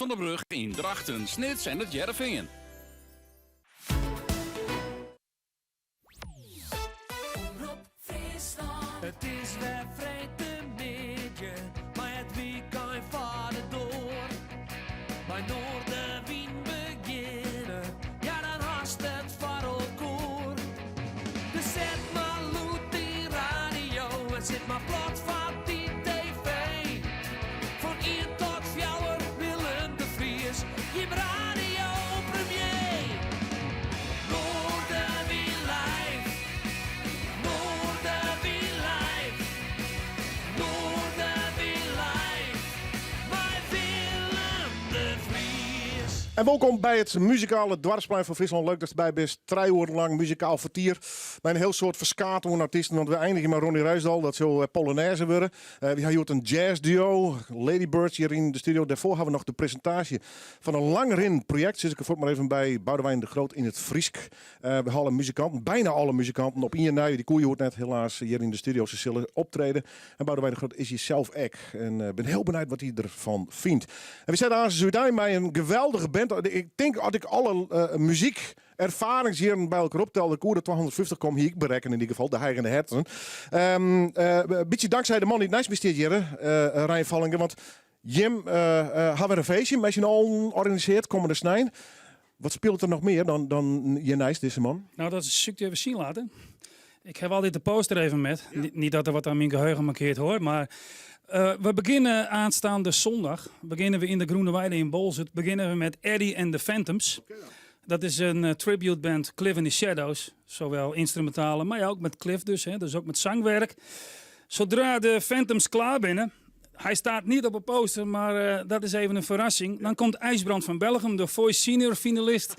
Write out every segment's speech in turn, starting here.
Van der Brug yn Drachten, Snits en It Hearrenfean. Omrop Fryslân. It is wer freedtemiddei, mei it wykein foar de doar. Mei Noardewyn begjinne, ja dan hast it foar elkoar. Dus set mar lûd dyn radio en sit mar plat foar dy TV. Fan ien tot fjouwer, Willem de Vries, jim radio premier. Noardewyn live, Noardewyn live, Noardewyn live, mei Willem de Vries. En wolkom by it muzikale doarpsplein fan Fryslân. Leuk datst derby bist. Trije oeren lang muzikaal fertier mei in hiel soad ferskaat oan artysten. Want we einigje mei Ronnie Ruysdael, dat sil Polonaise wurde. Wy ha hjoed in jazzduo, Ladybirds, hjir yn de studio. Dêrfoar ha we noch de presintaasje fan in langrinnend projekt, sis ik der fuort mar even by, Boudewijn de Groot yn it Frysk. We ha alle muzikanten, byna alle muzikanten, op ien nei. Dy koe hjoed net, helaas, hjir yn de studio. Se sille optrede. En Boudewijn de Groot is hjir sels ek. En bin hiel benijd wat hy derfan fynt. En we sette aansens útein mei in geweldige band. Ik tink as ik alle muzyk erfaringsjierren by elkoar optel, dat ik oer de 250 kom, hie ik berekkene yn ieder gefal, de Heigende Herten. Um, uh, bytsje danksij de man dy't neist my stiet hjir, uh, Rein Vallinga, want jim uh, ha wer in feestje mei syn allen organisearre kommende snein. Wat spilet der noch mear dan, dan hjirneist dizze man? Nou, dat sil ik even sjen litte. Ik ha altyd de poster even met. Ja. Niet dat er wat aan myn geheugen mankeart hoor, mar we begjinne aanstaande zondag. Begjinne we yn de Groene Weide yn Boalsert. Begjinne we met Eddie and the Phantoms. Okay, ja. Dat is in uh, tribute band Cliff in the Shadows. Zowel instrumentale, mar ja, ek met Cliff dus. Hè, dus ek met zangwerk. Zodra de Phantoms klear binne, hy stiet net op 'e poster, mar uh, dat is even in ferrassing. Dan komt IJsbrand van Bellegem, de Voice Senior finalist.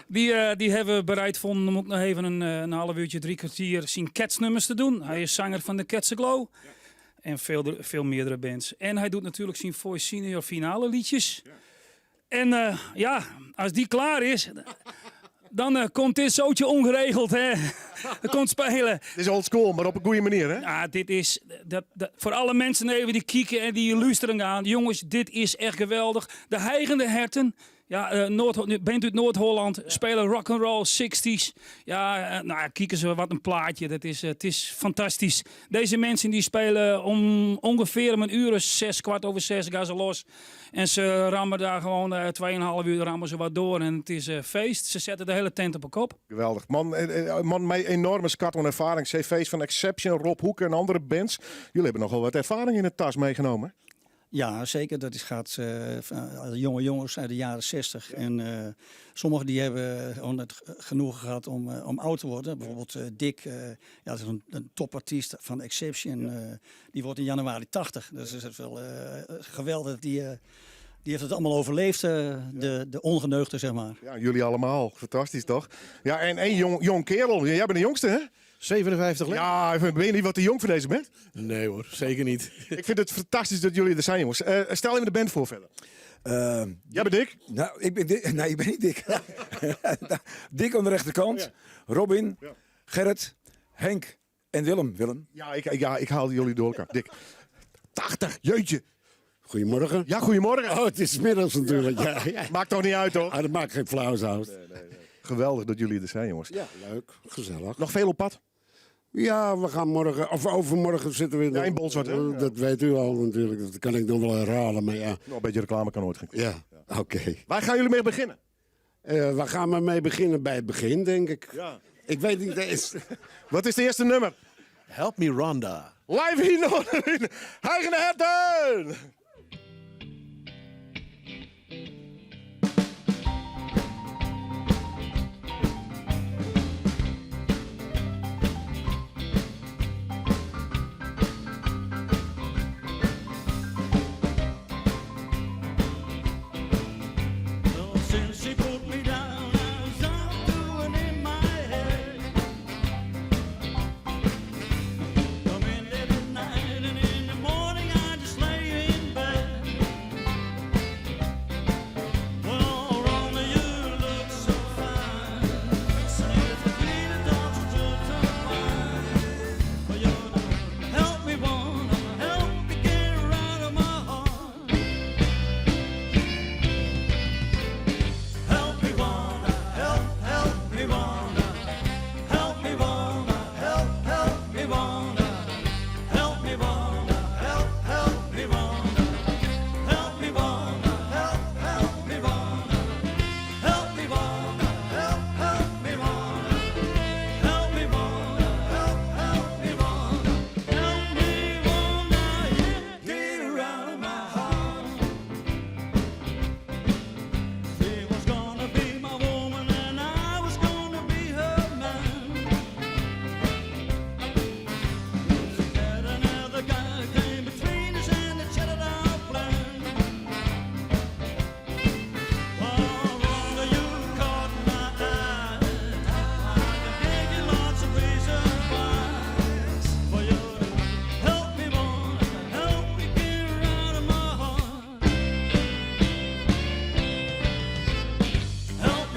Dy, uh, dy hawwe we bereid fûn om ek noch even in half uurtje, drie kwartier syn Cats-nûmers te dwaan. Hy is sanger fan de Cats Aglow. En veel, veel meardere bands. En hy docht natuerlik syn Voice Senior finale lietsjes. Ja. En uh, ja, as dy klear is, dan uh, komt dit zootje ongeregeld. Hè. Dat komt spelen. Dit is old school, mar op in goede manier, hè? Ja, dit is dat, dat, foar alle minsken even dy't kike en dy't lústerjen gean. Jonges, dit is echt geweldich. De Heigende Herten. Ja, uh, Noord, band út Noard-Hollân, spylje rock and roll 60s. Ja, uh, nou, kijk eens wat in plaatsje. Dat is, it is fantastysk. Dizze minsken dy spylje om ûngefear om in oere 6, 6:15 gean se los. En se ramme dêr gewoan uh, 2,5 uur ramme se wat troch en it is uh, feest. Se sette de hiele tint op 'e kop. Geweldich. Man, man mei enoarme skat oan erfaring. CV's fan Ekseption, Rob Hoeke en oare bands. Jim hawwe nochal wat erfaring yn 'e tas meinaam, hè? Ja, zeker. Dat is, gaat uh, jonge jongens uit de jaren 60. Ja. En uh, sommigen die hebben gewoon het genoegen gehad om, uh, om oud te worden. Bijvoorbeeld Dick, ja, dat is een topartiest van Ekseption. Ja. Die wordt in januari 80. Dus is het wel geweldig. Die heeft het allemaal overleefd, de ongeneugde, zeg maar. Ja, jullie allemaal. Fantastysk, toch? Ja, en één jong, jong kerel. Jij bent de jongste, hè? 57 lid. Ja, ben je niet wat te jong foar dizze band? Nee hoor, seker net. Ik fyn it fantastysk dat jim der binne, jonges. Stel even de band foar fierder. Jij bent Dick? Nou, ik ben Dick. Nee, ik ben net Dick. Dick oan de rechterkant. Oh, ja. Robin, ja. Gerrit, Henk en Willem. Willem. Ja, ik haal jim troch elkoar. Dick. 80, jeetje. Goedemorgen. Ja, goedemorgen. Oh, it is middeis natuerlik. Ja. Makket toch net út, toch? Ah, dat makket gjin flaus út. Nee, nee, nee. Geweldich dat jim der binne, jonges. Ja, leuk. Gesellich. Noch folle op paad? Ja, we gaan morgen, of overmorgen zitten we in de... Ja, in Bolsward, hè? Dat weet u al natuurlijk. Dat kan ik nog wel herhalen, maar ja. Nou, een beetje reclame kan nooit geen Ja, ja. oké. Okay. Waar gaan jullie mee beginnen? Waar gaan we mee beginnen? By it begjin, tink ik. Ja. Ik wit net eens. Wat is it earste nûmer? Help Me Rhonda. Live hjir yn Heigende Herten! Well, since she put me down, I was out doing in my head. Come in every night and in the morning I just lay in bed.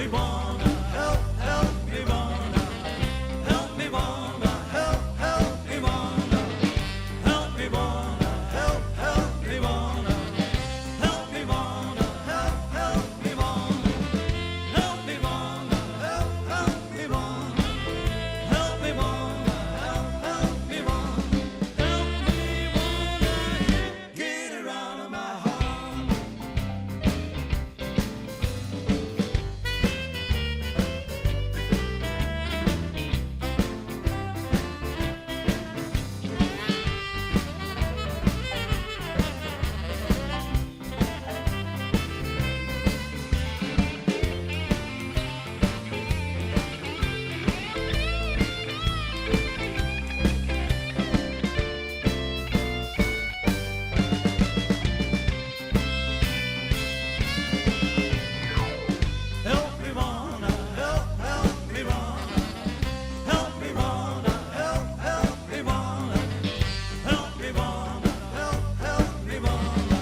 me wanna, help, help me wanna. Help me wanna, help, help me wanna. Help me wanna, help, help me wanna. Help me wanna, help, help me wanna. Help me wanna, help, help me wanna. Help me wanna, help, help me wanna. Help me wanna get her out of my heart. Help me wanna, help, help me wanna. Help me wanna, help, help me wanna. Help me wanna, help, help me wanna.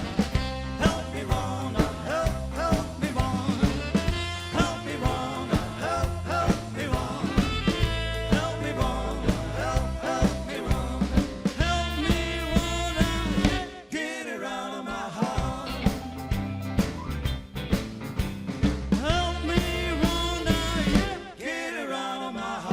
Help me wanna, help, help me wanna. Help me wanna, help, help me wanna. Help me wanna, help, help me wanna. Help me wanna get her out of my heart. Help me wanna get her out of my heart.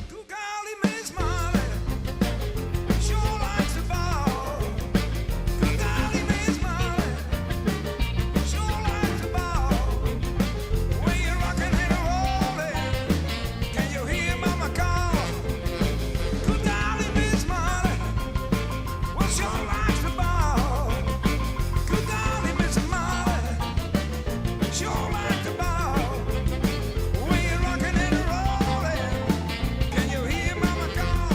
Good golly, Miss Molly, sure likes to ball. Good golly, Miss Molly, sure likes to ball. When you're rocking and rolling, can you hear Mama call? Good golly, Miss Molly, well, sure likes to ball. Good golly, Miss Molly, sure likes to ball. When you're rocking and rolling. Can you hear mama call?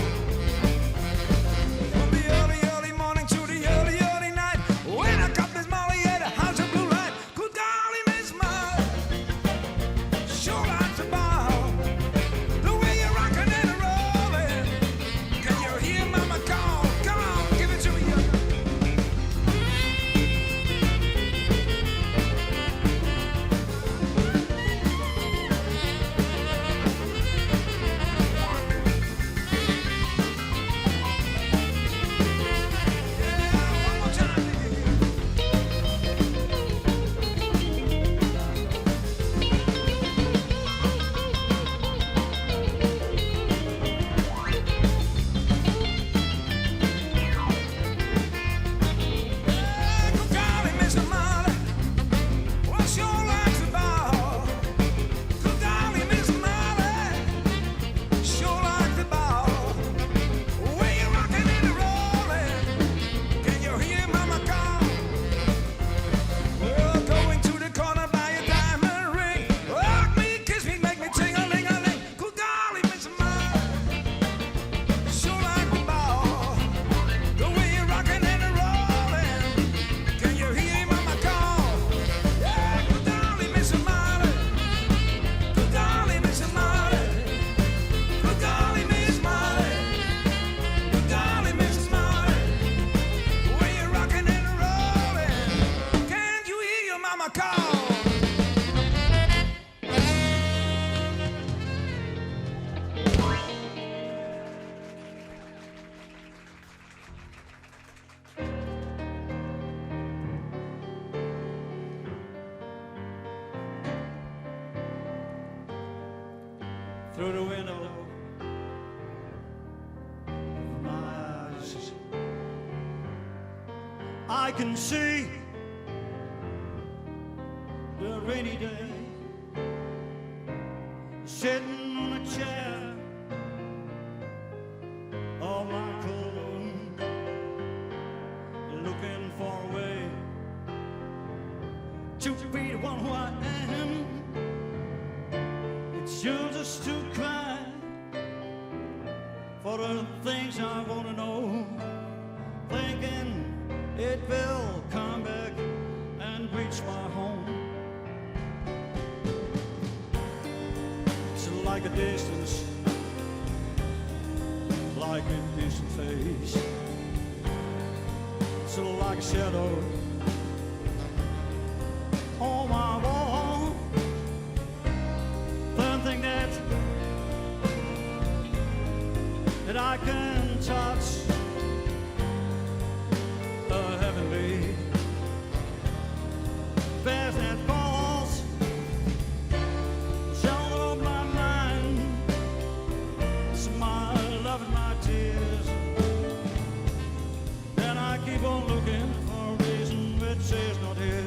From the early, early morning to the early, early night. When I got Miss Molly at a house of blue light. Good golly, Miss Molly, sure like to ball. The way you're rocking and rolling. Can you hear mama call? Come on, give it to me. Yeah, one more time. Good golly, Miss Molly, well, sure likes to ball. Good golly, Miss Molly, sure like to ball. When you're rocking and rolling, can you hear Mama call? Well, going to the corner buy a diamond ring. Hug me, kiss me, make me ting-a-ling-a-ling. Good golly, Miss Molly, sure like to ball. The way you're rocking and rolling. Can you hear mama call? Yeah, good golly, Miss Molly. Good golly, Miss Molly. Good golly, Miss Molly. Good golly, Miss Molly. When you're rocking and rolling, can't you hear your mama call? Through the window of my eyes. I can see the rainy day sitting on a chair all my alone, looking for a way. To be the one who I am. It's useless to cry for the things I wanna know. Thinking it will come back and reach my home. It's like a distance, like a distant face. It's like a shadow on my wall. Something that I can touch. A heavenly best that falls shelter of my mind. It's my love and my tears. Then I keep on looking for a reason which is not here.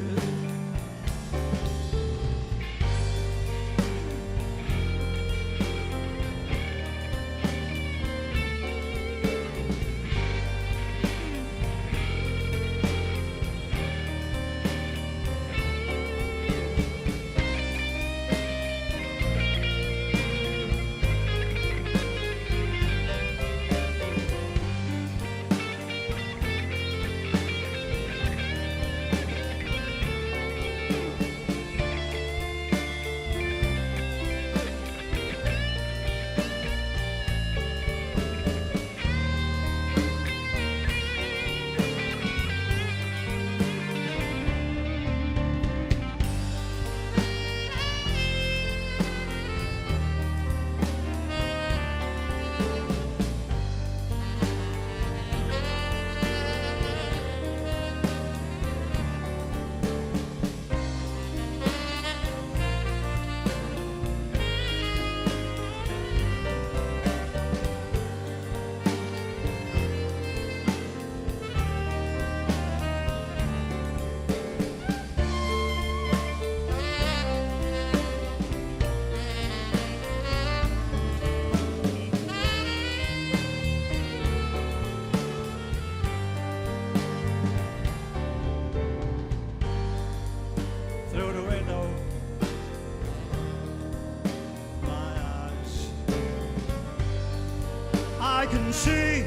Through the window, my eyes, I can see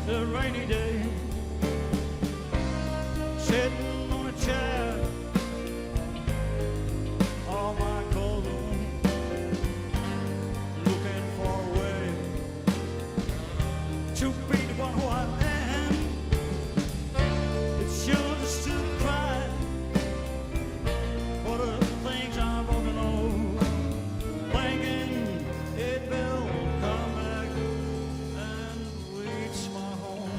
the rainy day sitting on a chair on my cold room, looking for a way to be the one who I am. It's useless to cry for the things I want to know, thinking it will come back and reach my home.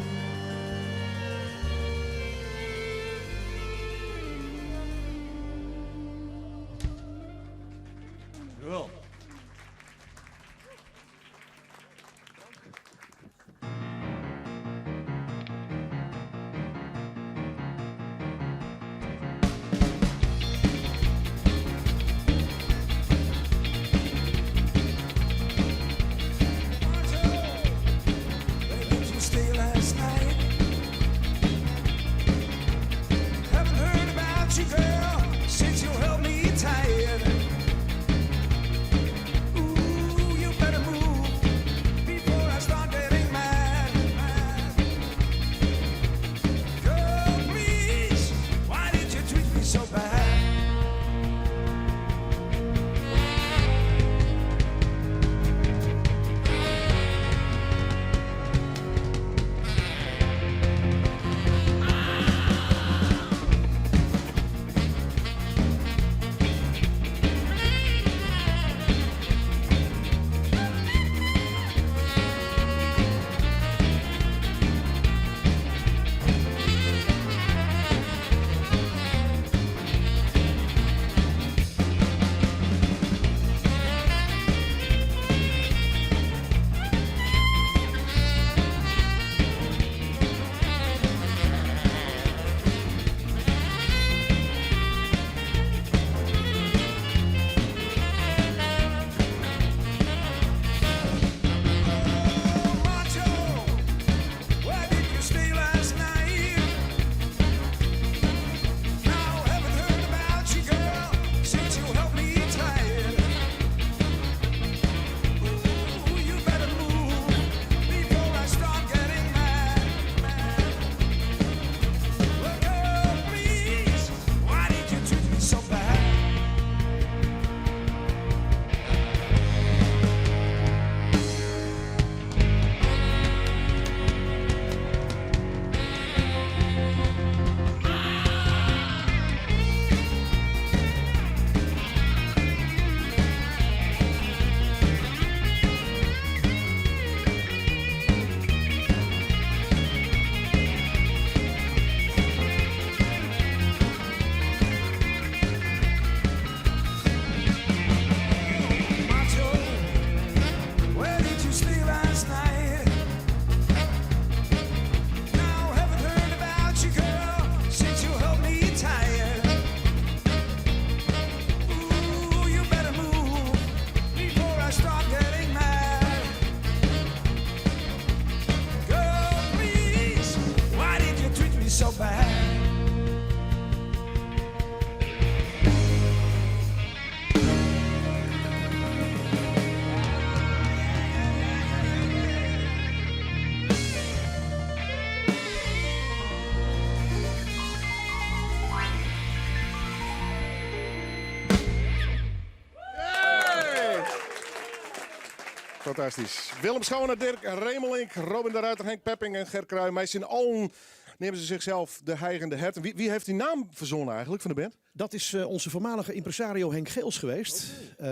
Fantastysk. Willem Schone, Dirk Remelink, Robin de Ruiter, Henk Pepping en Ger Kruij. Mei syn allen neame se zichzelf de Hijgende Herten. Wie, wie heeft die naam verzonnen eigenlijk van de band? Dat is eh, onze voormalige impresario Henk Geels geweest. Eh,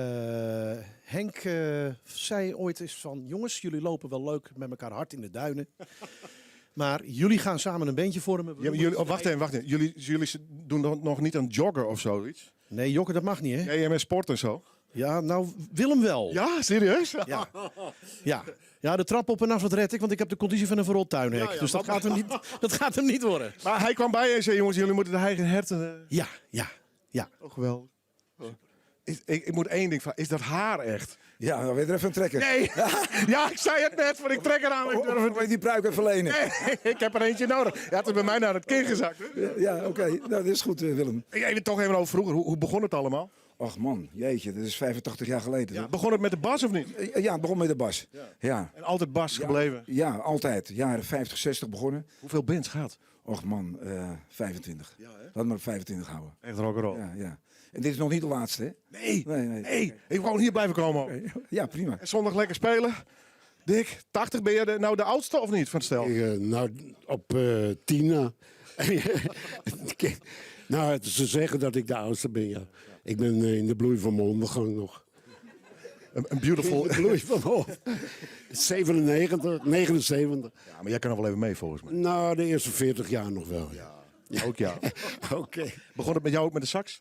Henk eh, zei ooit eens van... Jongens, jullie lopen wel leuk met elkaar hard in de duinen. Maar jullie gaan samen een bandje vormen. We Ja, maar noemen jullie, het oh, wacht even, wacht even. Jullie, jullie doen nog- nog niet aan joggen of zoiets? Nee, Jokke, dat mag niet, hè? Nee, jij met sport en zo. Ja, nou, Willem wel. Ja, serieus? Ja. Ja. Ja, de trap op en af, dat red ik, want ik heb de conditie van een verrot tuinhek. Ja, ja, dus dat dat- gaat, hem niet, dat gaat hem niet worden. Maar hij kwam bij en zei, jongens, jullie moeten de Hijgende Herten... eh, Ja, ja, ja. Oh, geweldig. Is, ik, ik moet één ding vragen. Is dat haar echt? Ja, dan weer er even een trekker. Nee. Ja, ik zei het net, maar ik trek eraan. Ik durf het Of die pruik even lenen. Nee, ik heb er eentje nodig. Ja, het is bij mij naar het kin gezakt. hè? Ja, oké. Nou, dat is goed, eh, Willem. Even toch even over vroeger. Hoe, hoe begon het allemaal? Och man, jeetje, dat is 85 jaar geleden. toch? Begon het met de bas of niet? Eh, Ja, het begon met de bas. Ja. En altijd bas gebleven. Ja, altijd. Jaren 50, 60 begonnen. Hoeveel bands gaat? Och man, eh 25. Laat maar op 25 houden. Echt rock'n'roll. Ja, ja. En dit is nog niet de laatste, hè? Nee, Nee, nee. nee. Ik wil gewoon hier blijven komen. ook. Ja, prima. En zondag lekker spelen. Dick, 80 ben je de, nou de oudste of niet van het stel? Ik, eh, nou, op eh Tina. nou, het- ze zeggen dat ik de oudste ben, ja. Ik ben eh, in de bloei van mijn ondergang nog. Een, een beautiful... In de bloei van mijn hoofd. 97, 79. Ja, maar jij kan nog wel even mee volgens mij. Nou, de eerste 40 jaar nog wel, ja. Ook ja. Oké. Begon het met jou ook met de sax?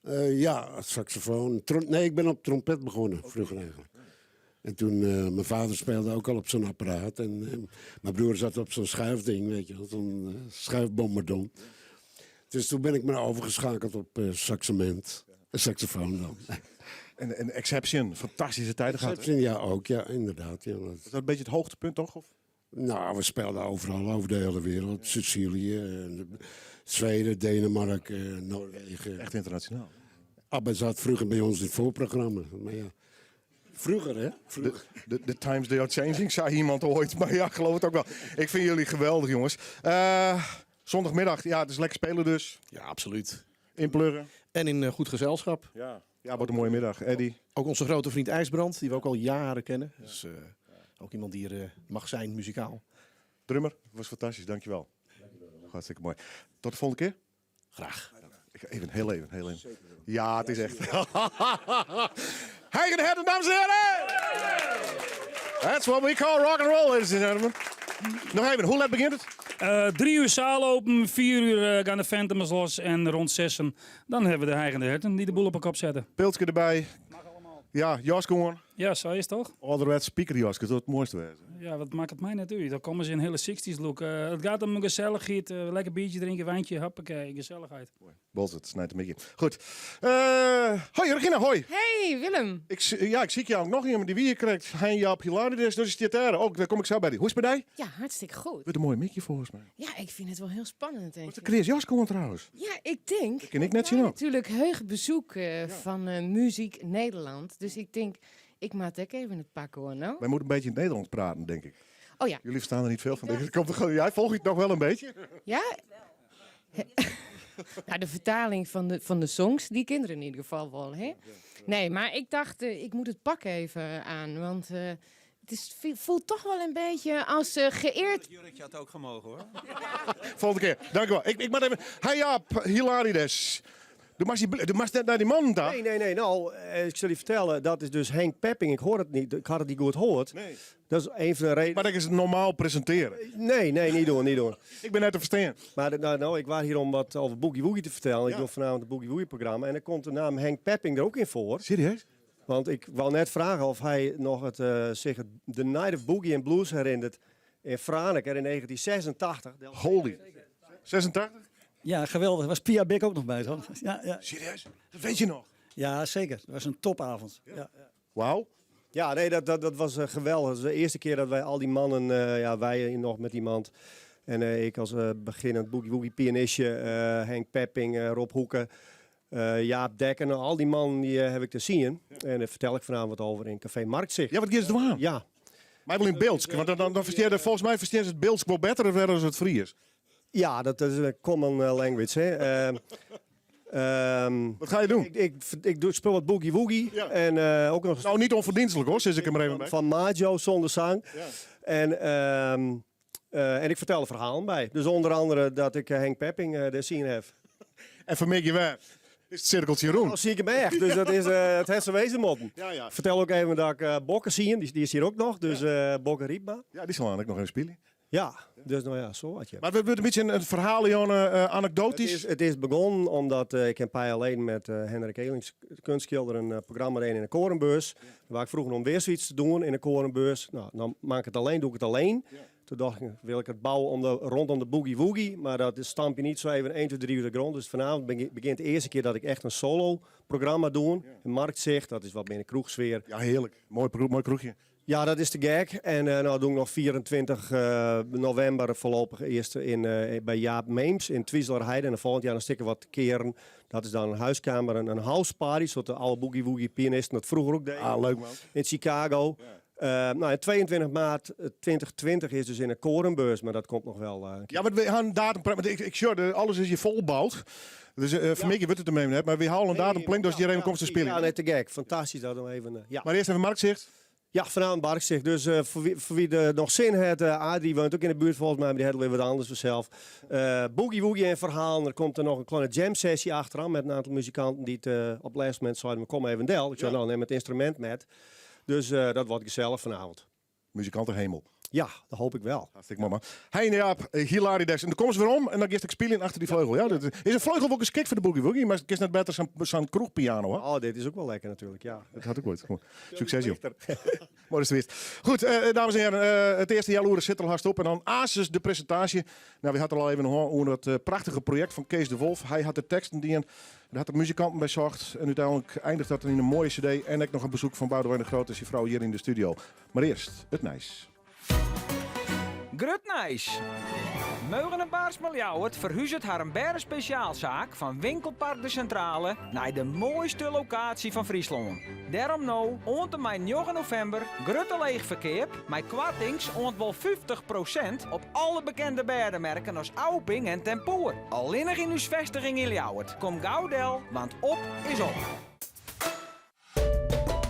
Eh, ja, saxofoon. Trom- nee, ik ben op trompet begonnen, vroeger eigenlijk. En toen, eh, mijn vader speelde ook al op zo'n apparaat. En eh, mijn broer zat op zo'n schuifding, weet je wel, zo'n eh, schuifbombardon. Dus toen ben ik maar overgeschakeld op eh, saxement. Eh, Saxofoon dan. En, en Exception, fantastische tijden gehad. hè? Exception, ja, ook, ja, inderdaad. Ja, dat- Is dat een beetje het hoogtepunt toch? Of? Nou, we speelden overal, over de hele wereld. Sicilië, eh, Zweden, Denemarken, eh, Noorwegen. Echt internationaal. ABBA zat vroeger bij ons in het voorprogramma. Maar ja, vroeger hè? Vroeger. De, de times they are changing, zei iemand ooit. Maar ja, ik geloof het ook wel. Ik vind jullie geweldig, jongens. Eh, zondagmiddag, ja, het is lekker spelen dus. Ja, absoluut. Inpluggen. En in eh, goed gezelschap. Ja. Ja, wordt een mooie middag. Eddie. Ook onze grote vriend IJsbrand, die we ook al jaren kennen. Dus eh, ook iemand die er eh, mag zijn, muzikaal. Drummer, was fantastisch, dankjewel. Hartstikke mooi. Tot de volgende keer. Graag. Ik, even, heel even, heel even. Ja, het is echt. Heigen Herten, dames en heren! That's what we call rock and roll, ladies and gentlemen. Nog even, hoe laat begint het? Eh, drie uur zaal open, vier uur eh, gaan de Phantoms los en rond zessen dan hebben we de Hijgende Herten die de boel op elkaar zetten. Piltje erbij. Ja, jas gewoon. Ja, zo is het toch? Ouderwets speakerjas, dat is het mooiste wezen. Ja, wat maakt het mij net uit? Dan komen ze in hele 60s look. Eh, het gaat om een gezelligheid, eh, lekker biertje drinken, wijntje, hoppakee, gezelligheid. Bolt, het snijdt een beetje. Goed. Eh, hoi Regina, hoi. Hey Willem. Ik, zie- ja, ik zie jou ook nog iemand die wie je krijgt. Hein Jaap Hilarides, dus is dit daar. Ook, daar kom ik zo bij die. Hoe is het bij die? Ja, hartstikke goed. Wordt een mooi mikje volgens mij. Ja, ik vind het wel heel spannend. Denk Wat de ik. Chris Jas komt trouwens. Ja, ik denk. Dat ken ik net zien ook. Natuurlijk heug bezoek eh, van eh, Muziek Nederland. Dus ik denk, ik maak ook even het pak hoor, nou. Wij moeten een beetje in het Nederlands praten, denk ik. Oh ja. Jullie verstaan er niet veel van. Denk ik. Komt er gewoon, jij volgt het nog wel een beetje. Ja? nou, de vertaling van de, van de songs, die kinderen in ieder geval wel, hè? Nee, maar ik dacht, eh, ik moet het pak even aan, want eh, het is, voelt toch wel een beetje als eh, geëerd. Jurkje had ook gemogen hoor. Volgende keer. Dank u wel. Ik, ik moet even. Hey Jaap Hilarides. Du mag, die, du mag net naar die man daar. Nee, nee, nee. Nou, eh, ik zal je vertellen, dat is dus Henk Pepping. Ik hoor het niet. Ik had het niet goed gehoord. Nee. Dat is een van de redenen. Maar dat is het normaal presenteren. Nee, nee, niet doen, niet doen. Ik ben net te verstaan. Maar de- nou, nou, ik was hier om wat over Boogie Woogie te vertellen. Ja. Ik doe vanavond het Boogie Woogie programma. En daar komt de naam Henk Pepping er ook in voor. Serieus? Want ik wou net vragen of hij nog het, eh, zich het The Night of Boogie and Blues herinnert in Franeker in 1986. Holy. 86? Ja, geweldig. Was Pia Bik ook nog bij, toch? Ja, ja. Serieus? Dat weet je nog? Ja, zeker. Het was een topavond. Ja. Wauw. Ja, nee, dat, dat, dat was eh, geweldig. Dat is de eerste keer dat wij al die mannen, eh, ja, wij nog met iemand. En eh, ik als eh, beginnend boogie woogie pianistje, eh, Henk Pepping, eh, Rob Hoeken, eh, Jaap Dekker. Nou, al die mannen die eh, heb ik te zien. En daar vertel ik vanavond wat over in Café Marktzicht. Ja, wat is het aan? Ja. Maar wel in Beeldsk, want dan, dan, dan versteerde, volgens mij versteerde het Beeldsk wel beter dan het Fries. Ja, dat is een common eh, language. Hè. Ehm, Wat ga je doen? Ik, ik, ik doe, speel wat boogie woogie. En ook nog Nou, niet onverdienstelijk hoor, zit ik er maar even bij. Van Majo zonder zang. En, en ik vertel er verhalen bij. Dus onder andere dat ik Henk Pepping de zien heb. En vermik je weer. Is het cirkeltje rond? Nou, zie ik hem echt. Dus dat is het Hesse Wezenmotten. Ja. Vertel ook even dat ik Bokke zie. Die, die is hier ook nog. Dus Bokke Riepma. Ja, die zal eigenlijk nog even spelen. Ja, dus nou ja, zo wat je. Maar we hebben een beetje een verhaal, Jonne, anekdotisch. Het is begonnen omdat ik een paar jaar geleden met Hendrik Elings, kunstschilder, een programma deed in de Korenbeurs. Waar ik vroeg om weer zoiets te doen in de Korenbeurs. Nou, dan maak ik het alleen, doe ik het alleen. Toen dacht ik, wil ik het bouwen rondom de boogie woogie. Maar dat is stamp je niet zo even 1, 2, 3 uur de grond. Dus vanavond begint de eerste keer dat ik echt een solo programma doe. Een marktzicht, dat is wat meer een kroegsfeer. Ja, heerlijk. Mooi, mooi kroegje. Ja, dat is te gek. En nou doe ik nog 24 november voorlopig eerst bij Jaap Meems in Twizelerheide. En dan volgend jaar een stikken wat keren. Dat is dan een huiskamer, een houseparty, zoals de oude boogie woogie pianisten dat vroeger ook deden. Ah, leuk man. In Chicago. Nou, en 22 maart 2020 is dus in een korenbeurs, maar dat komt nog wel een keer. Ja, maar we gaan een datum praten. Want ik, sure, alles is hier volbouwd. Dus voor mij wordt het ermee, hè, maar we halen een datum plank, dus die even komt te spelen. Ja, nee, te gek. Fantastisch dat nog even. Ja. Maar eerst even Marktzicht. Ja, vanavond Marktzicht. Dus voor wie er nog zin heeft, Adrie woont ook in de buurt volgens mij, maar die heeft weer wat anders vanzelf. Boogie Woogie en verhaal. Er komt er nog een kleine jam sessie achteraan met een aantal muzikanten die het op het laatste moment zeiden, kom even del. Ik zei, nou neem het instrument met. Dus dat wordt gezellig vanavond. Muzikantenhemel. Ja, dat hoop ik wel. Hartstikke mooi, man. Hein Jaap, Hilarides. En dan komen ze weer om en dan ga ik spelen achter die vleugel. Ja, dat is een vleugel ook geschikt voor de boogie woogie, maar het is net beter zo'n kroegpiano. Hè? Oh, dit is ook wel lekker natuurlijk, ja. Dat had ik ooit. Goed. Succes, joh. Mooi is het geweest. Goed, dames en heren, het eerste jaar zit er al haast op. En dan Asus de presentatie. Nou, we hadden al even over dat prachtige project van Kees de Wolf. Hij had de teksten die en daar had de muzikanten bij zorgd. En uiteindelijk eindigt dat in een mooie cd. En ik nog een bezoek van Boudewijn de Groot en zijn vrouw hier in de studio. Maar eerst het nieuws. Grut nijs. Meugen en Baarsma Ljouwert verhuizet haar een berne speciaalzaak van Winkelpark de Centrale naar de mooiste locatie van Friesland. Daarom nou, oant en mei 9 november, grutte leegverkeer, met kwartings ont wel 50% op alle bekende berdenmerken als Auping en Tempoer. Allinnig in uw vestiging in Ljouwert. Kom gauw del, want op is op.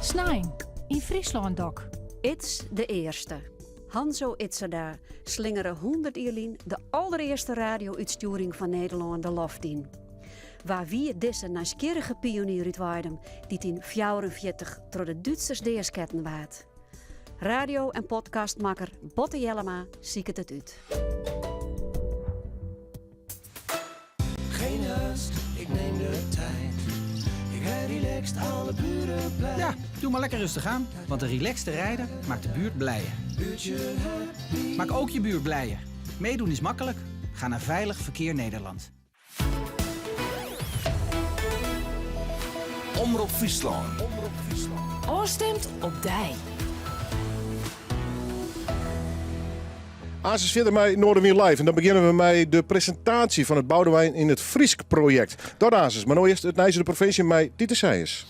Snein in Friesland Dok. It's de eerste. Hanso Idzerda slingere 100 jaar de allereerste radio-uitsturing van Nederland de loft in. Waar wie deze nieuwsgierige pionier uit Weidum, die in 44 door de Duitsers deersketten waard. Radio- en podcastmaker Botte Jellema ziek het uit. Geen haast, ik neem de tijd. Ik rij relaxed, alle buren blij. Ja, doe maar lekker rustig aan, want een relaxte rijder maakt de buurt blijer. Buurtje happy. Maak ook je buurt blijer. Meedoen is makkelijk. Ga naar Veilig Verkeer Nederland. Omrop Friesland. Oorstemt op dij. Asus verder bij Noardewyn Live. En dan beginnen we met de presentatie van het Boudewijn in het Frysk project. Dat Asus, maar nu eerst het nijs de provincie met Titus Seijers.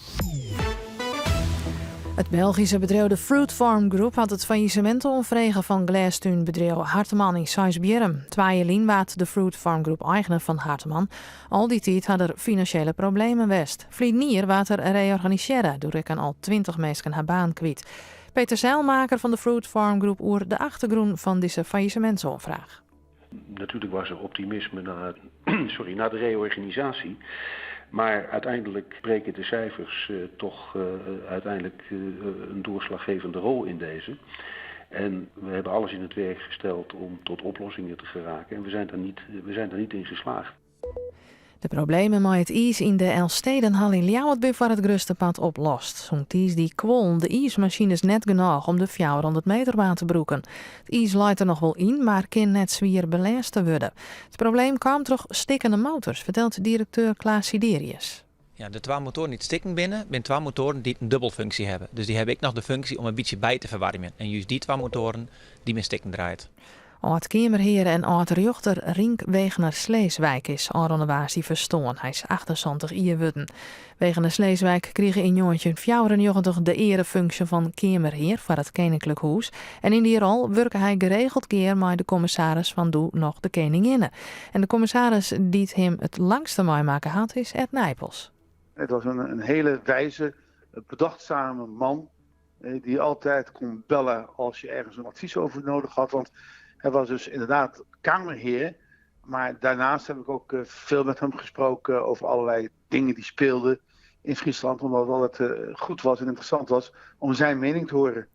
Het Belgische bedrijf de Fruit Farm Group had het faillissement oanfrege fan glêstúnbedriuw Harteman yn Seisbierrum. Twa jier waard de Fruit Farm Group eigener fan Harteman. Al dy tiid ha der finansjele problemen west. Ferline jier waard der reorganisearre, doe rekken al 20 minsken har baan kwyt. Peter Zeilmaker fan de Fruit Farm Group oer de achtergrûn fan dizze faillissementsoanfraach. Natuurlijk was er optimisme na, sorry, na de reorganisatie. Maar uiteindelijk spreken de cijfers toch uiteindelijk een doorslaggevende rol in deze. En we hebben alles in het werk gesteld om tot oplossingen te geraken. En we zijn daar niet in geslaagd. De problemen mei it iis yn de Elfstedenhal yn Ljouwert binne foar it grutste part oplost. Sûnt tiisdei kuolle de iismasines net genôch om de 400 meterbaan te brûken. It iis leit der noch wol yn, mar kin net swier belêste wurde. It probleem kaam troch stikkene motors, fertelt direkteur Klaas Siderius. Ja, de twa motoaren dy't stikken binne, binne twa motoaren dy't in dûbbelfunksje hawwe. Dus dy hawwe ek noch de funksje om in bytsje by te ferwaarmjen. En just dy twa motoaren, dy binne stikken draaid. Âld-keamerhear en âld-rjochter Rienk Wegener Sleeswijk is ôfrûne woansdei ferstoarn. Hy is 78 jier wurden. Wegener Sleeswijk krige yn 1994 de earefunksje fan keamerhear foar it Keninklik Hûs en yn dy rol wurke hy geregeld gear mei de kommissaris fan doe noch de keninginne. En de kommissaris dy't him it langste meimakke hat is Ed Nijpels. Het was een hele wijze, bedachtzame man die altijd kon bellen als je ergens een advies over nodig had. Want hij was dus inderdaad kamerheer. Maar daarnaast heb ik ook veel met hem gesproken over allerlei dingen die speelden in Friesland. Omdat het altijd goed was en interessant was om zijn mening te horen.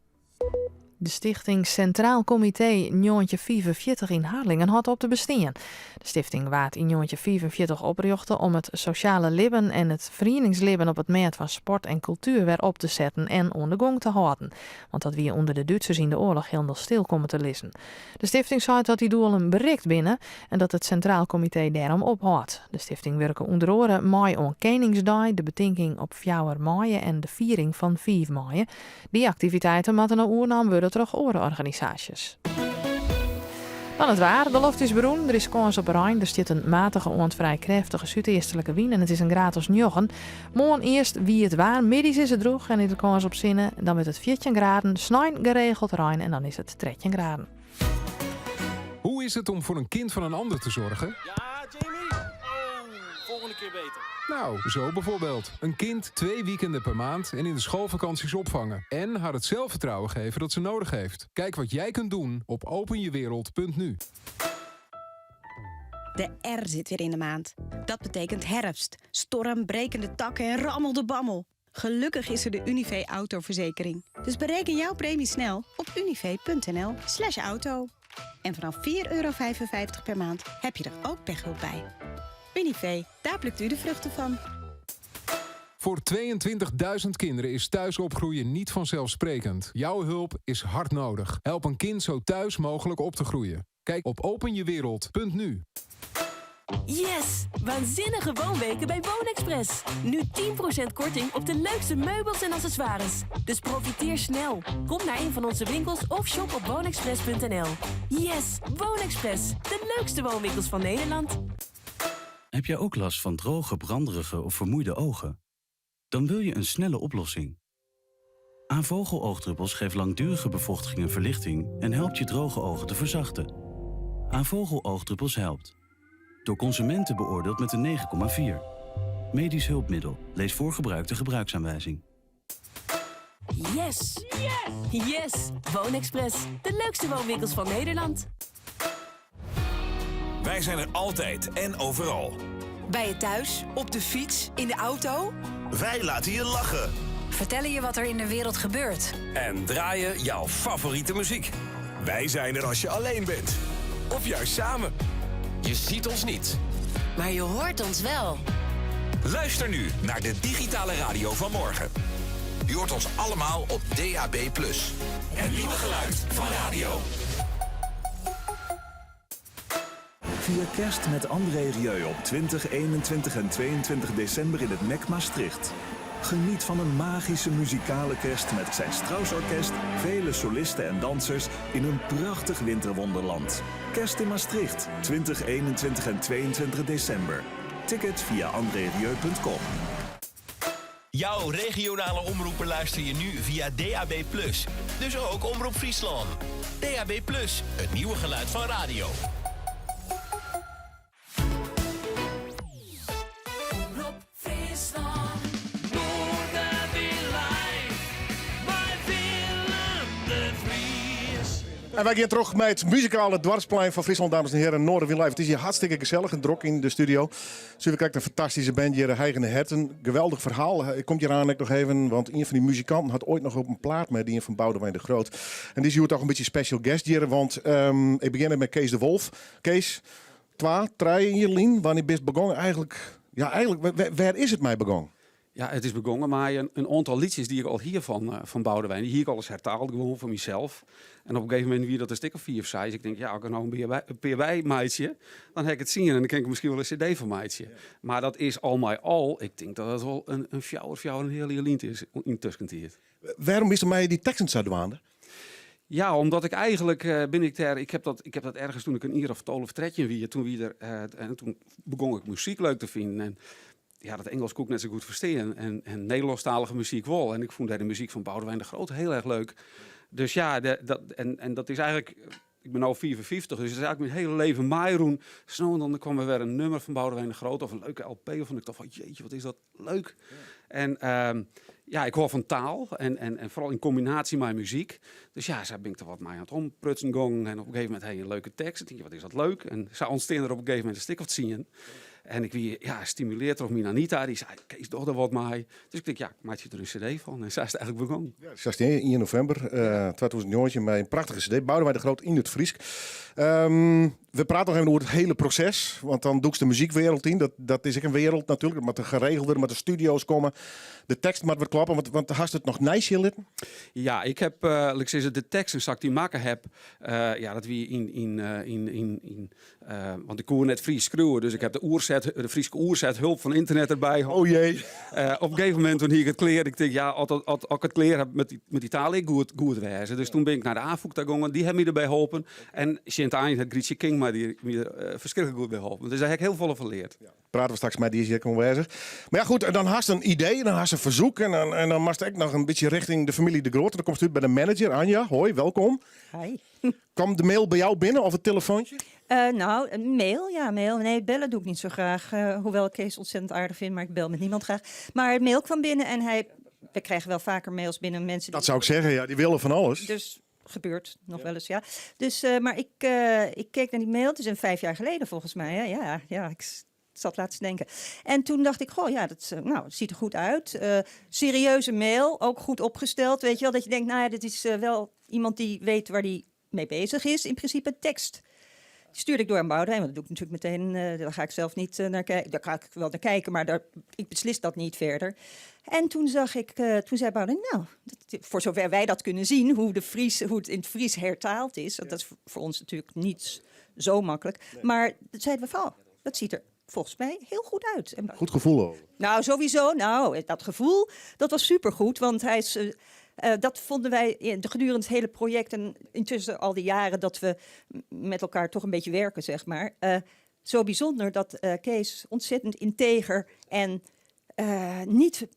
De stichting Centraal Comité 1945 yn Harlingen hâldt op te bestean. De stifting waard yn 1945 oprjochte om it sosjale libben en it ferieningslibben op it mêd fan sport en kultuer wer op te setten en oan de gong te hâlden. Want dat wie ûnder de Dútsers yn de oarloch hielendal stil komme te lizzen. De stifting seit dat dy doelen berikt binne en dat it Centraal Comité dêrom ophâldt. De stifting wurke ûnder oare mei oan Keningsdei, de betinking op fjouwer maaie en de fiering fan fiif maaie. Dy aktiviteiten moatte no oernaam wurde troch oare organisaasjes. Dan it waar. De loft is berûn, der is kâns op rein, der stiet in matige oant frij krêftige súdeastlike wyn en it is in graad as njoggen. Moarn earst wiet waar, middeis is it drûch en is der kâns op sinne. Dan wurdt it 14 graden, snein geregeld rein en dan is it 13 graden. Hoe is het om voor een kind van een ander te zorgen? Ja, Jamie? Oh, volgende keer beter. Nou, zo bijvoorbeeld. Een kind twee weekenden per maand en in de schoolvakanties opvangen. En haar het zelfvertrouwen geven dat ze nodig heeft. Kijk wat jij kunt doen op openjewereld.nu. De R zit weer in de maand. Dat betekent herfst. Storm, brekende takken en rammel de bammel. Gelukkig is er de Univé autoverzekering. Dus bereken jouw premie snel op univé.nl slash auto. En vanaf 4,55 euro per maand heb je er ook pechhulp bij. Univé, daar plukt u de vruchten van. Voor 22.000 kinderen is thuis opgroeien niet vanzelfsprekend. Jouw hulp is hard nodig. Help een kind zo thuis mogelijk op te groeien. Kijk op openjewereld.nu. Yes! Waanzinnige woonweken bij Woonexpress. Nu 10% korting op de leukste meubels en accessoires. Dus profiteer snel. Kom naar een van onze winkels of shop op woonexpress.nl. Yes! Woonexpress. De leukste woonwinkels van Nederland. Heb jij ook last van droge, branderige of vermoeide ogen? Dan wil je een snelle oplossing. Aanvogel oogdruppels geeft langdurige bevochtiging en verlichting en helpt je droge ogen te verzachten. Aanvogel oogdruppels helpt. Door consumenten beoordeeld met een 9,4. Medisch hulpmiddel. Lees voor gebruik de gebruiksaanwijzing. Yes! Yes! Yes! Woonexpress. De leukste woonwinkels van Nederland. Wij zijn er altijd en overal. Bij je thuis, op de fiets, in de auto. Wij laten je lachen. Vertellen je wat er in de wereld gebeurt. En draaien jouw favoriete muziek. Wij zijn er als je alleen bent. Of juist samen. Je ziet ons niet. Maar je hoort ons wel. Luister nu naar de digitale radio van morgen. Je hoort ons allemaal op DAB+. Het nieuwe geluid van radio. Vier kerst met André Rieu op 20, 21 en 22 december in het MEC Maastricht. Geniet van een magische muzikale kerst met zijn Strauss-orkest, vele solisten en dansers in een prachtig winterwonderland. Kerst in Maastricht, 20, 21 en 22 december. Ticket via andrerieu.com. Jouw regionale omroepen luister je nu via DAB+. Dus ook Omroep Friesland. DAB+, het nieuwe geluid van radio. Omrop Fryslân. Noardewyn live. Mei Willem de Vries. En wy geane troch mei it muzikale doarpsplein fan Fryslân, dames en hearen. Noardewyn Live. It is hjir hartstikke gesellich en drok yn de studio. Suver krekt in fantastyske band hjir, de Heigende Herten. Geweldich ferhaal. Ik kom hjir oan ek noch even, want ien fan dy muzikanten hat oait noch op in plaat meidien fan Boudewijn de Groot. En dy is hjoed toch in bytsje special guest hjir, want ik begjin mei Kees de Wolf. Kees, twa, trije jier lyn, wannear bist begûn eigentlik? Ja, eigentlik, wêr is it mei begûn? Ja, it is begûn mei in oantal lietsjes dy't ik al hie fan Boudewijn. Dy hie ik al ris hertaald gewoan foar mysels. En op in gegeven momint wie dat in stik of fiif, seis. Ik tink, ja, as ik der no in pear by meitsje, dan ha ik it sien en dan kin ik der miskien wol in cd fan meitsje. Mar dat is al mei al, ik tink dat it wol in fjouwer, fjouwer en in heal jier lyn is yn tuskentiid. Wêrom bist mei dy teksten sa dwaande? Ja, omdat ik eigenlijk bin ik dêr, ik heb dat, ik heb dat ergens toen ik in jier of 12, 13 wie, toen wie der, en toen begûn ik muzyk leuk te finen. En ja, dat Ingelsk koe ik net sa goed ferstean en Nederlânsktalige muzyk wol. En ik fûn dêr de muzyk fan Boudewijn de Groot hiel erch leuk. Dus ja, dat, en dat is eigenlijk, ik bin no 55, dus it is eigenlijk myn hiele leven meirûn. Sa no en dan kwam der wer in nûmer fan Boudewijn de Groot of in leuke LP of ik tocht fan jeetje, wat is dat leuk. En ja, ik hâld fan taal en foaral yn kombinaasje mei muzyk. Dus ja, sa bin ik der wat mei oan it omprutsen gongen. En op in gegeven momint ha je in leuke tekst. Dan tink je, wat is dat leuk. En sa ûntstean der op in gegeven momint in stik of tsien. En ik wie ja, stimulearre troch myn Anita. Dy sei, Kees, doch der wat mei. Dus ik tink, ja, ik meitsje der in cd fan. En sa is it eigentlik begûn. Ja, 16 1 novimber 2019 mei in prachtige cd. Boudewijn de Groot yn it Frysk. We prate noch even oer it hiele proses, want dan dûkst de muzykwereld yn. Dat is ek in wereld natuerlik. Dat moat geregeld wurde, moatte studio's komme. De tekst moat wer kloppe, want hast it noch neisjen litten? Ja, ik ha, lit ik sizze, de teksten sa't ik dy makke ha, ja, dat wie yn want ik koe net Frysk skriuwe, dus ik ha de oerset, de Fryske oersethulp fan ynternet derby. Oh jee. Op in gegeven momint toen hie ik it klear. Ik tink, ja, as ik it klear ha, moat dy taal ek goed wêze. Dus toen bin ik nei de Afûk ta gongen. Dy ha my derby holpen. En tsjin it ein hat Grytsje Kingma my der ferskriklik goed by holpen. Dus dêr ha ik hiel folle fan leard. Ja. Prate we straks mei, dy is hjir oanwêzich. Mar ja, goed, dan hast in idee, dan hast in fersyk en dan moatst ek noch in bytsje rjochting de famylje De Groot. Dan komst út by de manager, Anja. Hoi, wolkom. Hi. Kwam de mail by jou binnen of it telefoantsje? Nou, een mail, ja, mail. Nee, bellen doe ik niet zo graag. Hoewel ik Kees ontzettend aardig vind, maar ik bel met niemand graag. Maar mail kwam binnen en hij... We krijgen wel vaker mails binnen, mensen die Dat zou ik zeggen, ja, die willen van alles. Dus gebeurt nog wel eens, ja. Dus, maar ik keek naar die mail, het is een 5 jaar geleden volgens mij. Hè? Ja, ja, ik zat laatst te denken. En toen dacht ik, goh, ja, dat, nou, het ziet er goed uit. Serieuze mail, ook goed opgesteld, weet je wel. Dat je denkt, nou ja, dit is wel iemand die weet waar die mee bezig is. In principe tekst. Die stuurde ik door aan Boudewijn, want dat doe ik natuurlijk meteen. Daar ga ik zelf niet naar kijken. Daar ga ik wel naar kijken, maar ik beslis dat niet verder. En toen zag ik, toen zei Boudewijn, nou, dat, voor zover wij dat kunnen zien, hoe het in het Fries hertaald is, want dat is voor ons natuurlijk niet zo makkelijk. Maar dat zeiden we van, oh, dat ziet er volgens mij heel goed uit. En Goed gevoel over. Nou, sowieso. Nou, dat gevoel, dat was supergoed, want hij is, dat vonden wij gedurende het hele project en intussen al die jaren dat we met elkaar toch een beetje werken, zo bijzonder dat Kees ontzettend integer en niet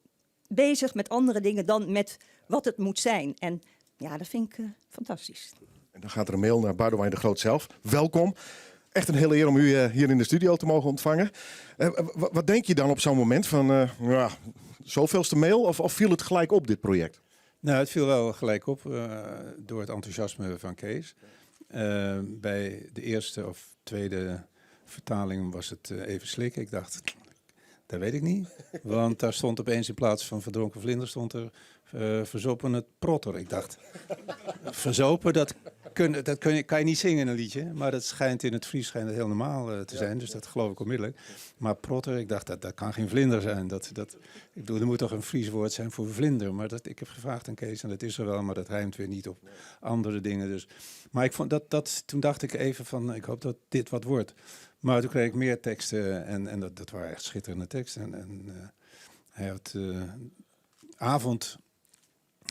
bezig met andere dingen dan met wat het moet zijn. En ja, dat vind ik fantastisch. En dan gaat er een mail naar Boudewijn de Groot zelf. Welkom. Echt een hele eer om u hier in de studio te mogen ontvangen. Wat denk je dan op zo'n moment van, ja, zoveelste mail of viel het gelijk op, dit project? Nou, het viel wel gelijk op door het enthousiasme van Kees. Bij de eerste of tweede vertaling was het even slikken. Ik dacht, dat weet ik niet. Want daar stond opeens in plaats van verdronken vlinder, stond er verzopen het protter. Ik dacht, verzopen, dat kan je niet zingen in een liedje. Maar dat schijnt in het Fries schijnt het heel normaal te zijn. Dus dat geloof ik onmiddellijk. Maar protter, ik dacht, dat kan geen vlinder zijn. Er moet toch een Fries woord zijn voor vlinder. Maar ik heb gevraagd aan Kees en dat is er wel, maar dat rijmt weer niet op andere dingen. Dus. Maar ik vond dat, dat, toen dacht ik even van, ik hoop dat dit wat wordt. Maar toen kreeg ik meer teksten en dat waren echt schitterende teksten. En hij had avond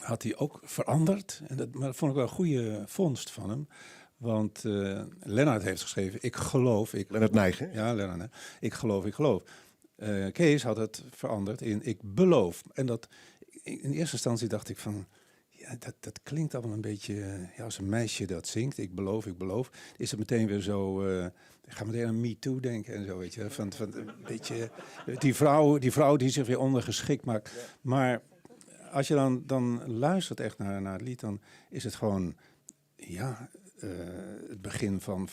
had hij ook veranderd. Maar dat vond ik wel een goede vondst van hem. Want Lennart heeft geschreven, ik geloof... Ik, Lennart Nijg, hè? Ja, Lennart Nijg. Ik geloof, ik geloof. Kees had het veranderd in ik beloof. En dat, in eerste instantie dacht ik van... Ja, dat klinkt allemaal een beetje ja, als een meisje dat zingt. Ik beloof, ik beloof. Is het meteen weer zo... Ik ga meteen aan Me Too denken en zo, weet je. Van, van, een beetje, die vrouw die zich weer ondergeschikt maakt. Maar als je dan luistert echt naar het lied, dan is het gewoon, ja, het begin van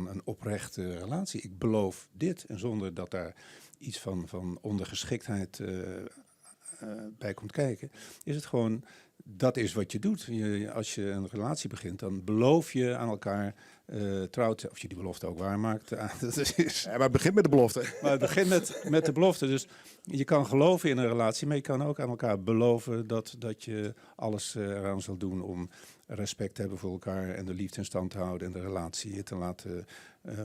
een oprechte relatie. Ik beloof dit. En zonder dat daar iets van ondergeschiktheid bij komt kijken, is het gewoon, dat is wat je doet. Als je een relatie begint, dan beloof je aan elkaar trouw te, of je die belofte ook waarmaakt. Dat is Ja, maar het begint met de belofte. Maar het begint met de belofte. Dus je kan geloven in een relatie, maar je kan ook aan elkaar beloven dat je alles eraan zal doen om respect te hebben voor elkaar en de liefde in stand te houden en de relatie te laten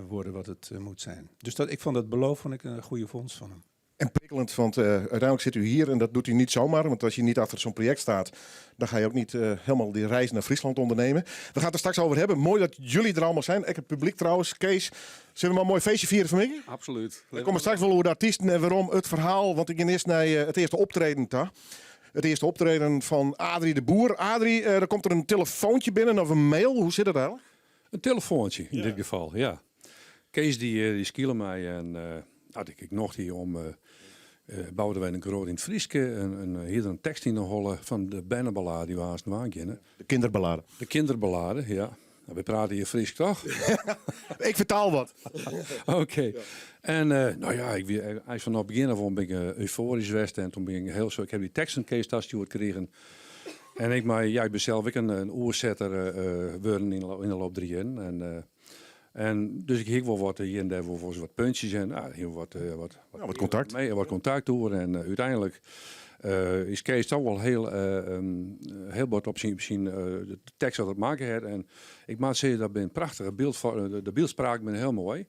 worden wat het moet zijn. Dus ik vond dat beloof vond ik een goede vondst van hem. En prikkelend, want uiteindelijk zit u hier en dat doet u niet zomaar. Want als je niet achter zo'n project staat, dan ga je ook niet helemaal die reis naar Friesland ondernemen. We gaan het er straks over hebben. Mooi dat jullie er allemaal zijn. Ek het publyk trouwens. Kees, zullen we maar een mooi feestje fiere fanmiddei? Absoluut. We komme straks wol oer de artysten en wêrom it ferhaal. Want ik gean earst nei it earste optreden ta. It earste optreden fan Adrie de Boer. Adrie, der komt der in telefoantje binnen of in mail. Hoe sit it eigenlik? In telefoantje yn dit gefal, ja. Kees dy skile my en had ik ek nocht hie om Boudewijn de Groot yn it Frysk in hie der in tekst yn 'e holle fan de berneballade dy't we aanst dwaan kinne. De kinderballade. De kinderballade, ja. Nou, we prate hjir Frysk, toch? Ik fertaal wat. Oké. En nou ja, ik wie eins fan it begjin af oan bin ik eufoarysk west en toen bin ik hiel ik ha dy tekst fan Kees tastjoerd krigen. En ik mei, ja, ik bin sels ek in oersetter wurden yn de loop der jierren. En, en dus ik hie ek wol wat hjir en dêr wol wat puntsjes en ja, hiel wat, wat, ja, wat kontakt. Mee, wat kontakt oer. En úteinlik is Kees toch wol hiel, hiel bot op syn de tekst dat er makke hat. En ik moat sizze, dat binne prachtige byld, de byldspraak binne hiel moai.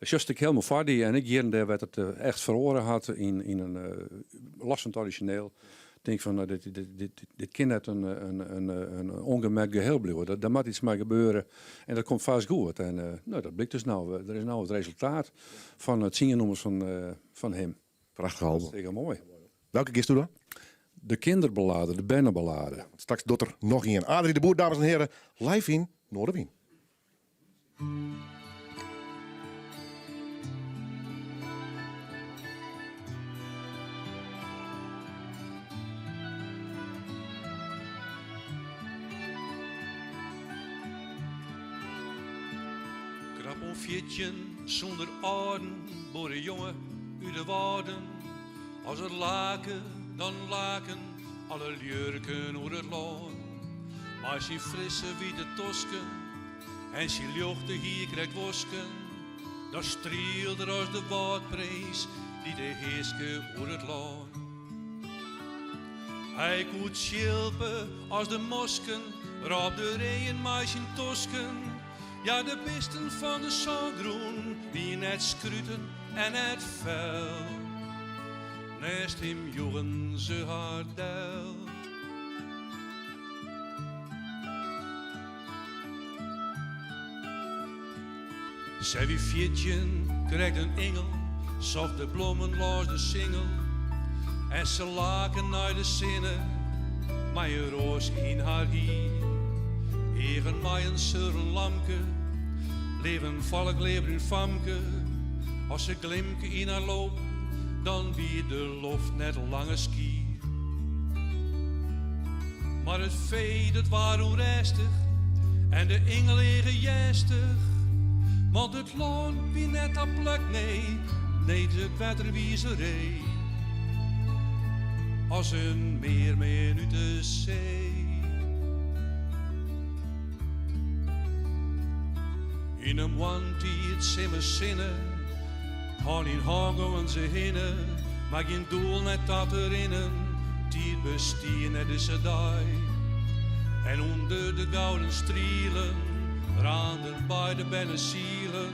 Sjochst ek hielendal foar dy en ek hjir en dêr wêr't it echt feroare hat yn in los fan it orizjineel. Tink fan no, dit, dit, dit, dit kin net in ongemerkt geheel bliuwe. Der moat iets mei gebeure en dat komt fêst goed. En no, dat blykt dus no. Der is no it resultaat fan it tsien nûmers fan him. Prachtich album. Hartstikke moai. Welke giest do dan? De kinderballade, de berneballade. Straks docht der noch ien. Adrie de Boer, dames en heren, live yn Noardewyn. Krap oan 14, sûnder âlden, boerejonge út de Wâlden. As er lake, dan laken alle ljurken oer it lân. Mei syn frisse wite tosken en syn ljochte hier krekt wosken, dan strielde er as de wâldprins dy't de hearske oer it lân. Hy koe tsjilpe as de mosken, rôp de reeën mei syn tosken. Ja, de bisten fan de sângrûn wienen net skruten en net fel. Neist him joegen se har del. Sy wie 14, krekt in ingel, socht de blommen lâns de singel. En se lake nei de sinne, mei in roaske yn har hier. Eagen mei in sulveren lampke, leven folk leafbrún famke. As se glimke yn har loop, dan wie de loft net langer skier. Mar it fee dat waard ûnrêstich en de ingel eage jêstich, want it lân wie net har plak, nee, nee, it wetter wie sa ree as in mearmin út de see. Yn 'e moarntiid simmersinne, hân yn hân gongen se hinne, mar gjin doel net ta te rinnen, tiid bestie net dizze dei. En ûnder de gouden strielen raanden beide bernesielen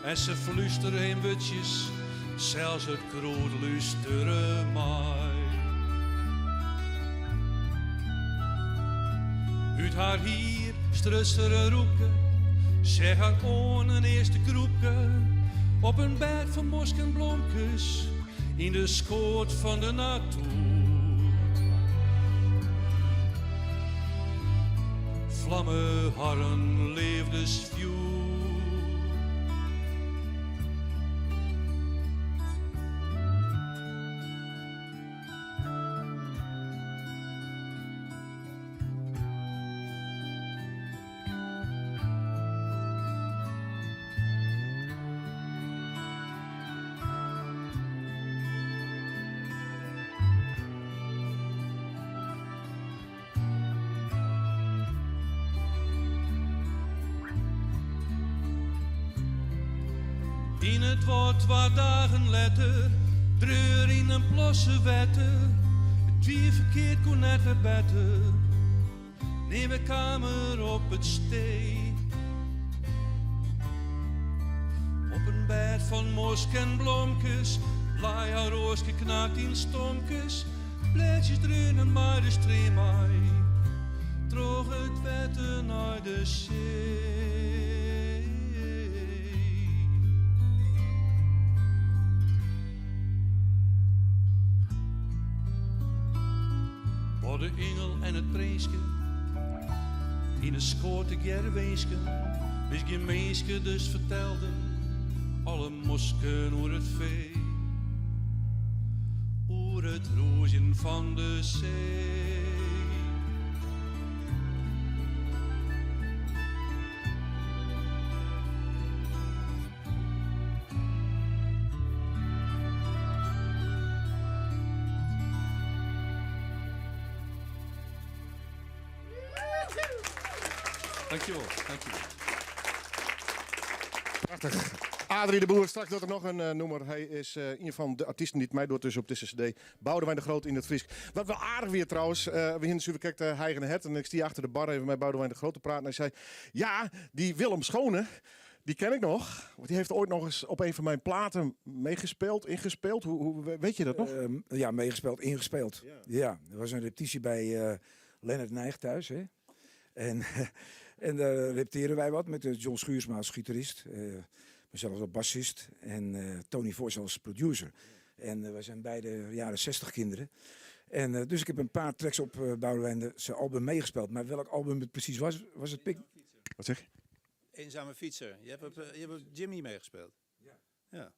en se flústere him wurdsjes, sels it krûd lústere mei. Ut har hier struts er in rûpke, seach har oan in earste groepke, op in bêd fan mosk en blomkes, yn de skoat fan de natoer. Flamme harren leafdesfjoer. Yn it wâld twa dagen letter, dreau er yn in plasse wetter. It wie ferkeard, koe net wer better. Nea wer kaam er op it stee. Op in bêd fan mosk en blomkes. Bleihoutroaske knakt yn stompkes, blêdsjes drunen mei de stream mei, troch it wetter nei de see. Wat de ingel en it prinske yn 'e skoat tegearre winsken, wist gjin minske, dus fertelden alle mosken oer it fee, oer it rûzjen fan de see. Dankjewol, dankjewol. Prachtich. Adrie de Boer, straks docht er noch in uh, nûmer. Hy is uh, ien fan de artysten dy't meidocht dus op dizze CD. Boudewijn de Groot yn it Frysk. Wat wol aardich wie trouwens, uh, we hiene suver uh, Hijgende Hert en ik stie achter de bar even mei Boudewijn de Groot te praten. En hy sei, ja, dy Willem Schone, die ken ik nog. Want die heeft ooit nog eens op een van mijn platen meegespeeld, ingespeeld. Hoe, weet je dat nog? Ja, meegespeeld, ingespeeld. Ja, ja er was in repetysje by uh, Lennart Nijg thuis. Hè? En, en daar repetearden wy wat mei John Schuursma as gitarist, mysels as bassist en Tony Vos as producer. En wy binne beide jaren 60 kinderen. En dus ik ha in pear tracks op Boudewijn syn album meespile. Mar welk album it presys was, was it pik. Wat sizze je? Eenzame fietser. Je hebt op Jimmy meegespeeld. Ja. Ja.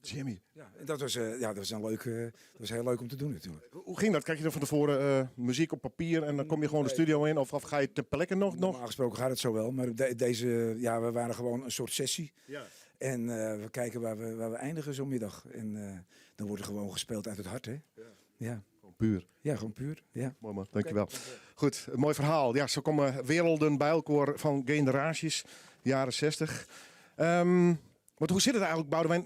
Jimmy. Ja, en dat was, ja, dat was, een leuk, dat was heel leuk om te doen natuurlijk. Hoe ging dat? Krijg je dan van tevoren muziek op papier en dan kom je gewoon de studio in? Of ga je ter plekke nog? Normaal gesproken gaat het zo wel, maar deze, ja, we waren gewoon in soart sessie. En we kijken waar we eindigen zo'n middag. En dan wordt er gewoon gespeeld uit het hart, hè? Ja. Ja. Gewoon puur. Ja, gewoon puur. Ja. Mooi man, dankjewel. Okay. Goed, een mooi verhaal. Ja, zo komen werelden by elkoar fan generaasjes, jaren 60. Want hoe sit it eigentlik, Boudewijn?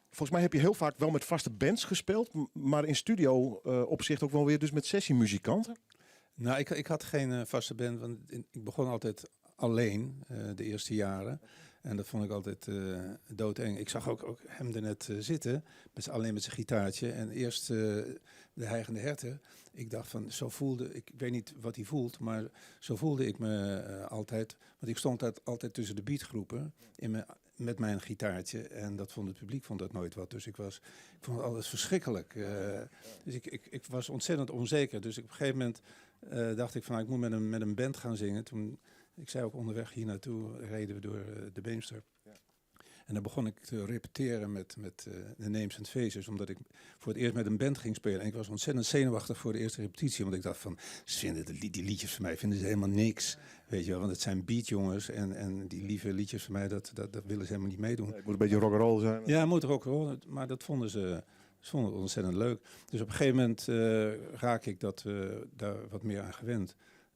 Folgens my ha je hiel faak wol mei fêste bands spile, mar yn studio opsicht ek wol wer dus mei sessiemuzikanten. Nou, ik had geen vaste band, want ik begon altijd alleen de eerste jaren. En dat vond ik altijd doodeng. Ik zag ook hem er net zitten, alleen met zijn gitaartje. En eerst de Hijgende Herten. Ik dacht van, zo voelde, ik weet niet wat hij voelt, maar zo voelde ik me altijd. Want ik stond altijd tussen de beatgroepen met mijn gitaartje. En dat vond het publiek vond dat nooit wat. Dus ik vond het altijd verschrikkelijk. Dus ik was ontzettend onzeker. Dus op een gegeven moment dacht ik van, nou, ik moet met een band gaan zingen. Toen, ik zei ook onderweg hier naartoe, reden we door de Beemster. En dan begon ik te repeteren met de Names and Faces, omdat ik voor het eerst met een band ging spelen. En ik was ontzettend zenuwachtig voor de eerste repetitie, want ik dacht van, ze vinden die liedjes van mij vinden ze helemaal niks. Weet je wel, want het zijn beatjongens en die lieve liedjes van mij, dat willen ze helemaal niet meedoen. Het moet een beetje rock'n'roll zijn. Ja, het moet rock'n'roll, maar dat vonden ze, ze vonden het ontzettend leuk. Dus op een gegeven moment raak ik daar wat meer aan gewend.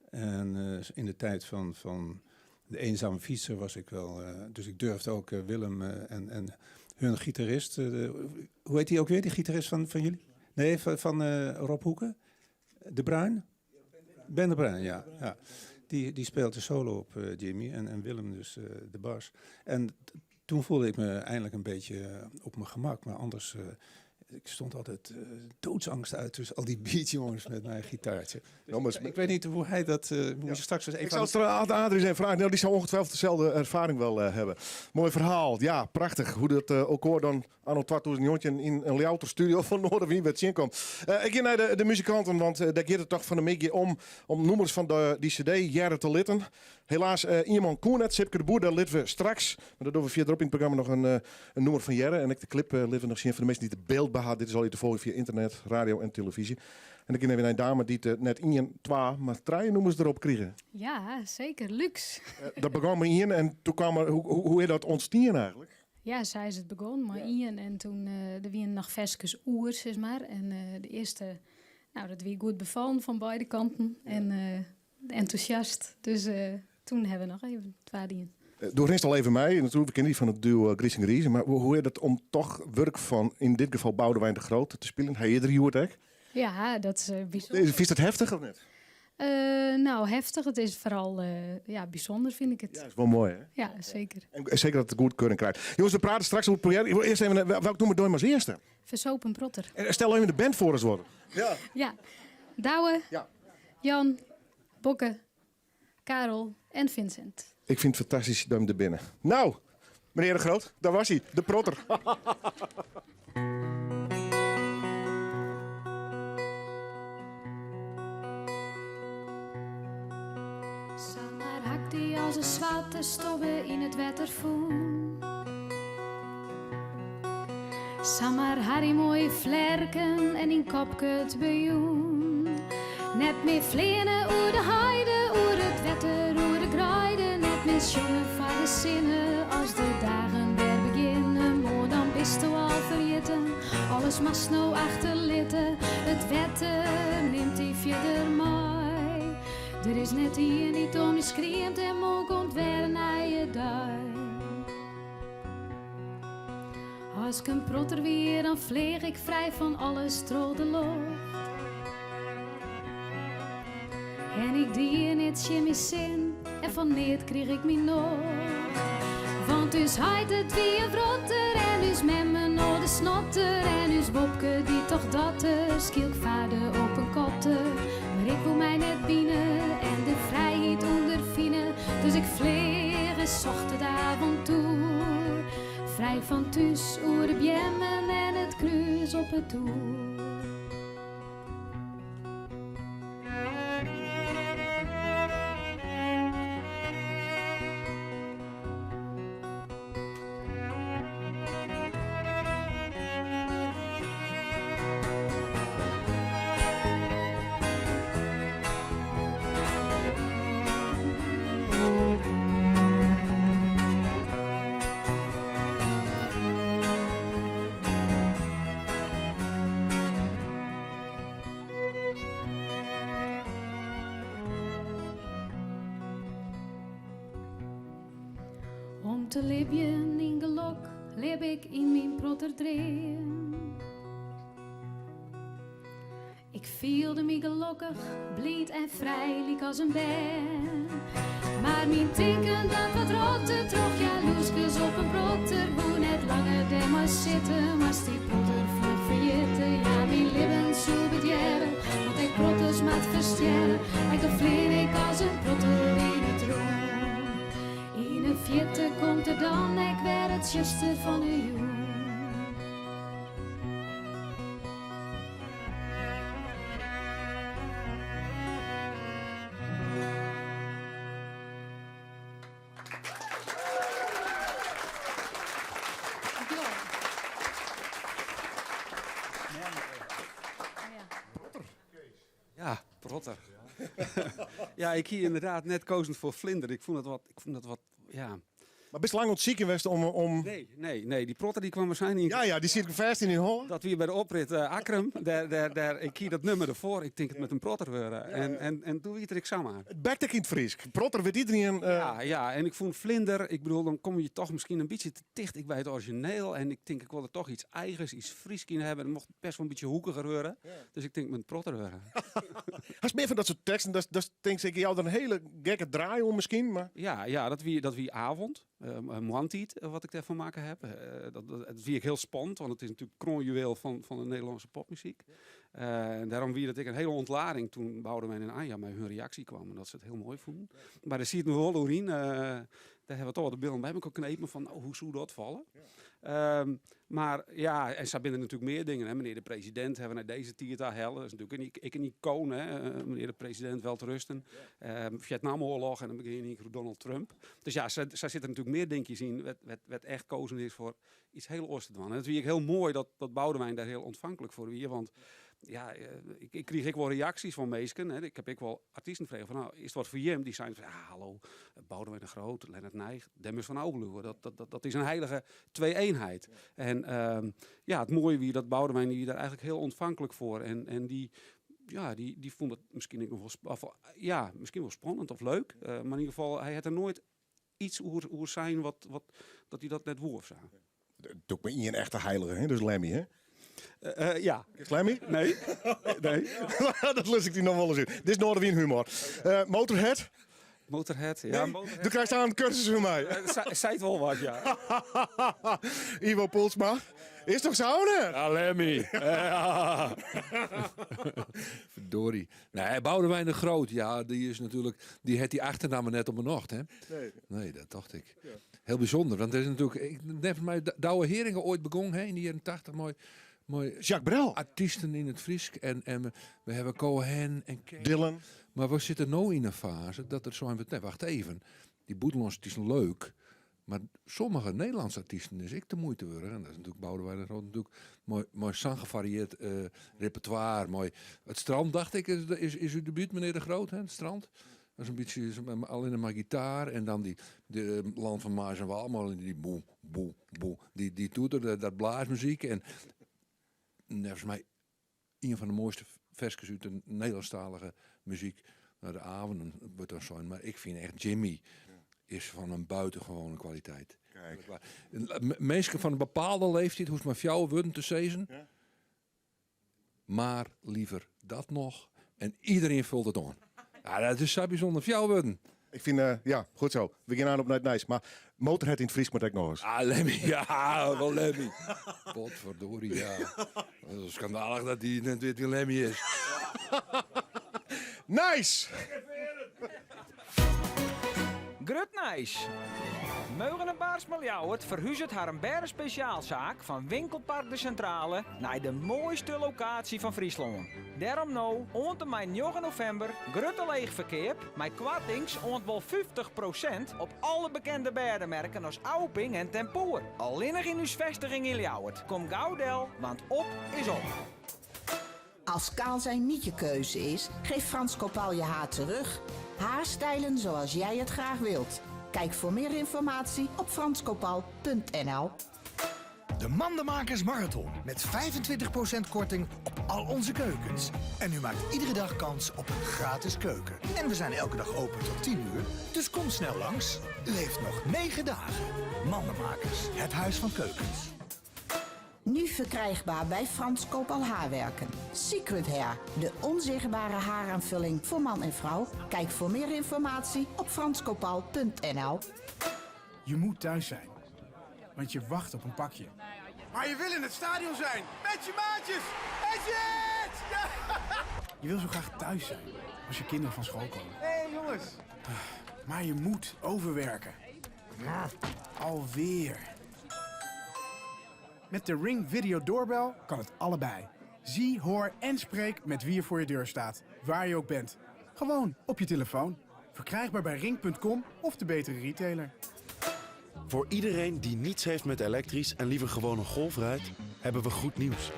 En in de tijd van de eenzame fietser was ik wel. Dus ik durfde ook Willem en hun gitarist. Hoe heet die ook weer, die gitarist van jullie? Nee, van Rob Hoeken? De Bruin? Ben de Bruin, ja. Die speelt de solo op Jimmy en Willem dus de bas. En toen voelde ik me eindelijk een beetje op mijn gemak. Maar anders, ik stond altijd doodsangst uit tussen al die beatjongens met mijn gitaartje. Dus Nou, maar ik weet niet hoe hij dat... Moet je straks eens even Ik zal het aan Adrie zijn vragen. Nou, die zal ongetwijfeld dezelfde ervaring wel hebben. Mooi verhaal. Ja, prachtich. Hoe dat elkoar dan anno 2019 yn in Ljouwerter studio fan Noardewyn wer tsjinkomt. Ik gean nei de muzikanten, want dêr giet it toch fan 'e middei om nûmers fan dy CD hearre te litten. Helaas, ien koe net, Sipke de Boer, dêr litte we straks. Mar dat dogge we fierderop yn it programma noch in nûmer fan hearre. En ek de clip litte we noch sjen foar de minsken dy't it byld by ha. Dit is al te folgjen fia ynternet, radio en telefyzje. En dan gean we nei in dame dy't net ien, twa, mar trije nûmers derop krige. Ja, seker. Luxe. Dat begûn mei ien en doe kaam der, hoe is dat ûntstien eigentlik? Ja, sa is it begûn mei ien en doe der wiene noch ferskes oer, sis mar. En de earste, nou, dat wie goed befallen fan beide kanten. En entûsjast. Dus doe ha we noch even twa dien. Do rinst al even mei, natuerlik, we kenne dy fan it duo Grys en Grize, mar hoe is dat om dochs wurk fan, yn dit gefal Boudewijn de Groot, te spyljen? Ha je der hjoed ek? Ja, dat is bysûnder. Fynst dat heftich of net? No, heftich. It is foaral ja, bysûnder, fyn ik it. Ja, is wol moai, hè? Ja, seker. En seker dat it goedkeuring krijt. Jonges, we prate straks oer it projekt. Ik wol earst even, welk nûmer dogge we as earste? Fersopen Protter. En stel even de band foar as wat. Ja. Ja. Douwe, ja. Jan, Bokke, Karel en Vincent. Ik fyn it fantastysk dat jim der binne. No, menear De Groot, dêr wie hy, de protter. Samar ha 'k dy as in swarte stobbe yn it wetter fûn. Samar ha dyn moaie flerken en dyn kopke it bejûn. Net mear fleane oer de heide, oer it wetter, oer de greide. Net mear sjonge foar de sinne as de dagen wer begjinne. Moarn dan bisto al ferjitten, alles moatst no achterlitte. It wetter nimt dy fierder mei. Der is net ien dy't om dy skriemt en moarn komt wer in nije dei. As 'k in protter wie, dan fleach ik frij fan alles troch de loft. En ik die neat tsjin myn sin en fan neat kriich ik myn nocht. Want ús heit it wie in wrotter en ús mem in âlde snotter en ús Wopke die tocht dat er skielk farde op in kotter. Mar ik woe my net bine en de frijheid ûnderfine, dus ik fleach en socht it avontoer. Frij fan thús oer de beammen en it krús op 'e toer. Om te libjen yn gelok lib ik yn myn protterdream. Ik fielde my gelokkich, bliid en frij lykas in bern. Mar myn tinken dat wat rotte troch jaloerskens op in protter woe net langer dêrmei sitte, moast dy protter fluch ferjitte. Ja, myn libben soe bedjerre, want ek protters moat ferstjerre, ek al flean ik as in protter yn it rûn. Yn 'e fierte komt der dan ek wer it tsjuster fan 'e jûn. Ja, protter. Ja, ik hie ynderdaad net kozen foar flinder. Ik fûn dat wat, ik fûn dat wat, ja. Mar bist lang oan it sykjen west om... om... Nee, nee, nee. Dy protter dy kwam waarskynlik... Ja, ja, dy siet fêst yn dyn holle. Dat wie by de oprit eh, Akkrum. Dêr, dêr, dêr, ik hie dat nûmer derfoar. Ik tink it moat in protter wurde. En, en, en doe wie it der ek samar. It bekt ek yn it Frysk. Protter wit iderien... eh, Ja, ja, en ik fûn flinder, ik bedoel, dan komme je toch miskien in bytsje te ticht ek by it orizjineel. En ik tink, ik wol der toch iets eigens, iets Frysk yn hawwe. Dat mocht best wol in bytsje hoekiger wurde. Dus ik tink, it moat in protter wurde. Hast mear fan dat soart teksten, dat, dat tinkst ik jou der in hiele gekke draai oan miskien, mar... Ja, ja dat wie, dat wie Avond, uh, Moarntiid, wat ik dêrfan makke ha. Dat, dat, dat wie ek hiel spannend, want it is natuerlik kroanjuweel fan, fan de Nederlânske popmuzyk. En dêrom wie dat ek in hiele ûntlading doe't Boudewijn en Anja mei harren reaksje kamen, dat se it hiel moai fûnen. Mar dêr sieten we wol oer yn. Dêr hawwe we toch de billen by elkoar knepen fan, no, hoe soe dat falle? Mar ja, en sa binne der natuerlik mear dingen. Hè. Menear de presidint hawwe we nei dizze tiid ta helle. Dat is natuerlik ek in ikoan, hè. Menear de presidint welterusten. Fjetnamoarloch en dan begjin je oer Donald Trump. Dus ja, sa, sa sitte der natuerlik mear dinkjes yn wêr't echt kozen is foar iets hiel oars te dwaan. En it wie ek hiel moai dat, dat Boudewijn dêr hiel ûntfanklik foar wie, want ja, ik, ik kriich ek wol reaksjes fan minsken. Hè. Ik ha ek wol artysten frege fan, no, is it wat foar jim? Dy seinen fan, ja, hallo, Boudewijn de Groot, Lennaert Nijgh, dêr moatst fan ôfbliuwe. Dat, dat, dat, dat is in heilige twee-eenheid. En ja, it moaie wie dat Boudewijn wie dêr eigentlik hiel ûntfanklik foar. En, en dy, ja, dy, dy fûn it miskien ek noch wol, of, ja, miskien wol spannend of leuk. Mar yn ieder gefal, hy hat der noait iets oer, oer sein wat, wat, dat hy dat net woe of sa. Doe mar ien echte heilige, hè? Dus Lemmy, hè? Ja. Lemmy? Nee. Nee. Dat lust ik dy noch wol ris út. Dit is Noardewyn humor. Motorhead? Motorhead, ja. Nee? Do krijst aanst in kursus fan my. Seit wol wat, ja. Ivo Poelsma. Is toch sa, hè? Ja, Lemmy. Ja. Verdorie. Nee, Boudewijn de Groot, ja, die is natuurlijk, die hat die achternaam net om 'e nocht, hè? Nee. Nee, dat tocht ik. Heel bijzonder, want er is natuurlijk, ik, net mei Douwe Heeringa oait begûn, hè, yn de jierren 80 mei, mei Jacques Brel. artysten yn it Frysk en we hawwe Cohen en Kees. Dylan. Mar we sitte no yn in faze dat der sein wurdt, nee, wacht even, dy bûtenlânske artysten leuk, mar sommige Nederlânske artysten is ek de muoite wurdich. En dat is natuerlik Boudewijn de Groot natuerlik mei sa'n gefarieerd repertoire. Mei it strand, dacht ik, is uw debuut, meneer de Groot, hè, it strand. Dat is in bytsje is allinne mar gitaar en dan dy de Land van Maas en Waal, mar dy boe, boe, boe, dy toeter, dat blaasmuzyk. En neffens my ien fan de moaiste ferskes út de Nederlânsktalige muzyk. No, de avonden wurdt dan sein, mar ik fyn echt Jimmy is fan in buitengewone kwaliteit. Kijk. Minsken fan in bepaalde leeftiid hoechst mar fjouwer wurden te sizzen. Maar liever dat nog. En iedereen vult het oan. Ja, dat is sa bysûnder. Fjouwer wurden. Ik fyn, ja, goed zo. We gean oan op nei it nijs. Mar Motorhead yn it Frysk moat ek noch ris. Ah, Lemmy. Ja, wol Lemmy. Potverdorie, ja. Dat is skandalich dat dy net wit wie Lemmy is. Nijs! Grut nijs! Meugen en Baarsma Ljouwert ferhuzet harren bêdespesjaalsaak fan winkelpark De Centrale nei de moaiste lokaasje fan Fryslân. Dêrom no oant en mei njoggen novimber grutte leechferkeap mei koartings oant wol 50 prosint op alle bekende bêdemerken as Auping en Tempur. Allinnich yn ús festiging yn Ljouwert. Kom gau del, want op is op! Als kaal zijn niet je keuze is, geeft Frans Kopal je haar terug. Haarstijlen zoals jij het graag wilt. Kijk voor meer informatie op franskopal.nl. De Mandenmakers Marathon met 25% korting op al onze keukens. En u maakt iedere dag kans op een gratis keuken. En we zijn elke dag open tot 10 uur, dus kom snel langs. U heeft nog 9 dagen. Mandenmakers, het huis van keukens. Nu verkrijgbaar bij Frans Kopal Haarwerken. Secret Hair, de onzichtbare haaraanvulling voor man en vrouw. Kijk voor meer informatie op franskopal.nl. Je moet thuis zijn, want je wacht op een pakje. Maar je wil in het stadion zijn, met je maatjes. En shit! Ja! Je wil zo graag thuis zijn, als je kinderen van school komen. Hé hey, jongens. Maar je moet overwerken. Alweer. Met de Ring Video Doorbel kan het allebei. Zie, hoor en spreek met wie er voor je deur staat, waar je ook bent. Gewoon op je telefoon. Verkrijgbaar bij ring.com of de betere retailer. Voor iedereen die niets heeft met elektrisch en liever gewoon een Golf rijdt, hebben we goed nieuws.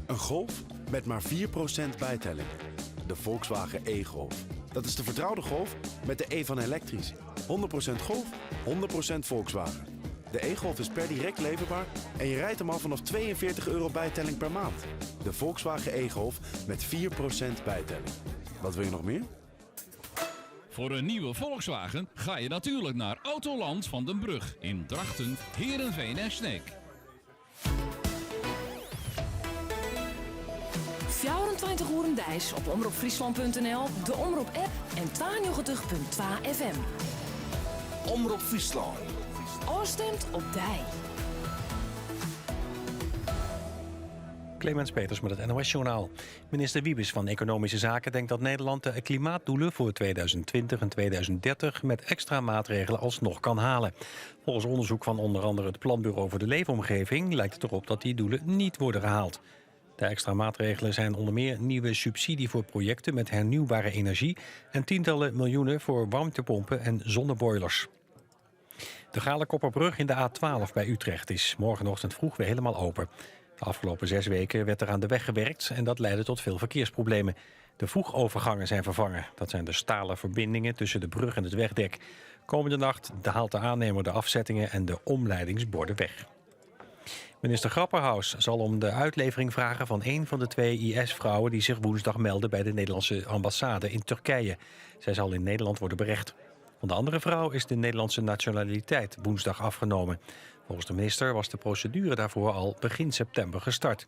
Een Golf met maar 4% bijtelling. De Volkswagen e-Golf. Dat is de vertrouwde Golf met de E van elektrisch. 100% Golf, 100% Volkswagen. De e-Golf is per direct leverbaar en je rijdt hem al vanaf 42 euro bijtelling per maand. De Volkswagen e-Golf met 4% bijtelling. Wat wil je nog meer? Voor een nieuwe Volkswagen ga je natuurlijk naar Autoland van den Brug in Drachten, Heerenveen en Sneek. 24 oeren deis op omropfryslan.nl, de Omrop app en 92.2 FM. Omrop Fryslân. Ofstimd op dy. Clemens Peters met het NOS-journaal. Minister Wiebes van Economische Zaken denkt dat Nederland de klimaatdoelen voor 2020 en 2030 met extra maatregelen alsnog kan halen. Volgens onderzoek van onder andere het Planbureau voor de Leefomgeving lijkt het erop dat die doelen niet worden gehaald. De extra maatregelen zijn onder meer nieuwe subsidie voor projecten met hernieuwbare energie en tientallen miljoenen voor warmtepompen en zonneboilers. De Galecopperbrug in de A12 bij Utrecht is morgenochtend vroeg weer helemaal open. De afgelopen 6 weken werd er aan de weg gewerkt en dat leidde tot veel verkeersproblemen. De voegovergangen zijn vervangen. Dat zijn de stalen verbindingen tussen de brug en het wegdek. Komende nacht haalt de aannemer de afzettingen en de omleidingsborden weg. Minister Grapperhaus zal om de uitlevering vragen van een van de 2 I S-vrouwen die zich woensdag meldden bij de Nederlandse ambassade in Turkije. Zij zal in Nederland worden berecht. Van de andere vrouw is de Nederlandse nationaliteit woensdag afgenomen. Volgens de minister was de procedure daarvoor al begin september gestart.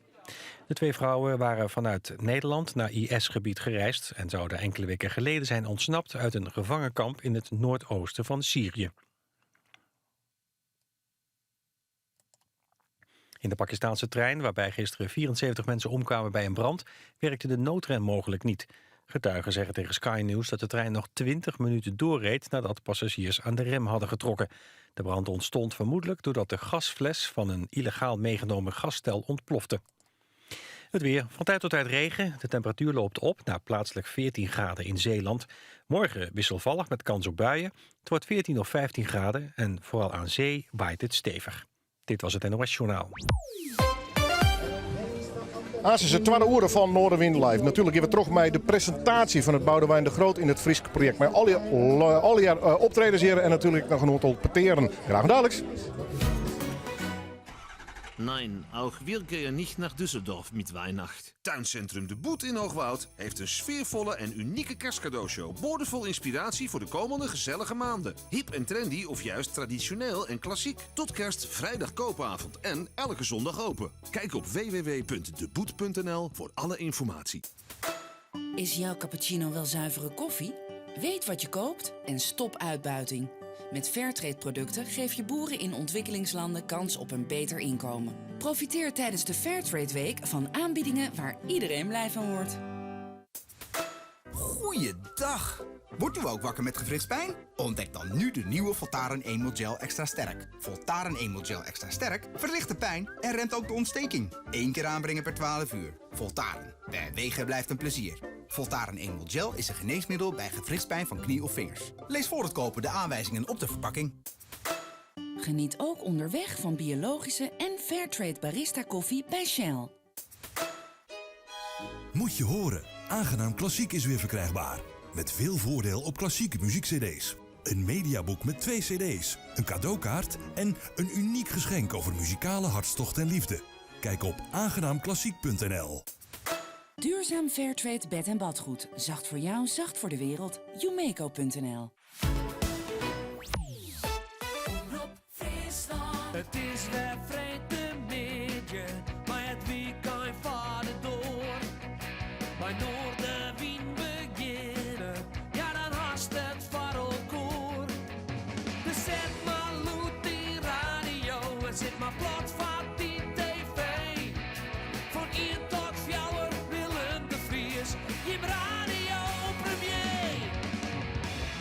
De twee vrouwen waren vanuit Nederland naar IS-gebied gereisd en zouden enkele weken geleden zijn ontsnapt uit een gevangenkamp in het noordoosten van Syrië. In de Pakistaanse trein, waarbij gisteren 74 mensen omkwamen bij een brand, werkte de noodrem mogelijk niet. Getuigen zeggen tegen Sky News dat de trein nog 20 minuten doorreed nadat passagiers aan de rem hadden getrokken. De brand ontstond vermoedelijk doordat de gasfles van een illegaal meegenomen gasstel ontplofte. Het weer. Van tijd tot tijd regen. De temperatuur loopt op naar plaatselijk 14 graden in Zeeland. Morgen wisselvallig met kans op buien. Het wordt 14 of 15 graden en vooral aan zee waait het stevig. Dit was het NOS Journaal. Aanst is it twadde oere fan Noardewyn Live. Natuerlik geane we troch mei de presintaasje fan it Boudewijn de Groot yn it Frysk projekt. Mei allegear optredens hjir en natuerlik noch in oantal petearen. Graach daliks. Nein, auch wir gehen nicht nach Düsseldorf mit Weihnacht. Tuincentrum De Boet in Hoogwoud heeft een sfeervolle en unieke kerstcadeaushow. Boordevol inspiratie voor de komende gezellige maanden. Hip en trendy of juist traditioneel en klassiek. Tot kerst vrijdag koopavond en elke zondag open. Kijk op www.deboet.nl voor alle informatie. Is jouw cappuccino wel zuivere koffie? Weet wat je koopt en stop uitbuiting. Met Fairtrade producten geef je boeren in ontwikkelingslanden kans op een beter inkomen. Profiteer tijdens de Fairtrade Week van aanbiedingen waar iedereen blij van wordt. Goeiedag! Wordt u ook wakker met gewrichtspijn? Ontdek dan nu de nieuwe Voltaren Emol Gel Extra Sterk. Voltaren Emol Gel Extra Sterk verlicht de pijn en remt ook de ontsteking. Eén keer aanbrengen per 12 uur. Voltaren. Bewegen blijft een plezier. Voltaren Emol Gel is een geneesmiddel bij gewrichtspijn van knie of vingers. Lees voor het kopen de aanwijzingen op de verpakking. Geniet ook onderweg van biologische en Fairtrade barista koffie bij Shell. Moet je horen, Aangenaam Klassiek is weer verkrijgbaar. Met veel voordeel op klassieke muziek-cd's. Een mediaboek met twee cd's, een cadeaukaart en een uniek geschenk over muzikale hartstocht en liefde. Kijk op aangenaamklassiek.nl. Duurzaam Fairtrade bed- en badgoed. Zacht voor jou, zacht voor de wereld. Umeco.nl It is wer freedtemiddei, mei it wykein foar de doar. By Noardewyn begjinne, ja dan hast it foar elkoar. Dus set mar lûd dyn radio en sit mar plat foar dyn TV. Fan ien tot fjouwer Willem de Vries, jim radiopremier.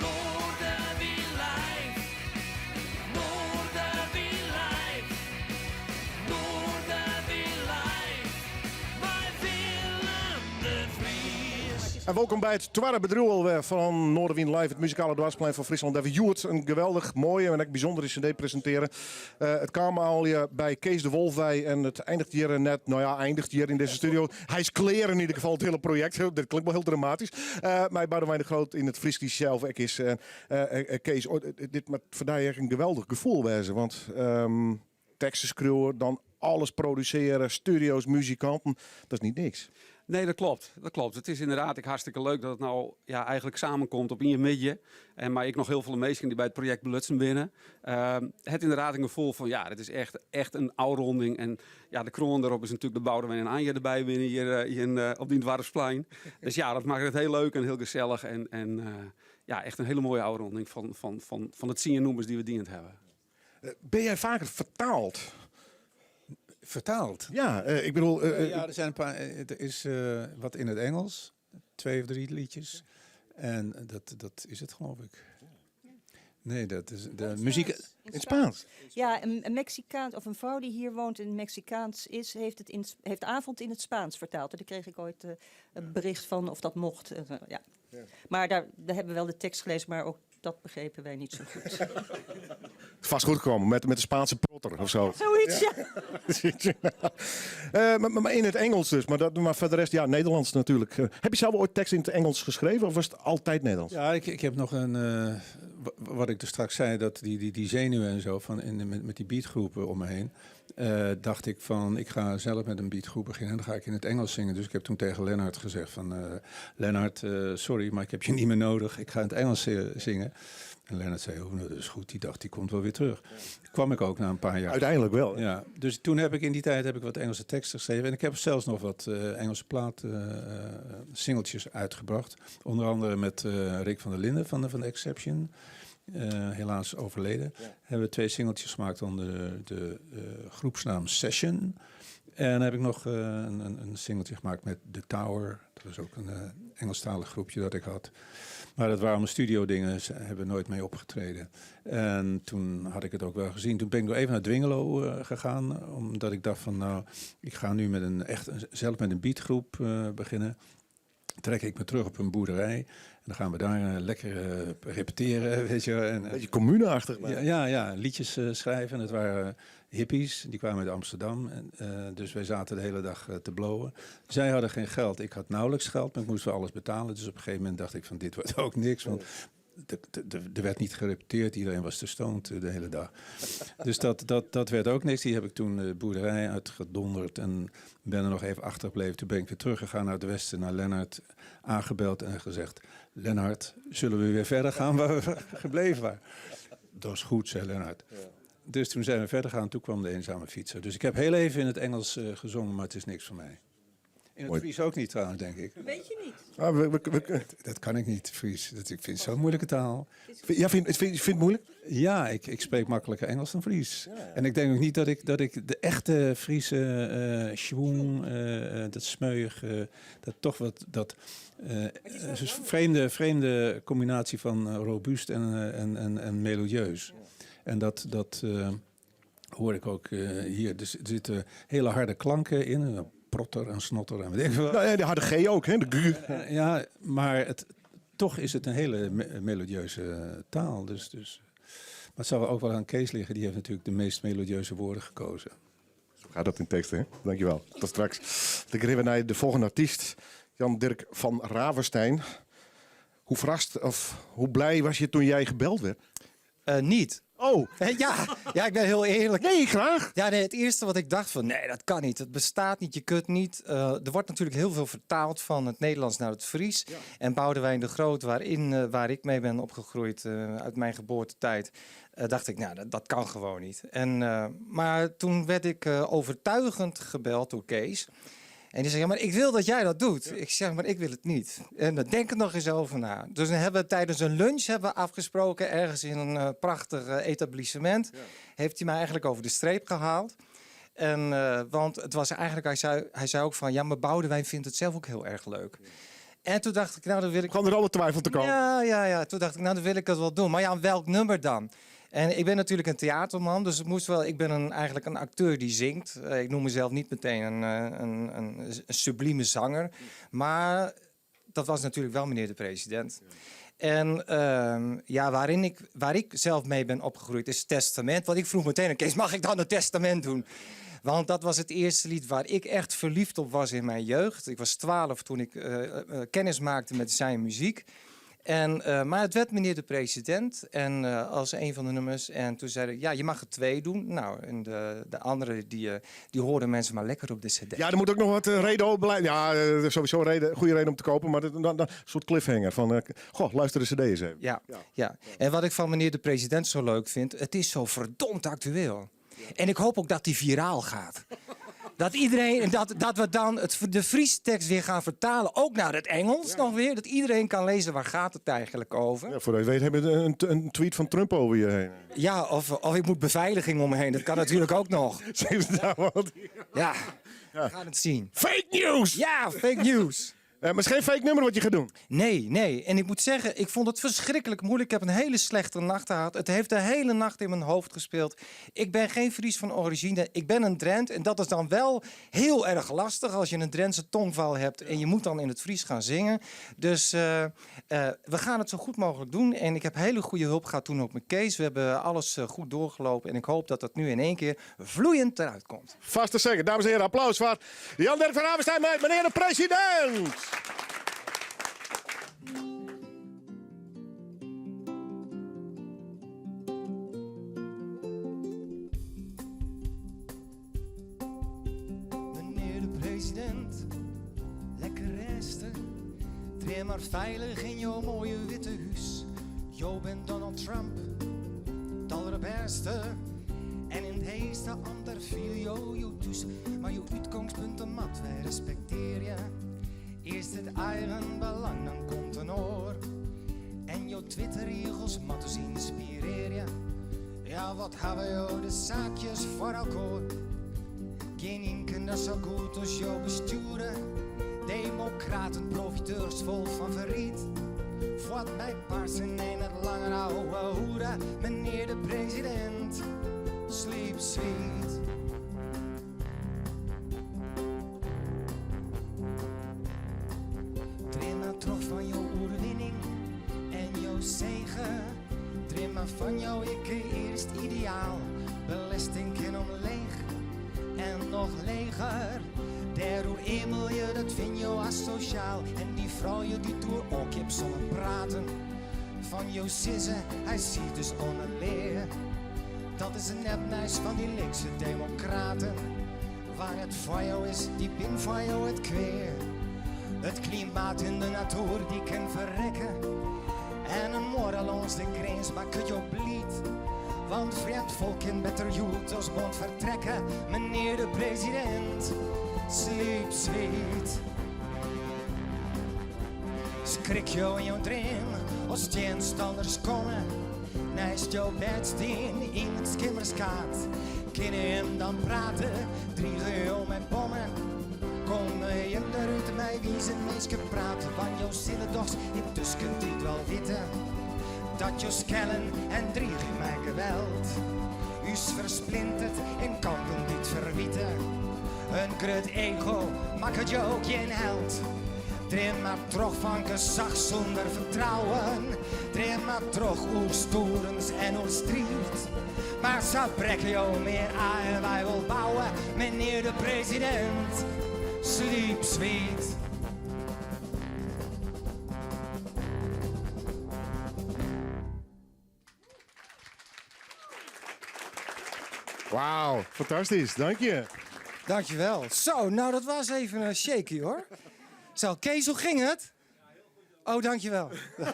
Noardewyn live, Noardewyn live, Noardewyn live, mei Willem de Vries. En wolkom by it twadde bedriuw alwer fan Noardewyn Live, it muzikale doarpsplein fan Fryslân. Dêr't we hjoed in geweldich moaie en ek bysûndere CD presintearje. Eh, it kaam allegear by Kees de Wolff wei en it einiget hjir net, no ja, einiget hjir yn dizze studio. Hy is klear yn ieder gefal, it hiele projekt. Dat klinkt wol hiel dramatysk. Uh, mei Boudewijn de Groot yn it Frysk dy't sels ek is. Uh, Kees, oh, dit moat foar dy ek in geweldich gefoel wêze, want um, teksten skriuwe, dan alles produsearje, studio's, muzikanten, dat is net niks. Nee, dat klopt. Dat klopt. It is ynderdaad ek hartstikke leuk dat it no ja, eigentlik samenkomt op ien middei. En mar ek noch hiel folle minsken dy't by it projekt belutsen binne. Uh, it ynderdaad in gefoel fan ja, dit is echt, echt in ôfrûning. En ja, de kroan dêrop is natuerlik dat Boudewijn en Anja derby binne hjir eh, yn, eh, op dyn doarpsplein. Dus ja, dat makket it hiel leuk en hiel gesellich. En, en eh, ja, echt in hiele moaie ôfrûning fan de tsien nûmers dy't we dien hawwe. Ben jij vaker vertaald? Vertaald? Ja, ik bedoel... ja, er zijn een paar. Er is wat in het Engels. Twee of drie liedjes. En dat is het, geloof ik. Nee, dat is de muziek. In het Spaans? Ja, een Mexicaans, of een vrouw die hier woont en Mexicaans is, heeft avond in het Spaans vertaald. En daar kreeg ik ooit een bericht van of dat mocht. Ja. Ja. Maar daar hebben we wel de tekst gelezen, maar ook dat begrepen wij niet zo goed. Vast goed gekomen met de Spaanse protter of zo. Zoiets, ja. Maar in het Engels dus. Maar voor de rest, ja, Nederlands natuurlijk. Heb je zelf ooit tekst in het Engels geschreven of was het altijd Nederlands? Ja, ik heb nog een... wat ik dus straks zei, dat die zenuwen en zo van in, met die beatgroepen om me heen. Dacht ik van, ik ga zelf met een beatgroep beginnen en dan ga ik in het Engels zingen. Dus ik heb toen tegen Lennart gezegd van, Lennart, sorry, maar ik heb je niet meer nodig. Ik ga in het Engels zingen. En Lennart zei, oh, nou, dat is goed. Die dacht, die komt wel weer terug. Kwam ik ook na een paar jaar. Uiteindelijk wel. Ja, dus toen heb ik in die tijd heb ik wat Engelse teksten geschreven. En ik heb zelfs nog wat Engelse plaat singeltjes uitgebracht. Onder andere met Rick van der Linden van de Exception. Helaas overleden. Hebben we 2 singeltjes gemaakt onder de groepsnaam Session. En dan heb ik nog een singeltje gemaakt met The Tower. Dat was ook een Engelstalig groepje dat ik had. Maar dat waren mijn studio dingen, ze hebben nooit mee opgetreden. En toen had ik het ook wel gezien. Toen ben ik nog even naar Dwingeloo gegaan. Omdat ik dacht van, nou, ik ga nu zelf met een beatgroep beginnen. Trek ik me terug op een boerderij. En dan gaan we daar lekker repeteren, weet je. En Beetje communeachtig, maar. Ja, ja, ja, liedjes schrijven. En het waren hippies, die kwamen uit Amsterdam. En dus wij zaten de hele dag te blowen. Zij hadden geen geld, ik had nauwelijks geld, maar ik moest wel alles betalen. Dus op een gegeven moment dacht ik van, dit wordt ook niks. Want er werd niet gerepeteerd, iedereen was te stoned de hele dag. Dus dat werd ook niks. Die heb ik toen de boerderij uitgedonderd en ben er nog even achtergebleven. Toen ben ik weer teruggegaan naar het westen, naar Lennart, aangebeld en gezegd... Lennart, zullen we weer verder gaan waar we gebleven waren? Dat is goed, zei Lennart. Dus toen zijn we verder gegaan, toen kwam de eenzame fietser. Dus ik heb heel even in het Engels gezongen, maar het is niks voor mij. In het Mooi. Fries ook niet trouwens, denk ik. Weet je niet. Ah, we, Dat kan ik niet, Fries. Ik vind het zo'n moeilijke taal. Ja, vind je het moeilijk? Ja, ik spreek makkelijker Engels dan Fries. En ik denk ook niet dat ik de echte Friese schwung, dat smeuig, dat toch wat, dat een soort vreemde combinatie van robuust en melodieus. En dat hoor ik ook hier. Dus er zitten hele harde klanken in. Een protter en snotter en weet ik veel. Nou ja, de harde G ook, hè? De G. Ja, maar toch is het een hele melodieuze taal. Maar het zal ook wel aan Kees liggen. Die heeft natuurlijk de meest melodieuze woorden gekozen. Zo gaat dat in teksten, hè? Dankjewel. Tot straks. Dan gaan we naar de volgende artiest. Jan-Dirk van Ravestein. Hoe verrast of hoe blij was je toen jij gebeld werd? Niet. Oh. Ja, ja, ik ben heel eerlijk. Nee, graag. Ja, nee, het eerste wat ik dacht van, nee, dat kan niet. Dat bestaat niet, je kunt niet. Er wordt natuurlijk heel veel vertaald van het Nederlands naar het Fries. En Boudewijn de Groot, waar ik mee ben opgegroeid uit mijn geboortetijd, dacht ik, nou, dat kan gewoon niet. Maar toen werd ik overtuigend gebeld door Kees. En die zei, ja, maar ik wil dat jij dat doet. Ik zeg, maar ik wil het niet. En daar denk ik nog eens over na. Dus dan hebben we tijdens een lunch afgesproken... ergens in een prachtig etablissement. Heeft hij mij eigenlijk over de streep gehaald. En want het was eigenlijk, hij zei, hij zei ook van... ja, maar Boudewijn vindt het zelf ook heel erg leuk. En toen dacht ik, nou, dan wil ik... Kwam er alle twijfel te komen? Ja, ja, ja. Toen dacht ik, nou, dan wil ik het wel doen. Maar ja, welk nummer dan? En ik ben natuurlijk een theaterman, dus het moest wel. Ik ben eigenlijk een acteur die zingt. Ik noem mezelf niet meteen een sublieme zanger. Maar dat was natuurlijk wel meneer de president. En ja, waar ik zelf mee ben opgegroeid is Testament. Want ik vroeg meteen aan Kees, mag ik dan het Testament doen? Want dat was het eerste lied waar ik echt verliefd op was in mijn jeugd. Ik was 12 toen ik kennis maakte met zijn muziek. Maar het werd meneer de president en als een van de nummers. En toen zeiden ja, je mag er 2 doen. Nou, en de andere, die hoorden mensen maar lekker op de cd. Ja, er moet ook nog wat reden op blijven. Ja, sowieso goede reden om te kopen. Maar dat een soort cliffhanger van goh, luister de cd eens even. Ja, ja. En wat ik van meneer de president zo leuk vind, het is zo verdomd actueel. En ik hoop ook dat die viraal gaat. Dat iedereen, dat, dat we dan het, de Friese tekst weer gaan vertalen, ook naar het Engels nog weer. Dat iedereen kan lezen waar gaat het eigenlijk over. Ja, voordat je weet hebben we een tweet van Trump over je heen. Ja, of ik moet beveiliging om me heen. Dat kan natuurlijk ook nog. Zeg ze daar wat? Ja, we gaan het zien. Fake news! Ja, fake news. Maar het is geen fake nummer wat je gaat doen. Nee, nee. En ik moet zeggen, ik vond het verschrikkelijk moeilijk. Ik heb een hele slechte nacht gehad. Het heeft de hele nacht in mijn hoofd gespeeld. Ik ben geen Fries van origine. Ik ben een Drent. En dat is dan wel heel erg lastig als je een Drentse tongval hebt. En je moet dan in het Fries gaan zingen. Dus we gaan het zo goed mogelijk doen. En ik heb hele goede hulp gehad toen ook met Kees. We hebben alles goed doorgelopen. En ik hoop dat dat nu in één keer vloeiend eruit komt. Vast te zeggen. Dames en heren, applaus voor Jan-Dirk van Ravestein met meneer de president. bêste. Dream mar feilich yn jo moaie Wite Hús. Jo bin Donald Trump, it alderbêste. En yn it heechste amt dêr fiele jo jo thús. Mar jo útgongspunten moatte wy respektearje. Earst it eigen belang, dan komt in oar. En jo Twitterrigels moatte ús ynspirearje. Ja, wat hawwe jo de saakjes foar elkoar? Gjinien kin dat sa goed as jo bestjoere. Demokraten, profiteurs fol fan ferried. Foar't my parsen en net langer ouwehoere, menear de presidint, sliep swiet. Dream mar troch fan jo oerwinning en jo sege. Dream mar fan jo ikke earst ideaal. Belesting kin omleech en noch leger. Dêroer eamelje, dat fine jo asosjaal. En dy froulju dy't oer ôfkjipsommen praten, fan jo sizze, hy siet dus oan 'e lear. Dat is it nepnijs fan dy linkse demokraten. Wa net foar jo is, dy bin foar jo it kwea. It klimaat en de natoer dy kin ferrekke. En in muorre lâns de grins makket jo bliid. Want frjemd folk kin better hjoed as moarn fertrekke. Menear de presidint, sliep swiet. Skrik jo yn jo dream as tsjinstanners komme. Neist jo bêd stean yn it skimmerskaad. Kinne jim dan prate, drige jo mei bommen? Komme jim derút mei wize minsken prate, want jo sille dochs yntuskentiid wol witte dat jo skellen en driigje mei geweld ús fersplintert yn kampen dy't ferwite. In grut ego makket jo gjin held. Dream mar troch fan gesach sûnder fertrouwen. Dream mar troch oer stoerens en oer striid. Mar sa brekke jo mear aaien wy wol bouwe, menear de presidint. Sliep swiet. Wauw, fantastysk. Dank je. Dankjewel. Zo, nou dat was even een shaky hoor. Zo, Kees, hoe ging het? Oh, dankjewel.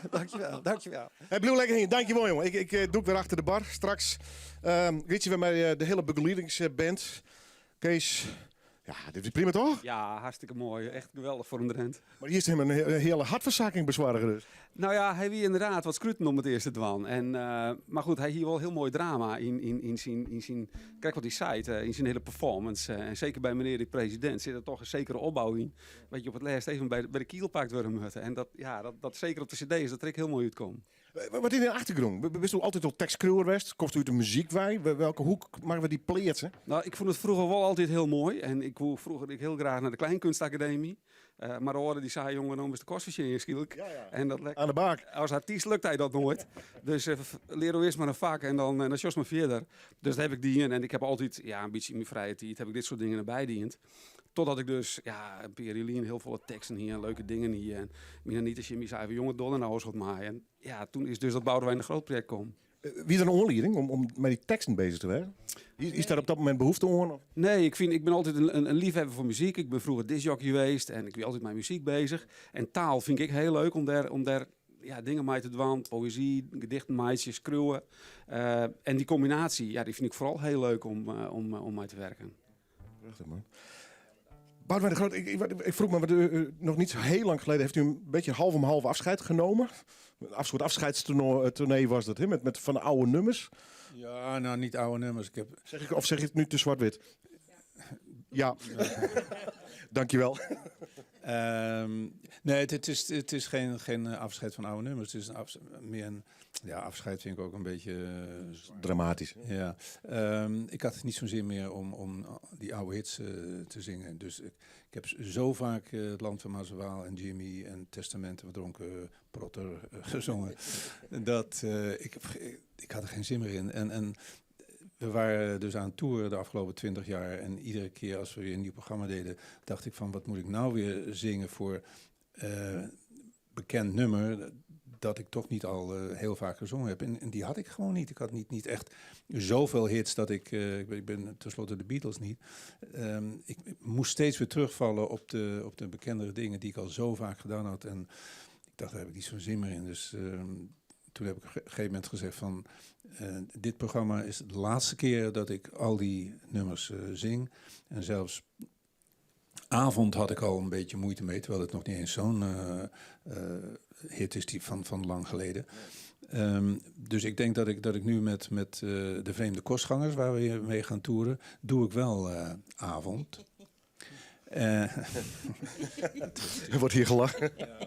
Dankjewel, dankjewel. Hey, bliuw lekker hingjen. Dankjewel, jongen. Ik dûk wer achter de bar straks. Um, we mei de hiele begeliedingsband. Kees, ja, dit is prima toch? Ja, hartstikke moai. Echt geweldich foar in Drint. Mar hjir is him in hiele hertfersakking besoarge dus. Nou ja, hy wie ynderdaad wat skruten om it earst te dwaan. En, mar goed, hy hie wol hiel moai drama yn syn, krekt wat hy seit, yn syn hiele performance. En seker by menear de presidint sit der toch in sekere opbou yn, wat je op it lêst even by de kiel pakt wurde moatte. En dat, ja, dat seker op de cd is dat der ek hiel moai útkommen. Wat is dyn achtergrûn? Bisto altyd al tekstskriuwer west? Komsto út de muzyk wei? Welke hoek moatte we dy pleatse? Nou, ik fûn it froeger wol altyd hiel moai. En ik woe froeger ek hiel graach nei de Kleinkunstacademie. Mar de âlden dy sei, jonge, no moatst de kost fertsjinje skielk. En dat Aan de bak. As artyst lukt dy dat noait. Dus lear earst mar in fak en dan sjochst mar fierder. Dus dat ha ik dien. En ik ha altyd, ja, in bytsje yn myn frije tiid, ha ik dit soart dingen derby dien. Totdat ik dus, ja, in pear jier lyn hiel folle teksten hie en leuke dingen hie. En myn Anita tsjin my sei fan, jonge, doch der no ris wat mei. En ja, toen is dus dat Boudewijn de Groot projekt kommen. Wie der in oanlieding om mei dy teksten bezich te wêzen? Is dêr op dat momint behoefte oan? Of? Nee, ik fyn, ik bin altyd in leafhebber foar muzyk. Ik bin froeger discjockey west en ik wie altyd mei muzyk bezich. En taal fyn ik ek hiel leuk om dêr ja, dingen mei te dwaan. Poëzy, gedichten meitsje, skriuwe. En dy kombinaasje, ja, dy fyn ik foaral hiel leuk om mei te werken. Prachtig man. Boudewijn de Groot, ik vroeg me, want nog niet zo heel lang geleden heeft u een beetje half om half afscheid genomen. Een soort afscheidstournee was dat, hè? Met van de oude nummers. Ja, nou niet oude nummers. Ik heb... Zeg ik, of zeg ik het nu te zwart-wit? Ja. Dankjewel. Nee, het is geen afscheid van oude nummers. Het is meer een, ja, afscheid vind ik ook een beetje Dramatisch. Ja. Ik had niet zo'n zin meer om die oude hits te zingen. Dus ik heb zo vaak Het Land van Maas en Waal en Jimmy en Testamenten van Dronken Protter gezongen. Dat ik had er geen zin meer in. En we waren dus aan het toeren de afgelopen 20 jaar. En iedere keer als we weer een nieuw programma deden, dacht ik van wat moet ik nou weer zingen voor bekend nummer. dat ik toch niet al heel vaak gezongen heb. En die had ik gewoon niet. Ik had niet echt zoveel hits dat ik... Ik ben tenslotte de Beatles niet. Ik moest steeds weer terugvallen op de bekendere dingen die ik al zo vaak gedaan had. En ik dacht, daar heb ik niet zo'n zin meer in. Dus toen heb ik op een gegeven moment gezegd van... dit programma is de laatste keer dat ik al die nummers zing. En zelfs Avond had ik al een beetje moeite mee, terwijl het nog niet eens zo'n hit is die van lang geleden. Dus ik denk dat ik nu met de Vreemde Kostgangers, waar we mee gaan toeren, doe ik wel Avond. Er wordt hier gelachen. Ja,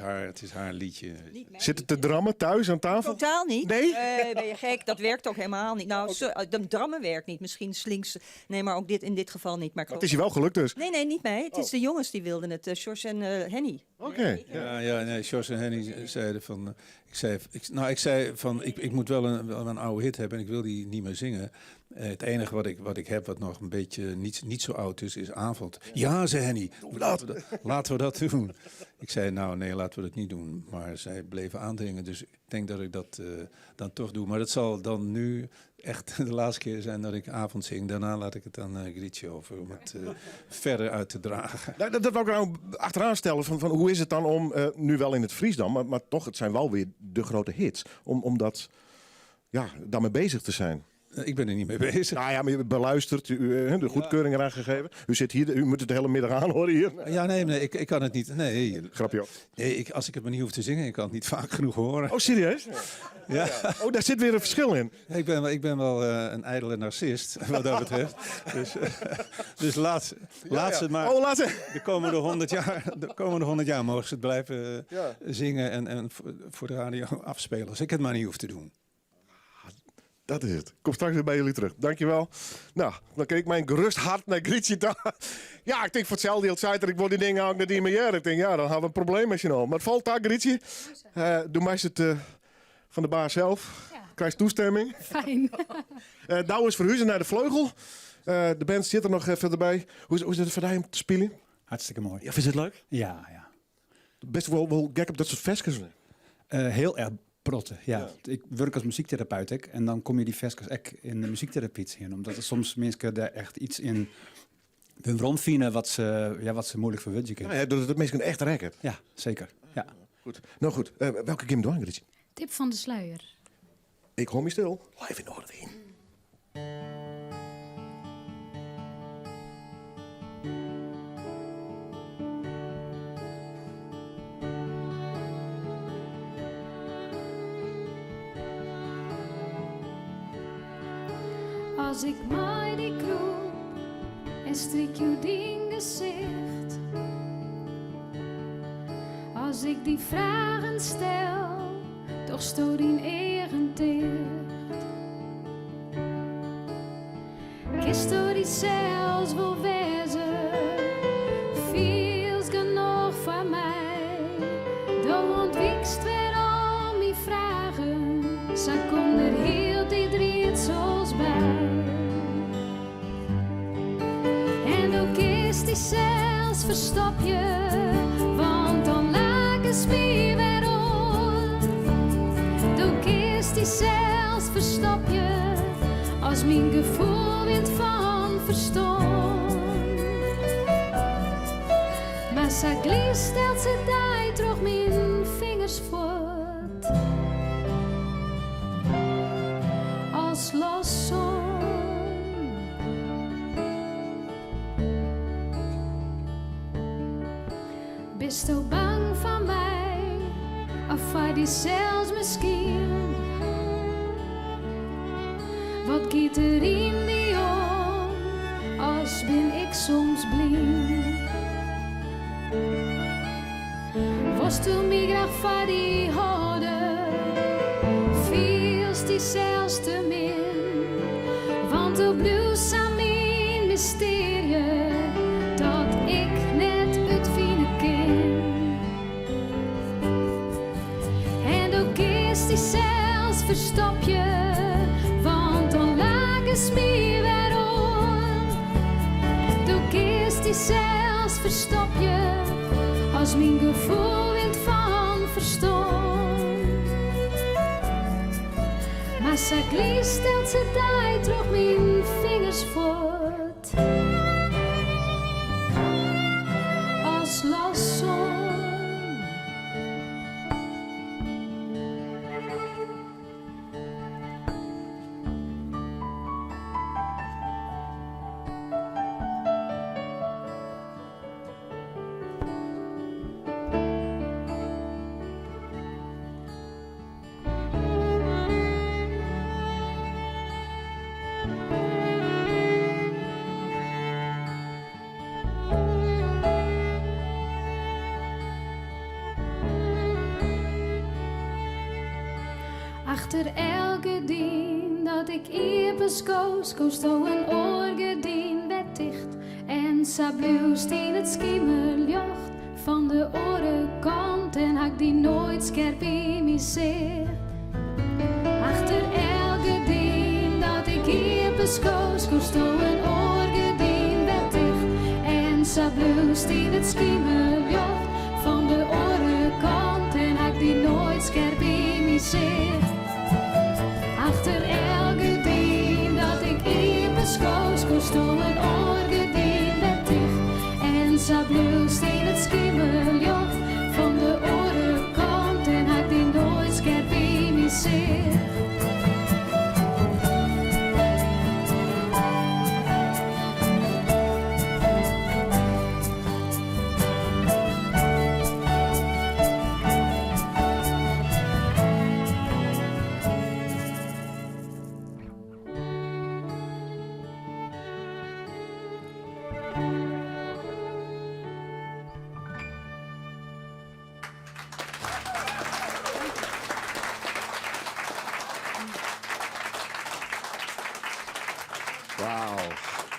het is haar liedje. Niet mijn Zit het te drammen thuis aan tafel? Totaal niet. Nee? Nee, ben je gek? Dat werkt ook helemaal niet. Nou, de drammen werkt niet. Misschien slinks. Nee, maar ook dit in dit geval niet. Maar Maar het is je wel gelukt dus? Nee, nee, niet mij. Het is de jongens die wilden het. Sjors en Henny. Oké. Ja, ja, nee, Sjors en Henny zeiden van... ik zei, ik, nou, ik zei van, ik, ik moet wel een oude hit hebben en ik wil die niet meer zingen. Het enige wat ik heb, wat nog een beetje niet zo oud is, is Avond. Ja, zei Henny, laten we dat doen. Ik zei, nou nee, laten we dat niet doen. Maar zij bleven aandringen, dus ik denk dat ik dat dan toch doe. Maar dat zal dan nu echt de laatste keer zijn dat ik Avond zing. Daarna laat ik het aan Grietje over om het verder uit te dragen. Nou, dat wou ik nou achteraan stellen. Van hoe is het dan om, nu wel in het Fries dan, maar toch, het zijn wel weer de grote hits. Om daarmee bezig te zijn. Ik ben er niet mee bezig. Nou ja, maar je beluistert, u de goedkeuring eraan gegeven. U zit hier, u moet het de hele middag aanhoren hier. Ja, nee, nee, ik kan het niet. Nee. Grapje op. Nee, als ik het maar niet hoef te zingen, ik kan het niet vaak genoeg horen. Oh, serieus? Ja. Oh, daar zit weer een verschil in. Ja, ik ben wel een ijdele narcist, wat dat betreft. Dus laat ze het maar. Oh, laat ze. De komende 100 jaar, de komende 100 jaar mogen ze het blijven zingen en voor de radio afspelen. Als ik het maar niet hoef te doen. Dat is het. Ik kom straks weer bij jullie terug. Dankjewel. Nou, dan keek mijn gerust hart naar Grietje. Ja, ik denk voor hetzelfde geld zei dat ik word die dingen ook naar die meer. Ik denk, ja, dan hebben we een probleem als je nou. Maar het valt daar, Grietje. Doe mij het van de baas zelf. Krijg je toestemming. Fijn. Douwe is verhuizen naar de vleugel. De band zit er nog even erbij. Hoe is het voor jou om te spelen? Hartstikke mooi. Ja, vind je het leuk? Ja, ja. Best wel gek op dat soort veskes. Heel erg protten, ja. Ik werk als muziektherapeut ik, en dan kom je die veskes ook in de muziektherapie zien. Omdat er soms mensen daar echt iets in hun rondvinden wat ze moeilijk verwudjen kunnen. Nou ja, dat het mensen echt rekken. Ja, zeker. Ja. Goed. Nou goed, welke game doe je? Tip van de sluier. Ik hoor me stil. Live in Noardewyn. Als ik mij die kroep en strik je ding gezicht. Als ik die vragen stel, toch stoot in eren dicht. Kist door die zelfs wel wezen, veels genoeg van mij. Dan ontwikst weer al mijn vragen, zo kom er heel die riedsels bij. En ook is die zelfs verstop je, want dan laat ik spier weer om. Doe kist die zelfs verstop je, als mijn gevoel wint van verstond. Maar ze gliest stelt ze daar droeg mijn vingers voort. Als los zon. Bist du bang van mij, of vaar die zelfs misschien? Wat giet er in die om, als ben ik soms blind? Was du mij graag van die houden, vielst die zelfs te min? Want du blijft aan mijn mysterie, dat ik net uitvinden kan. En ook is die zelfs verstop je, want dan laat ik me weer om. Ook is die zelfs verstop je, als mijn gevoel wint van verstond. Mar sa glist eltse dei troch myn fingers fuort. As los sân. Achter elk gerdyn dat ik iepen sko, skosto in oar gerdyn wer ticht. En sa bliuwst yn it skimerljocht fan de oare kant en ha 'k dy noait skerp yn myn sicht. Achter elk gerdyn dat ik iepen sko, skosto in oar gerdyn wer ticht. En sa bliuwst yn it skimerljocht fan de oare kant en ha 'k dy noait skerp yn myn sicht. Achter elk gerdyn dat ik iepen sko, skosto in oar gerdyn wer ticht. En sa bliuwst yn it skimerljocht fan de oare kant en ha 'k dy noait skerp yn myn sicht. Wauw.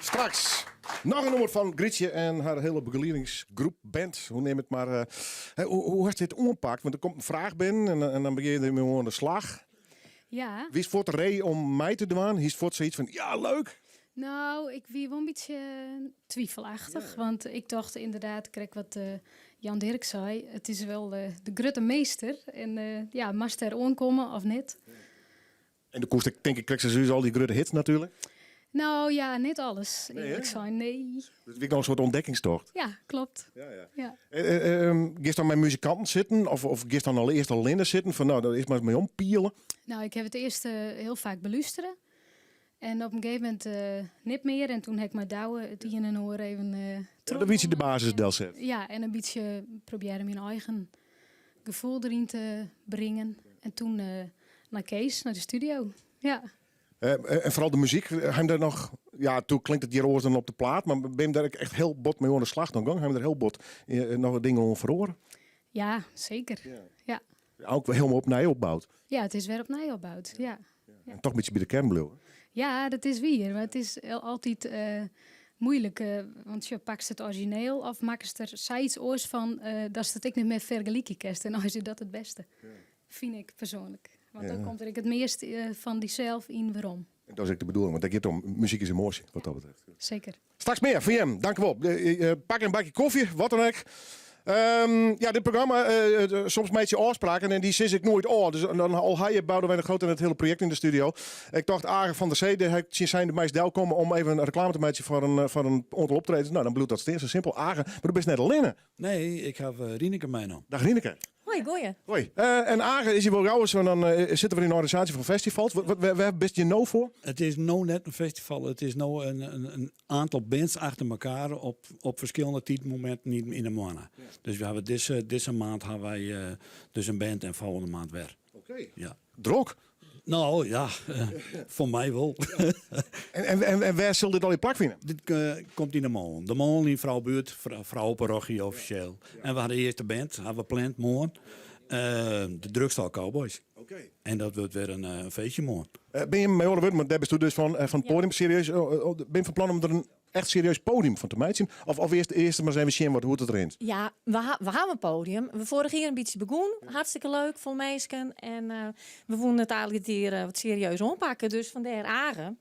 Straks noch in nûmer fan Grytsje en har hiele begeliedingsgroep, band, hoe neam it mar. Eh, hoe, hoe hast dit oanpakt? Want der komt in fraach binnen en, en dan begjin je dermei oan de slach. Ja. Wiest fuort ree om mei te dwaan? Hiest fuort sayts fan, ja, leuk! Nou, ik wie wol in bytsje twivelachtich. Want ik tocht ynderdaad, krekt wat eh, Jan Dirk sei, it is wol eh, de grutte meester. En eh, ja, moatst der oankomme of net? En do koest ek, tink ik, krekt sa as al dy grutte hits natuerlik. Nou ja, net alles. Nee, hè? Earlik sein, nee. Dat wie noch in soart ûntdekkingstocht. Ja, kloppet. Ja, ja. Ja. Eh, eh, giest dan mei muzikanten sitten of, of giest dan al earst allinne sitten fan nou, dêr earst mar ris mei ompiele? Nou, ik ha it earst eh, hiel faak belústere. En op in gegeven momint eh, net mear. En doe ha ik mei Douwe it ien en oar even eh Ja, dan wie de basis delset. Ja, en in bytsje probearje myn eigen gefoel deryn te bringen. En doe eh, nei Kees, nei de studio. Ja. Eh, en foaral de muzyk, ha jim dêr noch, ja, doe klinkt it hjir oars dan op de plaat, mar bin je dêr ek echt hiel bot mei oan de slach dan gong? Ha jim der hiel bot eh, noch dingen oan feroare? Ja, seker. Ja. Ek wer hielendal opnij opboud. Ja, it is wer opnij opboud. Ja. En toch in bytsje by de kearn bliuwe. Ja, dat is wier. Mar it is altyd eh, muoilik. eh, want sjoch, pakst it orizjineel of makkest der sayts oars fan eh, datst it ek net mear fergelykje kinst. En dan is dat it bêste, fyn ik persoanlik. Want dan komt der ek it meast eh, fan dysels yn werom. En dat is ek de bedoeling, want dêr giet it om. Muzyk is emoasje, wat dat betreft. Seker. Straks mear fan jim, dankjewol. Eh, eh, pak in bakje kofje, wat dan ek. Ja, dit programma, eh, soms meitsje je ôfspraken en dy sis ik noait ôf. Dus dan al ha je Boudewijn de Groot en it hiele projekt yn de studio. Ik tocht Age van der Zee, dêr ha ik tsjin sein, do meist delkomme om even in reklame te meitsjen foar in, foar in oantal optredens. Nou, dan bliuwt dat stean, sa simpel. Age, mar do bist net allinne. Nee, ik ha Rineke meinommen. Dag Rineke. Hoi, goeie. Hoi. Eh, en Age is hjir wol gau want dan eh, sitte we yn de organisaasje fan festivals. Wat, wat, wêr, wêr bist je no foar? It is no net in festival, it is no in, in, in oantal bands achter elkoar op, op ferskillende tiidmominten yn, yn de moanne. Dus we hawwe dizze, dizze maand hawwe wy eh, dus in band en folgjende maand wer. Oké. Ja. Drok? Nou ja, foar my wol. En, en, en, en wêr sil dit allegear plakfine? Dit eh, komt yn de Molen. De Molen yn Froubuert, Frouweparochie offisjeel. En we ha de earste band, hawwe we pland moarn. Eh, de Drugstal Cowboys. Oké. En dat wurdt wer in, eh, in feestje moarn. Uh, bin je mei oare wurden, want dêr bist do dus fan, fan it poadium serieus, bin je fan plan om der in echt serieus podium fan te meitsjen? Of, of earst, earst mar ris even sjen wat, hoe't it rint? Ja, we, ha, we hawwe in podium. We foarich jier in bytsje begûn. Hartstikke leuk, fol minsken. En eh, we woene it eigentlik dit jier eh, wat serieus oanpakke. Dus fandêr Age.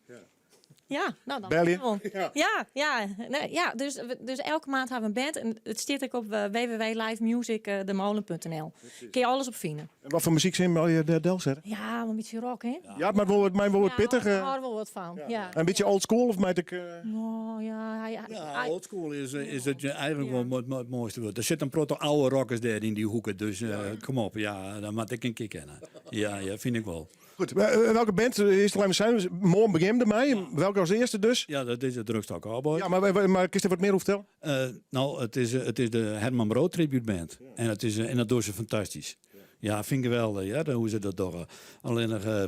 Ja, nou dan. Belje. Gewoon. Ja, ja, nee, ja dus elke maand hebben we een band. En het staat ook op www.livemusicdemolen.nl. Kun je alles op vinden. En wat voor muziek zijn wil je daar del zetten? Ja, wel een beetje rock, hè? Ja, maar wel wat, mijn wel wat pittig. Daar houden we wel wat van. Ja. Een beetje old school of meid ik... Oh, ja, Ja, oldschool is het eigenlijk wel het mooiste woord. Er zitten een proto oude rockers daar in die hoeken, dus kom op, ja, dat moet ik een keer kennen. Ja, ja, vind ik wel. Goed, welke band is er alleen zijn? Morgen begint ermee. Welke als eerste dus? Ja, dat is de Drugstore Cowboy. Ja, maar kun je er wat meer over vertellen? Nou, het is de Herman Brood Tribute Band. En dat doen ze fantastisch. Ja, vind ik wel, ja, hoe ze dat doen. Alleen nog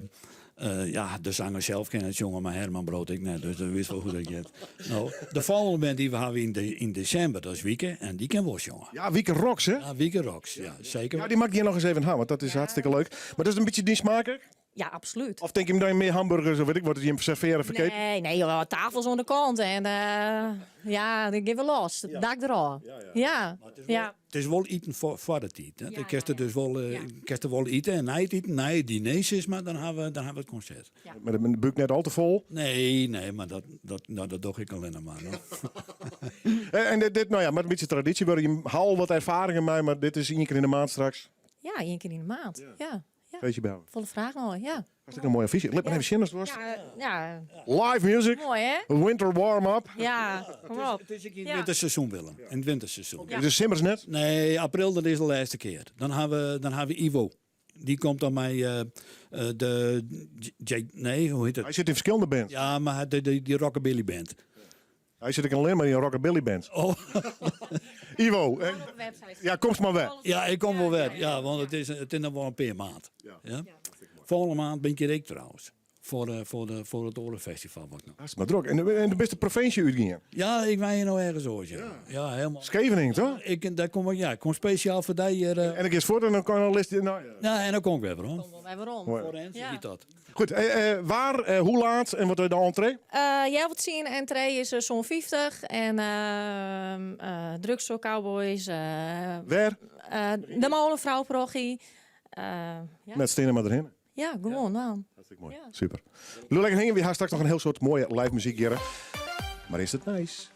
ja, de zanger zelf kent het jongen, maar Herman Brood ik net, dus dat wist wel hoe dat gaat. Nou, de volgende band die we hebben in december, dat is Wieke, en die ken wel jongen. Ja, Wieke Rocks, hè? Ja, Wieke Rocks, ja, zeker. Ja, die mag ik hier nog eens even aan, want dat is hartstikke leuk. Maar dat is een beetje dienstmaker? Ja, absoluut. Of denk je hem dan meer hamburgers of weet ik wat, die hem serveren verkeerd? Nee, nee, joh, tafels aan de kant en ja, dan geven we los. Dak erop. Ja, ja. Het is wel eten voor de tijd. Hè. Ik kerst er dus wel, ik kerst er wel eten en na het eten, na het diner is, maar dan hebben we het concert. Maar de buik net al te vol? Nee, nee, maar dat doe ik alleen maar. No. En dit, nou ja, met een beetje traditie, waar je haal wat ervaringen mee, maar dit is 1 keer in de maand straks. Ja, 1 keer in de maand. Ja. Ja. Weet je bij. Volle vraag nog, ja. Hartstikke een mooie affiche. Let maar even zien als het was. Ja, ja. Live music. Mooi, hè? Winter warm-up. Ja, kom op. Het is in het winterseizoen, Willem. In het winterseizoen. Ja. Dus simmers net? Nee, april, dat is de laatste keer. Dan hebben we Ivo. Die komt dan bij de J, nee, hoe heet het? Hij zit in verschillende bands. Ja, maar die rockabilly band. Hij zit alleen maar in een rockabilly band. Oh. Ivo, hè? Ja, kom maar weg. Ja, ik kom wel weg. Ja, want het is nog wel een paar maand. Ja. Ja? Volgende maand ben ik hier ook trouwens. Voor het Orenfestival. Wat nog. Dat is maar druk. En de beste provincie uitgingen? Ja, ik ben hier nou ergens ooit. Ja. Ja. Ja, helemaal. Scheveningen, toch? Ik, daar kom ik, ja, ik kom speciaal voor die hier. En ik is voor en dan kan je al eens, nou, ja. Ja, en dan kom ik weer, hoor. Kom wel weer om. Mooi. Voor Rens, Ja. niet dat. Goed, waar, hoe laat en wat is de entree? Jij wilt zien, entree is zo'n 50 en Drugstore Cowboys. Waar? De Molenvrouwprochie. Ja. Met stenen maar erin. Ja, gewoon aan. Hartstikke mooi. Ja. Super. Doe lekker hingen. We gaan straks nog een heel soort mooie live muziek hier. Maar is het nice?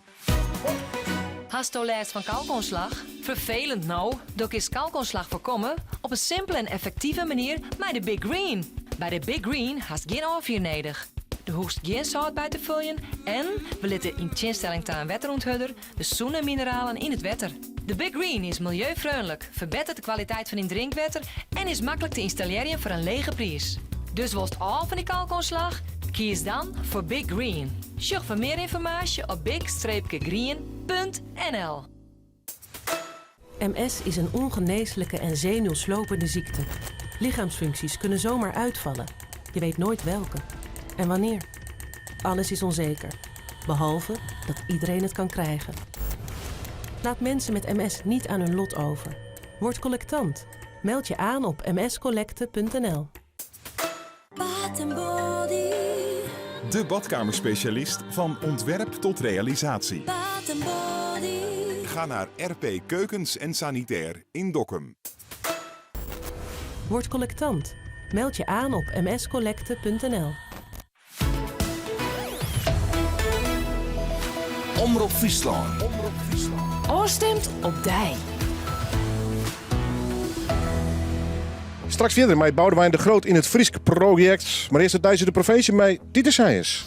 Hasto last van kalkoonslag? Vervelend nou. Dok is kalkoonslag voorkomen op een simpele en effectieve manier met de Big Green. Bij de Big Green hast geen afvier nodig. De hoest geen zout bij te vullen en we litten in tjinstelling ta een wetteronthudder de zoene mineralen in het wetter. De Big Green is milieuvriendelijk, verbetert de kwaliteit van in drinkwater en is makkelijk te installeren voor een lege prijs. Dus worst al van die kalkoonslag? Kies dan voor Big Green. Zoek voor meer informatie op big streepje green punt N L. MS is een ongeneeslijke en zenuwslopende ziekte. Lichaamsfuncties kunnen zomaar uitvallen. Je weet nooit welke en wanneer. Alles is onzeker, behalve dat iedereen het kan krijgen. Laat mensen met MS niet aan hun lot over. Word collectant. Meld je aan op m s collecte punt n l. Bath and Body. De badkamerspecialist van ontwerp tot realisatie. Bath and Body. Ga naar RP Keukens en Sanitair in Dokkum. Word collectant. Meld je aan op m s collecte punt n l. Omrop Fryslân. Omrop Fryslân. Oorstemt op dij. Straks verder met Boudewijn de Groot in het Frysk project. Maar eerst het Duitse de provincie met Dieter Seijers.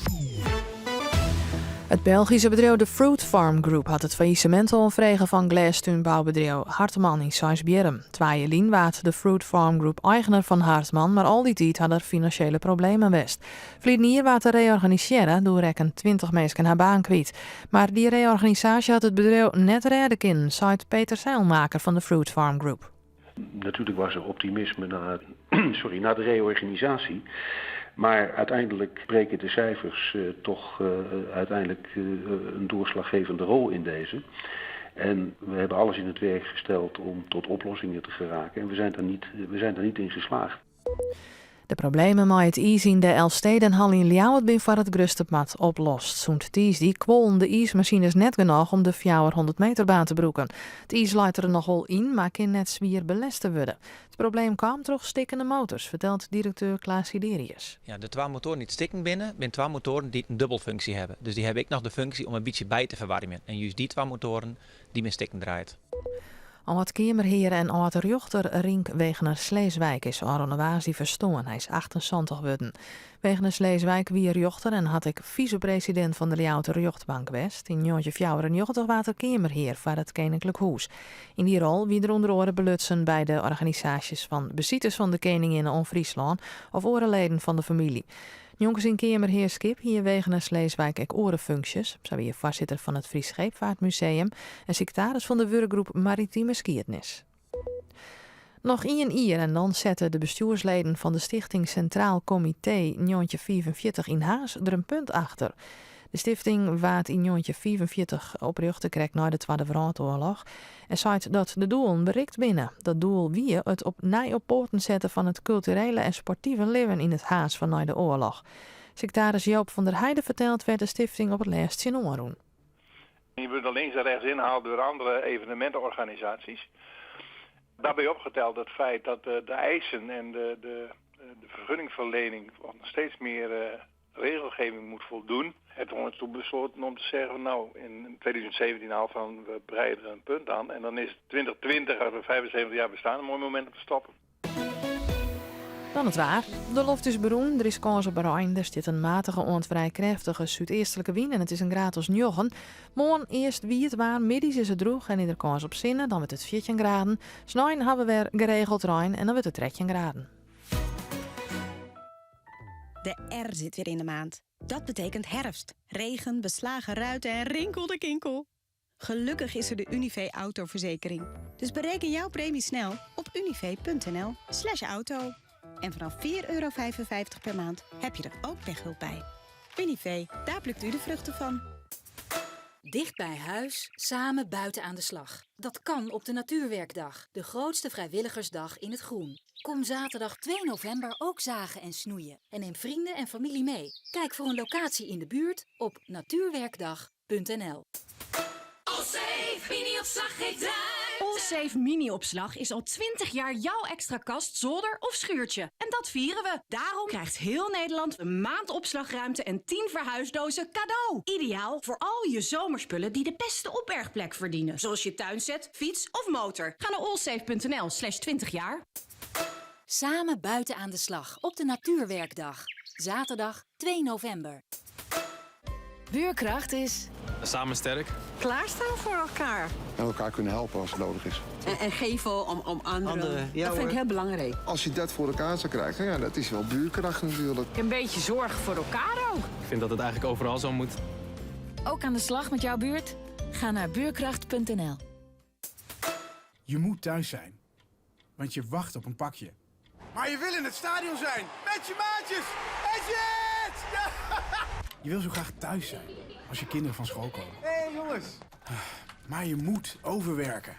Het Belgische bedrijf de Fruit Farm Group had het faillissement al vregen van glastuinbouwbedrijf Hartman in Seisbjerm. Twee waard de Fruit Farm Group eigenaar van Hartman, maar al die tijd had er financiële problemen west. Vlietnier waard te reorganiseren door rekken 20 mensen haar baan kwijt. Maar die reorganisatie had het bedrijf net redden kunnen, zei Peter Zeilmaker van de Fruit Farm Group. Natuurlijk was er optimisme na de reorganisatie. Maar uiteindelijk breken de cijfers toch uiteindelijk een doorslaggevende rol in deze. En we hebben alles in het werk gesteld om tot oplossingen te geraken. En we zijn daar niet in geslaagd. De problemen mei it iis yn de Elfstedenhal yn Ljouwert binne foar it grutste part oplost. Sûnt tiisdei kuollen de iismasines net genôch om de 400 meterbaan te brûken. It iis leit der noch wol yn, mar kin net swier belêste wurde. It probleem kaam troch stikkene motors, fertelt direkteur Klaas Siderius. Ja, de twa motoaren dy't stikken binne, binne twa motoaren dy't in dubbelfunksje hawwe. Dus dy hawwe ek noch de funksje om in bytsje by te ferwaarmjen. En just dy twa motoaren, dy binne stikken draaid. Âld-keamerhear en âld-rjochter Rienk Wegener Sleeswijk is ôfrûne woansdei ferstoarn. Hy is 78 wurden. Wegener Sleeswijk wie rjochter en hat ek fisepresidint fan de Ljouwerter rjochtbank west. Yn 1994 waard er keamerhear foar it Keninklik Hûs. Yn dy rol wie er ûnder oare belutsen by de organisaasjes fan besites fan de keninginne oan Fryslân of oare leden fan de famylje. Njonken syn keamerhearskip hie Wegener Sleeswijk ek oare funksjes. Sa wie er foarsitter fan it Frysk Scheepvaartmuseum en siktaris fan de wurkgroep Maritime Skiednis. Noch ien jier en dan sette de bestjoersleden fan de Stichting Centraal Comité 1945 yn Harns der in punt achter. De stifting waard yn 1945 oprjochte krekt nei de Twadde Wrâldoarloch en seit dat de doelen berikt binne. Dat doel wie it opnij op poaten setten fan it kulturele en sportive libben yn it Harns fan nei de oarloch. Siktaris Joop van der Heide fertelt wêr't de stifting op it lêst tsjinoan rûn. Je wordt links en rechts ingehaald door andere evenementenorganisaties. Daarbij opgeteld het feit dat de, de eisen en de, de, de vergunningverlening steeds meer uh, regelgeving moet voldoen. Het ons toen besloten om te zeggen, nou in 2017 al van we breiden er een punt aan. En dan is 2020, als we 75 jaar bestaan, een mooi moment om te stoppen. Dan it waar. De loft is berûn, der is kâns op rein, der stiet in matige oant frij krêftige súdeastlike wyn en it is in graad as njoggen. Moarn earst wiet waar, middeis is it drûch en is der kâns op sinne, dan wurdt it 14 graden. Snein hawwe we wer geregeld rein en dan wurdt it 13 graden. De R zit weer in de maand. Dat betekent herfst. Regen, beslagen ruiten en rinkelde kinkel. Gelukkig is er de Univé autoverzekering. Dus bereken jouw premie snel op univé.nl slash auto. En vanaf 4,55 euro per maand heb je er ook pechhulp bij. Univé, daar plukt u de vruchten van. Dicht bij huis, samen buiten aan de slag. Dat kan op de Natuurwerkdag, de grootste vrijwilligersdag in het groen. Kom zaterdag 2 november ook zagen en snoeien. En neem vrienden en familie mee. Kijk voor een locatie in de buurt op natuurwerkdag.nl. Allsafe mini-opslag geeft ruimte. Allsafe mini-opslag is al 20 jaar jouw extra kast, zolder of schuurtje. En dat vieren we. Daarom krijgt heel Nederland een maand opslagruimte en 10 verhuisdozen cadeau. Ideaal voor al je zomerspullen die de beste opbergplek verdienen. Zoals je tuinset, fiets of motor. Ga naar allsafe.nl slash 20 jaar. Samen buiten aan de slag op de Natuurwerkdag. Zaterdag 2 november. Buurkracht is Samen sterk. klaarstaan voor elkaar. En elkaar kunnen helpen als het nodig is. En, en geven om, om anderen. dat vind ik heel belangrijk. Als je dat voor elkaar zou krijgen, ja, dat is wel buurkracht natuurlijk. Een beetje zorg voor elkaar ook. Ik vind dat het eigenlijk overal zo moet. Ook aan de slag met jouw buurt? Ga naar buurkracht.nl. Je moet thuis zijn, want je wacht op een pakje. Maar je wil in het stadion zijn, met je maatjes! En shit! Je wil zo graag thuis zijn, als je kinderen van school komen. Hé hey, jongens! Maar je moet overwerken.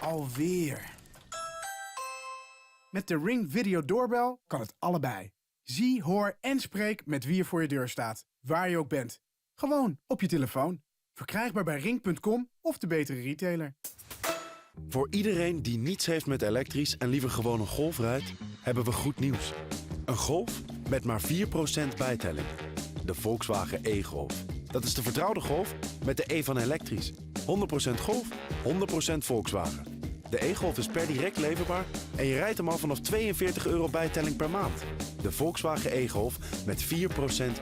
Alweer. Met de Ring Video Doorbel kan het allebei. Zie, hoor en spreek met wie er voor je deur staat, waar je ook bent. Gewoon op je telefoon. Verkrijgbaar bij ring.com of de betere retailer. Voor iedereen die niets heeft met elektrisch en liever gewoon een Golf rijdt, hebben we goed nieuws. Een Golf met maar 4% bijtelling. De Volkswagen e-Golf. Dat is de vertrouwde Golf met de E van elektrisch. 100% Golf, 100% Volkswagen. De e-Golf is per direct leverbaar en je rijdt hem al vanaf 42 euro bijtelling per maand. De Volkswagen e-Golf met 4%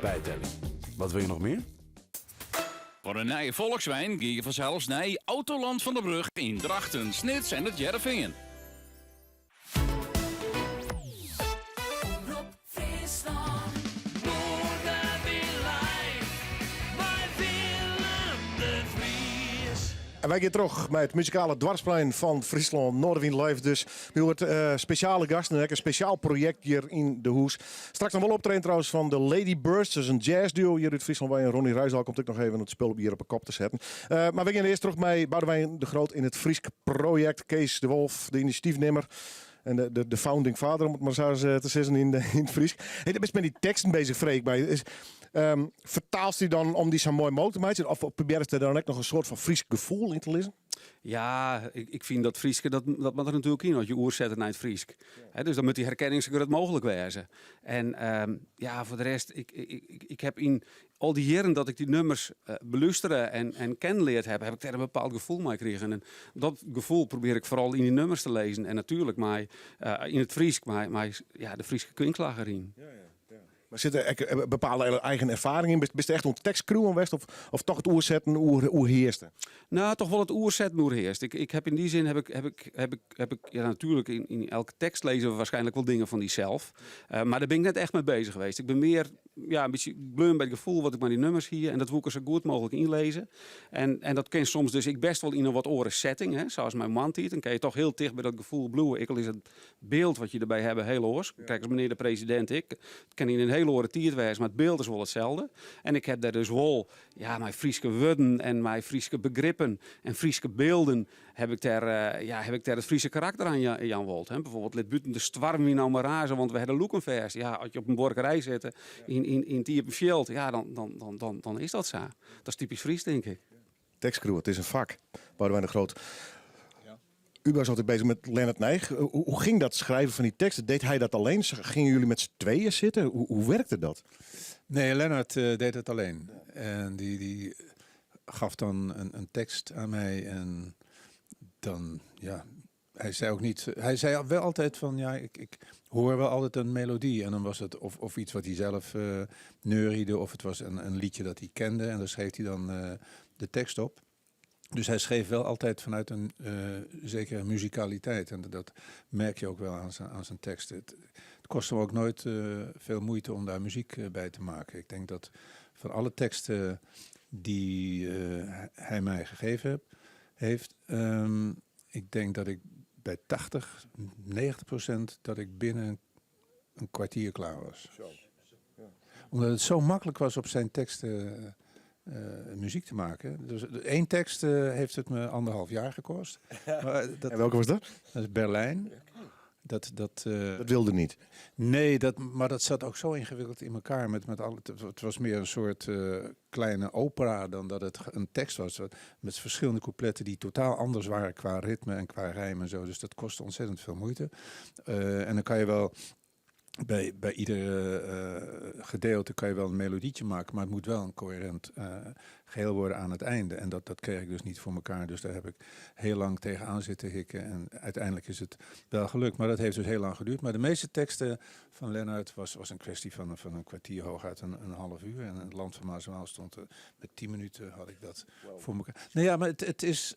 bijtelling. Wat wil je nog meer? Voor een nije Volkswijn gean je fansels nei Autoland van der Brug yn Drachten, Snits en it Hearrenfean. Omrop Fryslân. Noardewyn live mei Willem de Vries. En wy gean troch mei it muzikale doarpsplein fan Fryslân, Noardewyn Live dus. We hoort eh, spesjale gasten en ek in spesjaal projekt hjir yn de hûs. Straks noch wol optreden trouwens fan de Lady Bursts, dat is in jazzduo hjir út Fryslân. En Ronnie Ruysdael komt ek noch even it spul hjir op 'e kop te setten. Eh, mar wy gean earst troch mei Boudewijn de Groot yn it Frysk projekt. Kees de Wolf, de inisjatyfnimmer. En de, de, de founding father, om it mar sa ris te sizzen yn, yn it Frysk. Hey, bist mei dy teksten bezich, freegje ik my. Is, fertaalst dy dan om dy sa moai mooglik te meitsjen? Of probearrest der dan ek noch in soart fan Frysk gefoel yn te lizzen? Ja, ik fyn dat Fryske, dat moat der natuerlik yn as je oersette nei it Frysk. Dus dan moat dy herkenning sa grut mooglik wêze. En ja, foar de rest, ik heb yn al dy jierren dat ik dy nummers belústere en kennen leard heb, heb ik dêr in bepaald gefoel mei krigen. En dat gefoel probear ik foaral yn dy nummers te lizzen. En natuerlik mei, yn it Frysk, mei ja, de Fryske kwinkslach deryn. Mar sit der ek in bepaalde eigen erfaring yn? Bist echt oan it tekstskriuwen west of toch it oersetten oerhearste? Nou, toch wol it oersetten oerhearst. Ik heb yn dy sin heb ik, heb ik, heb ik, heb ik, ja, natuerlik yn elke tekst lizze waarskynlik wol dingen fan dysels. Mar dêr bin ik net echt mei bezich west. Ik bin mear ja, in bytsje bleaun by it gefoel wat ik mei dy nummers hie en dat woe ik er sa goed mooglik ynlizze. En dat kin soms dus ek best wol yn in wat oare setting, hè, sa as mei Moarntiid. Dan kin je toch hiel ticht by dat gefoel bliuwe, ek al is it byld wat je derby hawwe hiel oars. Krekt as menear de presidint ek. It kin yn in hiel oare tiid wêze, mar it byld is wol itselde. En ik ha dêr dus wol ja, mei Fryske wurden en mei Fryske begrippen en Fryske bylden heb ik dêr, ja, heb ik dêr it Fryske karakter oan jaan wold. Hè. Bijvoorbeeld, lit bûten de stoarmwyn no mar raze, want we ha de lûken fêst. Ja, as je op in buorkerij sitte yn it iepen fjild, ja, dan is dat sa. Dat is typysk Frysk, tink ik. Tekstskriuwer, it is in fak. Boudewijn de Groot. U was altijd bezig met Lennaert Nijgh. Hoe ging dat schrijven van die teksten? Deed hij dat alleen? Gingen jullie met z'n tweeën zitten? Hoe werkte dat? Nee, Lennaert deed het alleen. En die gaf dan een tekst aan mij en dan, ja, hij zei ook niet, hij zei wel altijd van, ja, ik hoor wel altijd een melodie. En dan was het of iets wat hij zelf neuriede, of het was een liedje dat hij kende en daar schreef hij dan de tekst op. Dus hij schreef wel altijd vanuit een zekere muzikaliteit. En dat merk je ook wel aan zijn teksten. Het kost hem ook nooit veel moeite om daar muziek bij te maken. Ik denk dat van alle teksten die hij mij gegeven heeft, ik denk dat ik bij 80, 90% dat ik binnen een kwartier klaar was. Zo. Ja. Omdat het zo makkelijk was op zijn teksten muziek te maken. Dus één tekst heeft het me anderhalf jaar gekost. Maar dat, En welke was dat? Dat is Berlijn. Dat wilde niet? Nee, maar dat zat ook zo ingewikkeld in elkaar. Het was meer een soort kleine opera dan dat het een tekst was. Met verschillende coupletten die totaal anders waren qua ritme en qua rijm. Dus dat kostte ontzettend veel moeite. En dan kan je wel bij ieder gedeelte kan je wel een melodietje maken, maar het moet wel een coherent geheel worden aan het einde. En dat kreeg ik dus niet voor elkaar. Dus daar heb ik heel lang tegenaan zitten hikken. En uiteindelijk is het wel gelukt. Maar dat heeft dus heel lang geduurd. Maar de meeste teksten van Lennaert was een kwestie van een kwartier, hooguit een half uur. En het Land van Maas en Waal stond er met 10 minuten had ik dat voor elkaar. Nou ja, maar het, het is...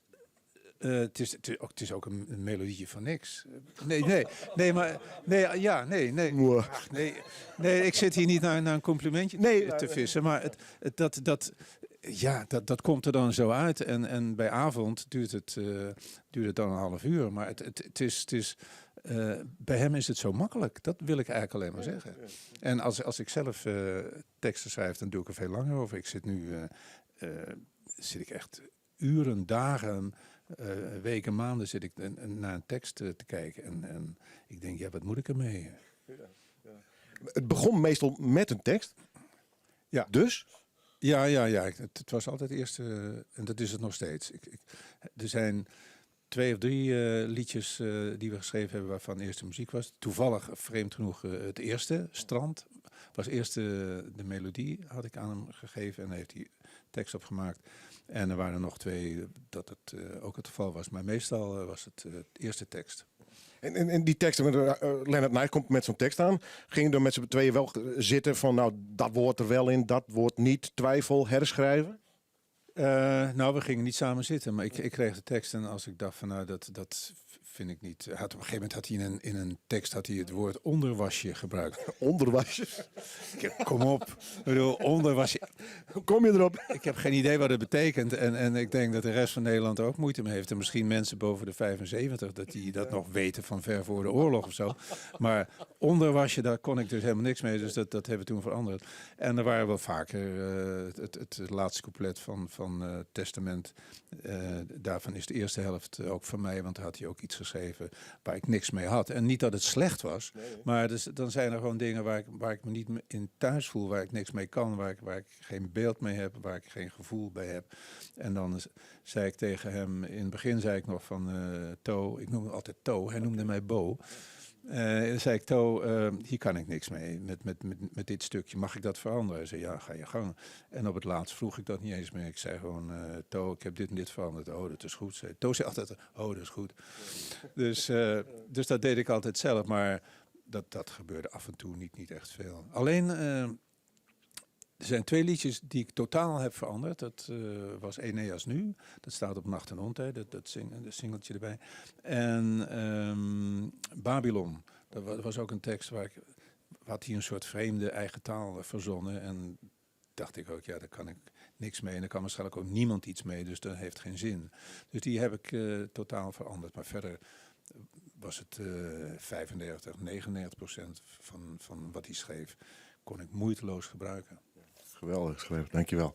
Het is, het is ook, het is ook een melodietje van niks. Nee, nee, nee, maar, nee, ja, nee, nee. Moe. Ach, nee, nee, ik zit hier niet naar een complimentje Nee, te maar vissen, maar dat komt er dan zo uit. En bij avond duurt het dan een half uur. Maar bij hem is het zo makkelijk. Dat wil ik eigenlijk alleen maar zeggen. En als ik zelf teksten schrijf, dan doe ik er veel langer over. Ik zit nu zit ik echt uren, dagen, weken, maanden zit ik naar een tekst te kijken. En ik denk, ja, wat moet ik ermee? Het begon meestal met een tekst. Ja. Dus? Ja, ja, ja. Het was altijd eerst, en dat is het nog steeds. Er zijn 2 of 3 liedjes die we geschreven hebben waarvan eerst de muziek was. Toevallig, vreemd genoeg, het eerste, Strand, was eerst de melodie, had ik aan hem gegeven en daar heeft hij tekst op gemaakt. En er waren er nog 2 dat het ook het geval was. Maar meestal was het de eerste tekst. En die teksten, want Lennaert Nijgh komt met zo'n tekst aan. Gingen er met z'n tweeën wel zitten van, nou, dat woord er wel in, dat woord niet, twijfel, herschrijven? We gingen niet samen zitten, maar ik kreeg de tekst en als ik dacht van, nou, dat vind ik niet. Op een gegeven moment had hij in een tekst had hij het woord onderwasje gebruikt. Onderwasje? Kom op. Ik bedoel, onderwasje. Hoe kom je erop? Ik heb geen idee wat het betekent. En ik denk dat de rest van Nederland er ook moeite mee heeft. En misschien mensen boven de 75, dat die dat nog weten van ver voor de oorlog. Maar onderwasje, daar kon ik dus helemaal niks mee. Dus dat hebben we toen veranderd. En er waren wel vaker het laatste couplet van van testament. Daarvan is de eerste helft ook van mij, want daar had hij ook iets geschreven waar ik niks mee had. En niet dat het slecht was, maar dus, dan zijn er gewoon dingen waar ik me niet in thuis voel, waar ik niks mee kan, waar ik geen beeld mee heb, waar ik geen gevoel bij heb. En dan zei ik tegen hem, in het begin zei ik nog van To, ik noemde hem altijd To, hij noemde mij Bo. Dan zei ik, To, hier kan ik niks mee met dit stukje. Mag ik dat veranderen? Hij zei, ja, ga je gang. En op het laatst vroeg ik dat niet eens meer. Ik zei gewoon, To, ik heb dit en dit veranderd. Oh, dat is goed. Zei, To zei altijd, oh, dat is goed. Dus dat deed ik altijd zelf. Maar dat gebeurde af en toe niet echt veel. Alleen, er zijn 2 liedjes die ik totaal heb veranderd. Dat was Aeneas Nu. Dat staat op Nacht en Ontijd, dat singeltje erbij. En Babylon. Dat was ook een tekst waar ik... Had hij een soort vreemde eigen taal verzonnen. En dacht ik ook, ja, daar kan ik niks mee. En daar kan waarschijnlijk ook niemand iets mee. Dus dat heeft geen zin. Dus die heb ik totaal veranderd. Maar verder was het 95, 99% van wat hij schreef, kon ik moeiteloos gebruiken. Geweldig geschreven, dankjewel.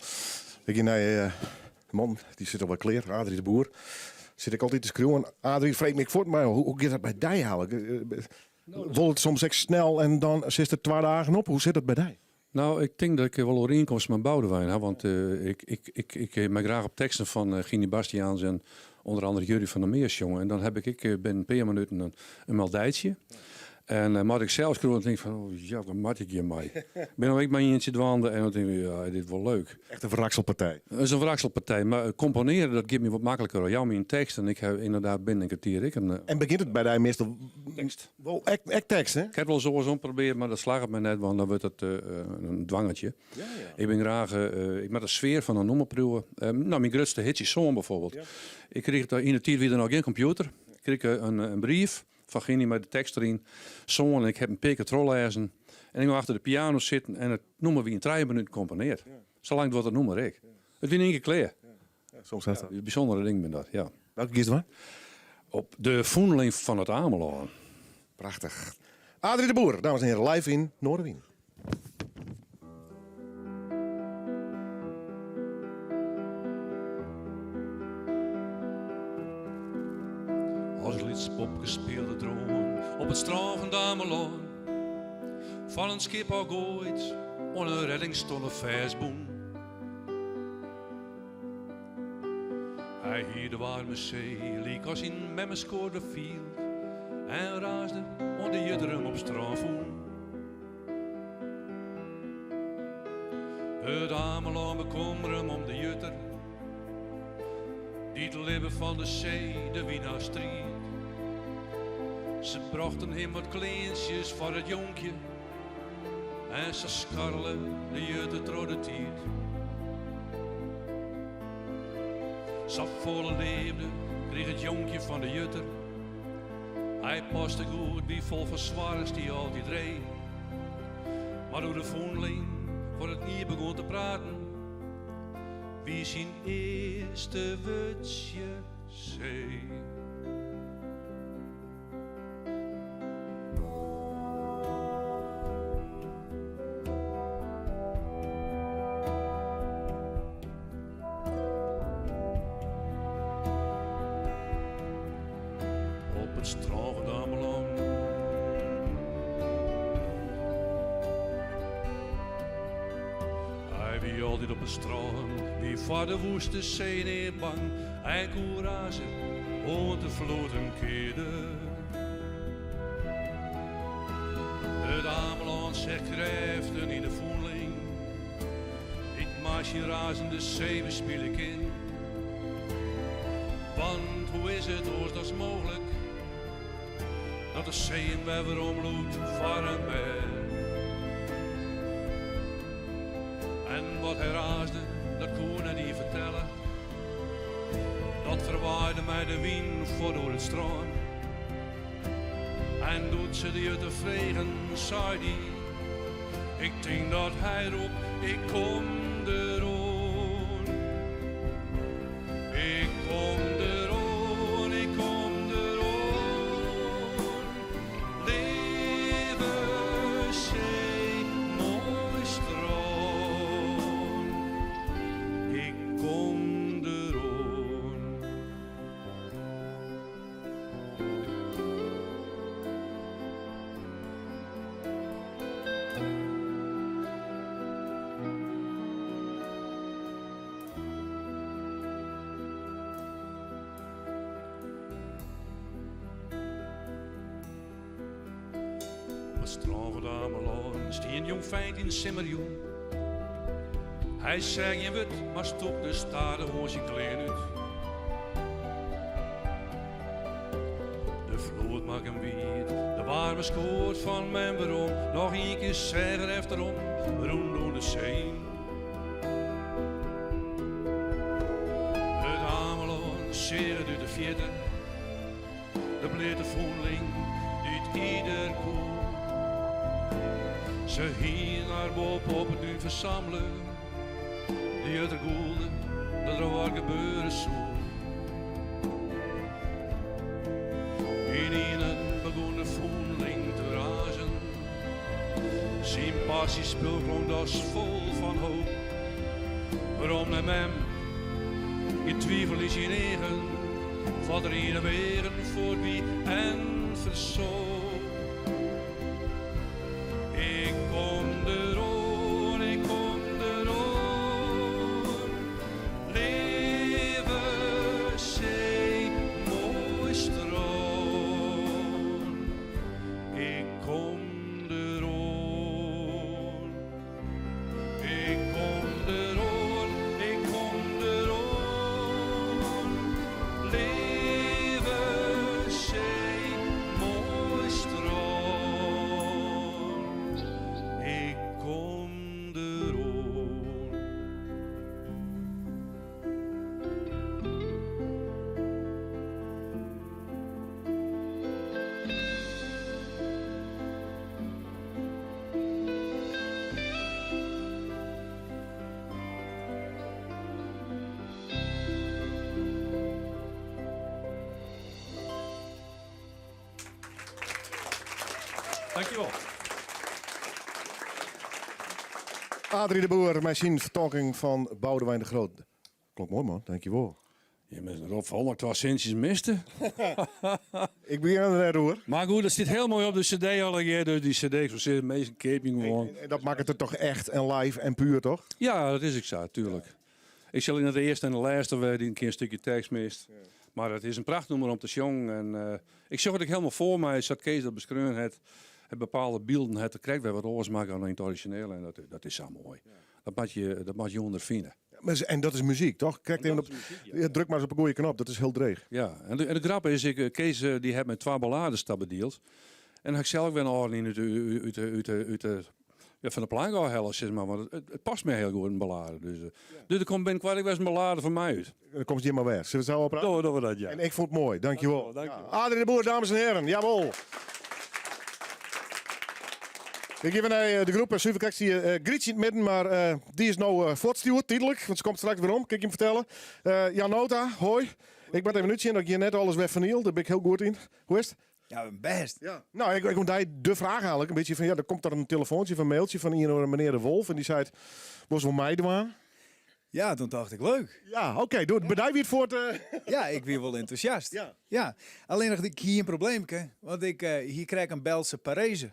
Ik naar man, die zit al wat kleer, Adrie de Boer. Zit ik altijd te schreeuwen. Adrie, vreet me voort, maar hoe gaat dat bij die halen? Wil het soms echt snel en dan zit het 2 dagen op? Hoe zit dat bij die? Ik denk dat ik wel overeenkomst met Boudewijn heb, want ik maak graag op teksten van Gini Bastiaans en onder andere Jurrie van der Meers, jongen. En dan heb ik binnen een paar minuten een meldijtje. En maar ik zelf schreeuw en denk van, oh, ja, wat moet ik hiermee? Ik ben al ik maar eentje dwaande en dan denk ik, ja, dit is wel leuk. Echt een verrakselpartij. Dat is een verrakselpartij, maar componeren, dat geeft me wat makkelijker. Jou mijn tekst en ik heb inderdaad binnen een kwartier ik een En begint het bij de meestal tekst. Wel echt tekst, hè? Ik heb wel zo proberen, maar dat slaagt me net, want dan wordt het een dwangetje. Ik ben graag, ik met de sfeer van een nummerproeven. Mijn grootste hit is Zoon bijvoorbeeld. Ik kreeg daar in de tijd weer nog geen computer. Ik kreeg een brief van Gini met de tekst erin. Zoon, ik heb een paar keer lezen. En ik ga achter de piano zitten en het noemen we in 3 minuten componeert. Zolang wordt het noemer ik. Het is in één keer klaar. Ja, soms is dat. Ja, een bijzondere ding ben dat, ja. Welke kies je? Op de voedeling van het Ameland. Prachtig. Adrie de Boer, dames en heren, live in Noardewyn. Als lyts popke speelde droom op het strand van Ameland. Van een schip al gooit, onder een reddingstolle versboen. Hij hier de warme zee, liek als in Memmeskoorde viel. En raasde onder de jutteren op strandvoen. Het Ameland bekommer hem om de jutter. Die het libben van de zee, de Wiener stried. Ze brachten hem wat kleintjes voor het jonkje. En ze scharrelen de jutter door de tiet. Zo volle leefde kreeg het jonkje van de jutter. Hij paste goed bij vol van zwares die altijd reed. Maar door de voenling voor het niet begon te praten, wie zijn eerste woordje zei. Op het strand van Ameland. Hij wie altijd op het strand, wie voor de woeste zee neer bang, en courage, want de vloot hem keerde. Het Ameland zegt kräften in de voeling, het maasje razende zee bespeel ik in. Want hoe is het oors dat is mogelijk, dat de zee in weer omloot varen weg. En wat hij raasde, dat kon hij niet vertellen. Dat verwaaide mij de wind voor door het strand. En doet ze die te vregen, zei die. Ik denk dat hij roept, ik kom eroon. Ik kom eroon, ik kom eroon. Leve zee, mooi strand. Ik kom Op it strân fan It Amelân stie in jongfeint yn de simmerjûn. Hy sei gjin wurd, mar stûkte stadichoan syn klean út. De floed makke him wiet, de waarme skoat fan mem werom. Noch ien kear seach er efterom, rûn de see yn. It Amelân seach it út de fierte. De bleate fûnling dy't ieder koe. Se hiene har boppe op it dún fersamle, de jutter gûlde dat der wat gebeure soe. Ynienen begûn de fûnling te razen, syn passyspul klonk dochs fol fan hoop. Werom nei mem, gjin twivel yn syn eagen. Foar't er yn 'e weagen fuort wie en fersoap. Ik kom deroan, ik kom deroan. Leave see, moai strân. Ik kom deroan. Ik kom deroan, ik kom deroan. Leave see, moai strân. Ik kom deroan. Dankjewol. Adri de Boer mei syn fertolking fan Boudewijn de Groot. Klonk moai man, dankjewol. Je bent Rob van twa sintsjes miste. Ik begjin der net oer. Mar goed, dat stiet hiel moai op de CD allegear. Dus dy CD soe sizze, minsken keapje gewoan. En dat makket it toch echt en live en puer, toch? Ja, dat is ek sa, tuerlik. Ik sil yn de earste en de lêste wer in kear in stikje tekst mist. Mar it is in prachtnûmer om te sjongen. En ik sjoch it ek hielendal foar my, sa't Kees dat beskreaun hat. Het bepaalde bylden hat er krekt wer wat oars makke dan yn it orizjinele. En dat is sa moai. Dat moat je ûnderfine. En dat is muzyk, toch? Krekt even op, ja, druk mar ris op 'e goede knop, dat is hiel dreech. Ja, en de grap is, ik, Kees dy hat my twa ballades tabedield. En ha ik sels wer in âlden yn út ja, fan de plank ôfhelle, sis mar. Want it past my hiel goed, in ballade. Dus, dus der komt binnenkort ek wer in ballade fan my út. Dan komst hjir mar wer. Sille we sa ôfprate? Dogge we dat, ja. En ik fûn it moai, dankjewol. Dankjewol. Adri de Boer, dames en heren, jawol. Ik gean wer nei de groep. Suver krekt stie Grytsje yn it midden, mar dy is no fuortstjoerd, tydlik, want se komt straks werom, kin ik jim fertelle. Jan Nota, hoi. Ik moat even útsjen dat ik hjir net alles wer ferniel, dêr bin ik hiel goed yn. Hoe is it? Ja, bêst. Ja. No, ik ûntdei de fraach eigentlik in bytsje fan, ja, der komt der in telefoantsje of in mailtsje fan ien oare menear De Wolf en dy seit, wolst wol meidwaan? Ja, toen tocht ik leuk. Ja, oké. Doe, by dy wie it fuort. Ja, ik wie wol entûsjast. Ja. Ja. Allinnich ik hie in probleemke, want ik hie krekt in Belse parese.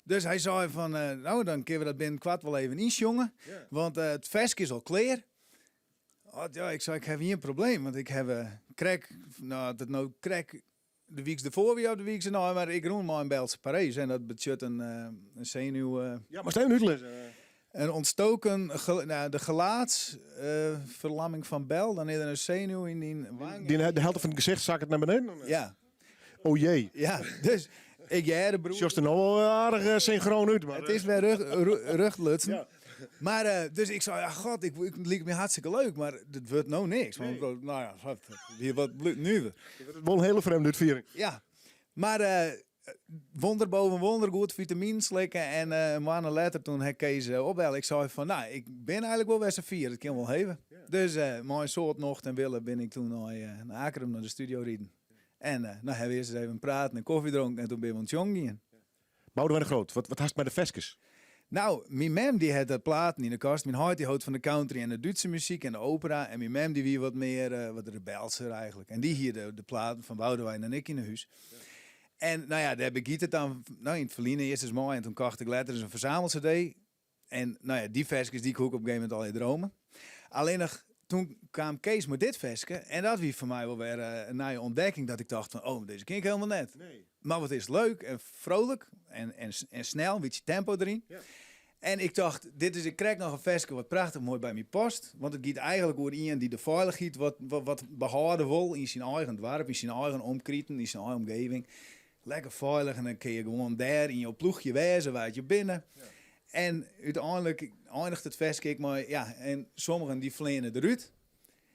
Dus hy sei fan, no dan kinne we dat binnenkort wol even ynsjonge, want it ferske is al klear. Oh, ja, ik sei, ik haw ien probleem, want ik haw krekt, no, it no krekt de wyks derfoar wie of de wyks dernei, mar ik rûn mei in Belse parese en dat betsjut in senuw. Ja, moatst even útlizze. In ontstoken, nou, de gelaatsverlamming van Bell, dan is der in senuw yn dyn wang. De helte fan it gesicht sakket nei beneden? Ja. O jee. Ja, dus ik hearde broer. Sjochst der no wol aardich synchroon út. Mar, it is wer rjochtlutsen. Ja. Mar dus ik sei, ja god, ik liket my hartstikke leuk, mar it wurdt no niks. Want nee. Nou ja, wie wat nuver. Het wol in hiele frjemde útfiering. Ja, mar wonder boven wonder, goed vitaminen slikke en in moanne letter toen ha Kees opbelle. Ik sei fan, nou, ik bin eigentlik wol wer safier, it kin wol heve. Dus mei in soad nocht en wille bin ik toen nei Akkrum nei de studio riden. En nou ha we earst ris even praten en kofje dronken en toen bin we oan it sjongen gien. Boudewijn de Groot, wat hast mei de ferskes? Nou, myn mem dy hat de platen yn de kast. Myn heit dy hold fan de country en de Dútse muzyk en de opera. En myn mem dy wie wat mear, wat rebelser eigentlik. En dy hie de platen fan Boudewijn en ik yn 'e hús. En nou ja, dêr begiet it dan, nou, yn it ferline earst ris mei en toen kocht ik letter ris in fersamel-cd. En nou ja, dy ferskes dy koe ik op in gegeven momint allegear drome. Allinnich. Toen kwam Kees met dit ferske en dat wie foar my wol wer in nije ûntdekking dat ik tocht fan oh, dizze ken ik hielendal net. Mar wat is leuk en vrolijk en, en, en snel, in bytsje tempo deryn. En ik tocht, dit is krekt noch in ferske wat prachtich moai by my past. Want it giet eigentlik oer ien dy't de feilichheid wat, wat, wat behâlde wol yn syn eigen doarp, yn syn eigen omkriten, yn syn eigen omgeving. Lekker feilich en dan kinne je gewoan dêr yn jo ploechje wêze wêr't je binne. En úteinlik einiget it ferske ek mei, ja, en sommigen dy fleane derút.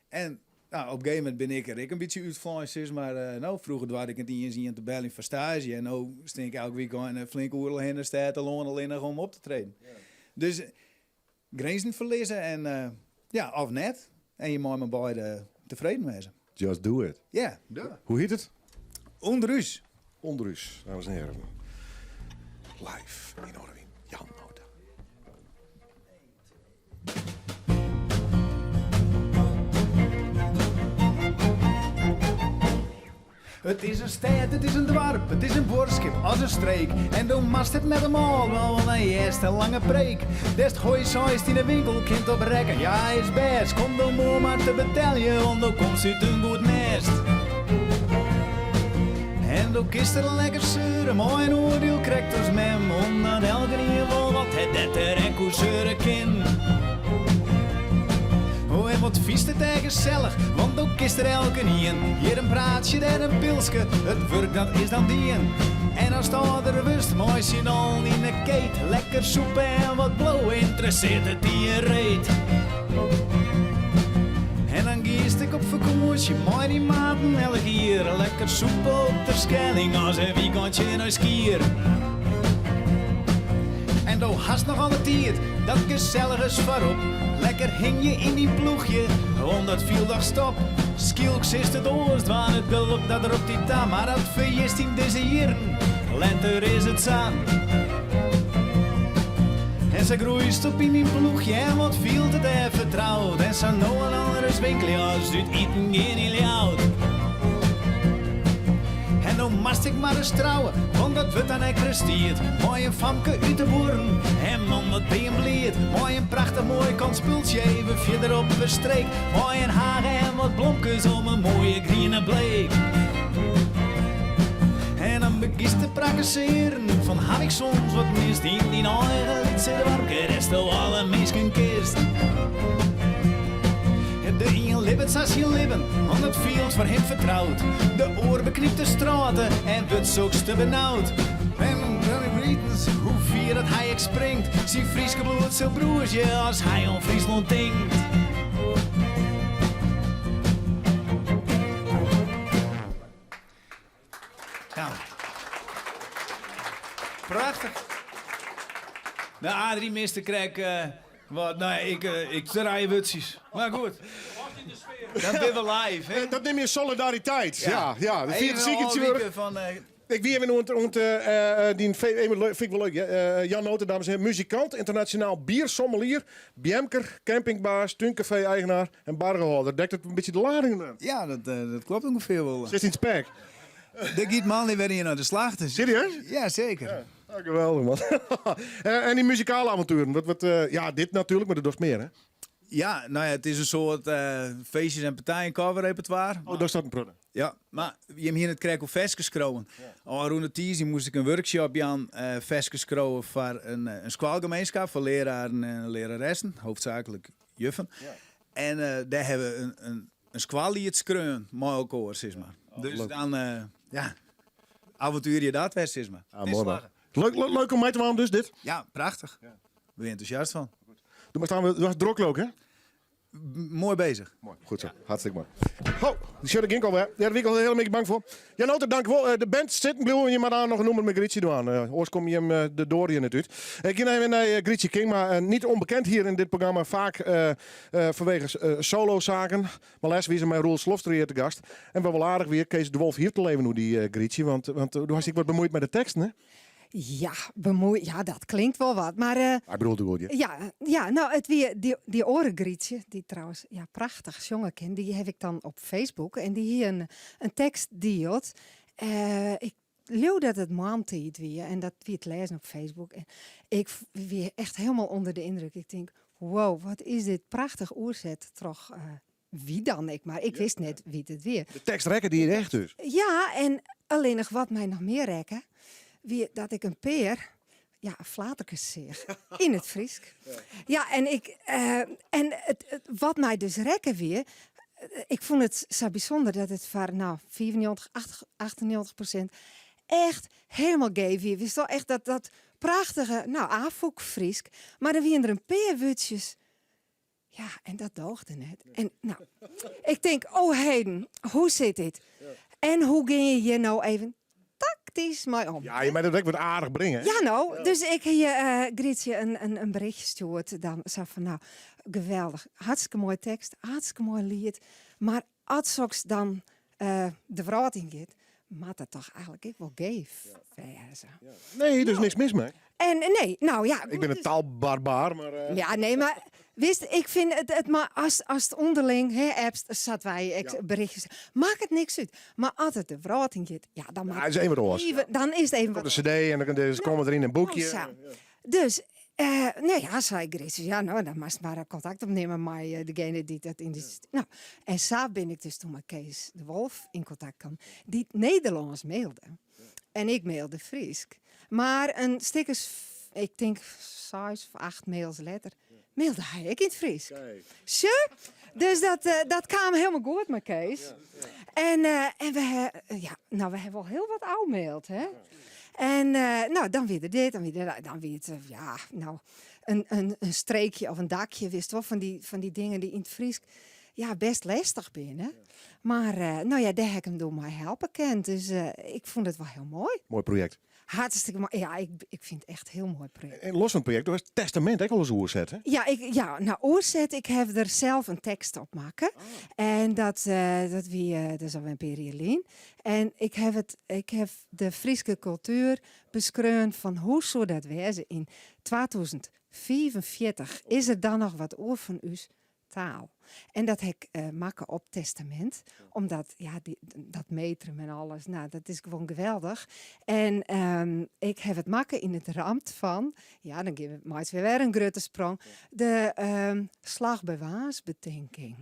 En nou, op in gegeven momint bin ik der ek in bytsje útflein, sis mar. Eh, no, froeger doarde ik net iens ien te beljen foar staazje. En no stean ik elk wykein flink oeral hinne, stêd en lân allinnich om op te treden. Dus grinzen ferlizze en eh, ja, of net. En je mei mei beide tefreden wêze. Just do it. Ja. Hoe hjit it? Under ús. Under ús, dames en heren. Live yn Noardewyn. Jan Nota. It is in stêd, it is in doarp, it is in buorskip as in streek. En do moatst it met him ôfdwaan, want dan hearst in lange preek. Dêr'tst goeie seist yn 'e winkel, kind op rekken, ja is bêst. Kom do moar mar te beteljen, want do komst út in goed nêst. En do kinst der lekker seure mei in oardiel krekt as mem, omdat elkenien wol wat hat dêr't er ek oer seure kin. Oh, en wat fynst it dêr gesellich, want do kinst der elkenien. Hjir in praatsje, dêr in pilske, it wurk dat is dan dien. En ast âlder wurdst, mei syn allen yn 'e keet, lekker sûpe en wat blowe, ynteressearret it dy in reet. En dan giest ek op fakânsje mei dyn maten elk jier, lekker sûpe op Terschelling as in wykeintsje nei Skier. En do hast noch alle tiid, dat geselligens foarop. Lekker hingje yn dyn ploechje, want dat fielt dochs top. Skielk silst it oars dwaan, it gelok dat ropt dy ta. Mar dat ferjitst yn dizze jierren, letter is it sa. En sa groeist op yn dyn ploechje en wat fielt it dêr fertroud. En sa no en dan ris winkelje as út iten gean yn Ljouwert. En no moatst ek mar ris trouwe, want dat wurdt dan ek ris tiid. Mei in famke út de buorren, en man wat bin je bliid. Mei in prachtich moai kant spultsje even fierder op 'e streek. Mei in hage en wat blomkes om in moaie griene bleek. En dan begjinst te prakkesearen fan haw ik soms wat mist yn dyn eigen lytse doarpke dêr'tsto alle minsken kinst. De ien libbet sa syn libben, want it fielt foar him fertroud. De oar beknypt de strjitte en wurdt soks te benaud. En Ritens, hoe fier dat hy ek springt, syn Fryske bloed sil brûzje as hy oan Fryslân tinkt. Nou, prachtich. Nou, Adrie miste krekt eh, wat, nou ja, ik, eh, ik trije wurdsjes. Mar goed. Dan binne we live, hè? Dat neame je solidariteit. Ja, ja. De Even vierde ziekertje ôfwike fan, eh, Ik wie even oant, oant eh, eh, dyn even leuk, fyn ik wol leuk. Ja. Jan Nota, dames en heren, muzikant, ynternasjonaal biersommelier, beamker, campingbaas, túnkafee-eigenaar en bargehâlder. Dekt it in bytsje de lading dan? Ja, dat, dat klopt ûngefear wol. Sitst yn it spek? Der giet moandei wer ien nei de slachter. Serieus? Ja, seker. Ja. Ah, geweldich, man. En dy muzikale avontueren, wat, wat, ja, dit natuerlik, mar do dochst mear, hè? Ja, nou ja, it is in soart feestjes en partijen coverrepertoire. Oh, daar staat in protte. Ja, mar jim hiene it krekt oer ferskes skriuwen. Ôfrûne tiisdei moast ik in workshop jaan, ferskes skriuwe foar in, in skoalgemeenskap, foar leararen en leararessen, hoofdzakelijk juffen. En dêr hawwe we in, in, in skoalliet skreaun mei elkoar, sis mar. Dus leuk. dan, ja, avontuerje dat wer, sis mar. Ah, It is moai, man. slagge. Leuk, leuk, leuk om mei te dwaan dus, dit. Ja, prachtich. Ben je entûsjast fan. Doe mar staan we, do hast drok leau ik, hè? Moai bezich. Moai, goed sa. Hartstikke moai. Ho, dy sjoch ik gink alwer. Ja, dêr wie ik al hiel bytsje bang foar. Jan Nota, dank wol. De band sitten bliuwe je mar aan noch in nûmer mei Grietje dwaan. Oars komme jim de doar hjir net út. Ik gean even nei Grietje Kingma. Niet onbekend hier in dit programma, faak fanwege solosaken. Mar lêst wie se mei Roel Slofstra hjir te gast. En wat wol aardich wie, Kees de Wolf hie it al even oer dy Grietje, want, want do hast ek wat bemuoid mei de teksten, hè? Ja, bemuoid, ja, dat klinkt wol wat, mar... Ik bedoel it goed, ja. Ja, ja, no, it wie dy, dy oare Grietje, dy't trouwens ja, prachtich sjonge kin, dy haw ik dan op Facebook en dy hie in, in tekst dield. Ik leau dat it moarntiid wie en dat wie te lêzen op Facebook. En ik wie echt hielendal ûnder de yndruk. Ik tink, wow, wat is dit prachtich oerset troch... wie dan ek mar. Ik wist net wie't it wie. De tekst rekke dy echt dus? Ja, en allinnich wat my noch mear rekke, wie dat ik in pear ja, flaterkes seach yn it Frysk. Ja, en, ik, eh, en it, wat my dus rekke wie, ik fûn it sa bysûnder dat it foar nou, 95, 98% echt hielendal geef wie. Wist wol echt dat, dat prachtige, nou, Afûk Frysk. Mar der wiene der in pear wurdsjes Ja, en dat doogde net. En nou, ik tink, oh heden, hoe sit dit? En hoe gean je hjir no even taktysk mei om? Ja, je moat it ek wat aardich bringe. hè? Ja, no, dus ik hie eh Grietje in berichtje stjoerd. Dan sa fan, nou, geweldich. Hartstikke moaie tekst, hartstikke moai liet. Mar as soks dan eh, de wrâld yn giet, moat dat toch eigentlik ek wol geef wêze. Nee, der is niks mis mei. En nee, nou ja. Ik bin in taalbarbaar, mar... eh, Ja, nee, mar wist, ik fyn it, it mar as, as it ûnderling, hè, appst, sa't wy ek berichtjes, makket niks út. Mar as it de wrâld yn giet, ja, dan Ja, moat is even wat oars. even, dan is it even Komt wat de cd en dan dus komt der yn in boekje. Oh, sa. Dus, eh, nou ja, sei Grietje, ja, no, dan moatst mar kontakt opnimme mei eh, degene dy't dat yn de... Nou, en sa bin ik dus toen mei Kees de Wolf yn kontakt kaam, dy't Nederlânsk mailde. En ik mailde Frysk. Mar in stik as, ik tink seis of acht mails letter, mailde hy ek yn it Frysk. Sjoch? Dus dat, eh, dat kaam hielendal goed mei Kees. En, eh, en we, ha, ja, nou, we hawwe wol hiel wat ôfmaild, hè? En eh, nou, dan wie der dit, dan wie der dat, dan wie it, eh, ja, nou, in streekje of in dakje, wist wol, fan dy dingen dy't yn it Frysk ja, bêst lestich binne. Mar eh, nou ja, dêr ha ik him doe mei helpe kind. Dus eh, ik fûn it wol hiel moai. Moai projekt. Hartstikke moai. Ja, ik fyn it echt hiel moai projekt. En los fan it projekt, do hast Testament ek alris oerset, hè? Ja, ik, ja, nou oerset, ik ha der sels in tekst op makke. En dat, eh, dat wie, eh, dat is al in pear jier lyn. En ik ha it, ik ha de Fryske kultuer beskreaun fan hoe soe dat wêze yn 2045? Is der dan noch wat oer fan ús taal? En dat ha ik eh, makke op Testament, omdat ja, dy, dat metrum en alles, nou, dat is gewoan geweldich. En ehm, ik ha it makke yn it ramt fan, ja, dan gean we meitsje we wer in grutte sprong, de ehm, Slach by Warns-betinking.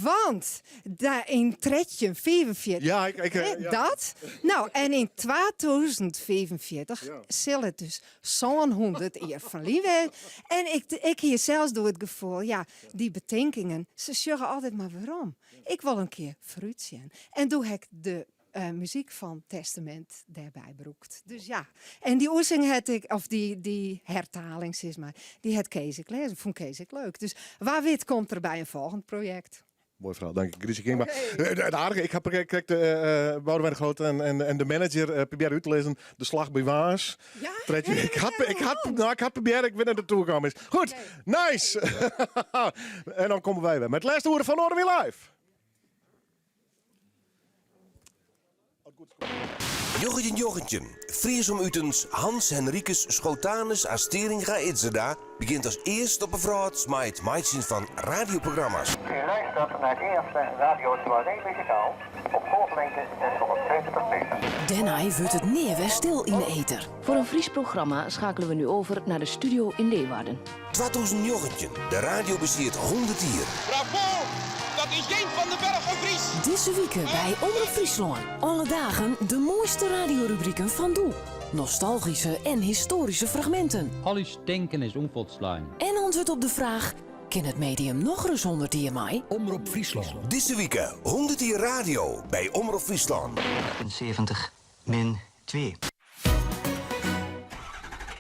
Want daar yn 1345, Ja, ik, hè, ja. dat. Nou, en yn 2045 sil it dus 700 jier ferlyn wêze. En ik, ik hie sels doe it gefoel, ja, dy betinkingen, se sjogge altyd mar werom. Ik wol in kear foarút sjen. En doe ha ik de eh, muzyk fan Testament dêrby brûkt. Dus ja, en dy oersetting hat ik, of dy, dy hertaling sis mar, dy hat Kees ek lêzen. Fûn Kees ek leuk. Dus wa wit komt der by in folgjend projekt. Moai ferhaal, dank Grietje Kingma. It aardige, ik ha krekt uh, Boudewijn de Groot en de manager probearre út te lizzen, de Slach by Warns. Ja? Ik had, nou, ik had probearre, ik wit net dertoe kaam is. Goed, nice! En dan komme wy wer mei it lêste oere fan Noardewyn Live. 1919. Fries om utens Hans Henricus Schotanus à Steringa Idzerda begjint as earste op 'e wrâld mei it meitsjen fan radioprogramma's. U luistert naar eerste Radio Soirée Muzikaal op golflengte 670 meter. Dêrnei wurdt it nea wer stil yn de eter. Voor een Fries programma schakelen we nu over naar de studio in Leeuwarden. 2019. De radio bestiet 100 jier. Bravo! Dat is Jeen van den Berg een Vries. Dizze wike by Omrop Fryslân. Alle dagen de moaiste radiorubriken fan doe. Nostalgyske en histoaryske fragminten. Al ús tinken is ûnfolslein. En antwurd op de fraach: kin it medium nochris 100 jier mei? Omrop Fryslân. Dizze wike 100 jier radio by Omrop Fryslân. 70 min 2.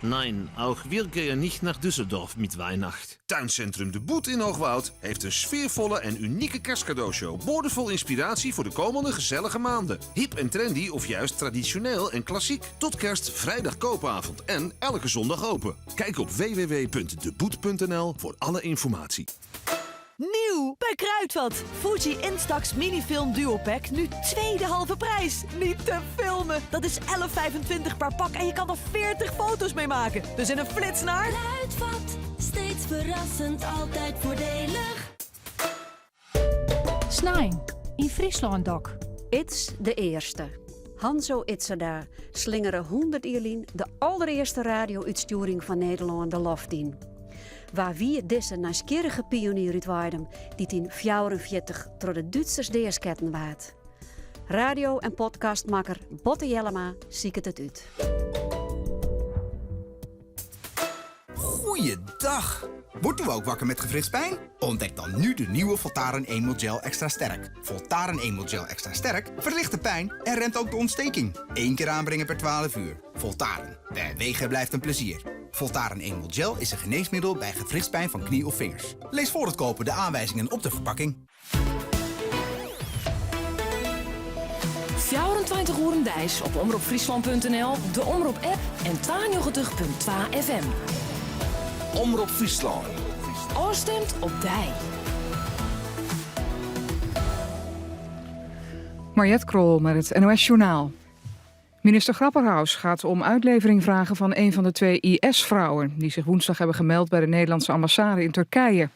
Nein, auch wir gehen nicht nach Düsseldorf mit Weihnacht. Tuincentrum De Boet in Hoogwoud heeft een sfeervolle en unieke kerstcadeaushow. Boordevol inspiratie voor de komende gezellige maanden. Hip en trendy of juist traditioneel en klassiek. Tot kerst vrijdag koopavond en elke zondag open. Kijk op www.deboet.nl voor alle informatie. Nieuw bij Kruidvat. Fuji Instax Minifilm Duo Pack nu tweede halve prijs. Niet te filmen. Dat is 11,25 per pak en je kan er 40 foto's mee maken. Dus in een flits naar... Kruidvat, steeds verrassend, altijd voordelig. Snein, yn Fryslân Dok. Ids de earste. Hanso Idzerda slingere 100 jier lyn de alderearste radio-útstjoering fan Nederlân de loft yn. Wa wie dizze nijsgjirrige pionier út Weidum dy't yn 44 troch de Dútsers deasketten waard? Radio en podcastmakker Botte Jellema siket it út. Goeiedag! Wordt u ook wakker met gewrichtspijn? Ontdek dan nu de nieuwe Voltaren Emol Gel Extra Sterk. Voltaren Emol Gel Extra Sterk verlicht de pijn en remt ook de ontsteking. Eén keer aanbrengen per 12 uur. Voltaren. Bewegen blijft een plezier. Voltaren Emol Gel is een geneesmiddel bij gewrichtspijn van knie of vingers. Lees voor het kopen de aanwijzingen op de verpakking. 24 oeren deis op omropfryslan.nl, de Omrop-app en 92.2 FM. Omrop Fryslân. Ofstimd op dy. Mariette Krol met het NOS Journaal. Minister Grapperhaus gaat om uitlevering vragen van een van de twee IS-vrouwen... die zich woensdag hebben gemeld bij de Nederlandse ambassade in Turkije.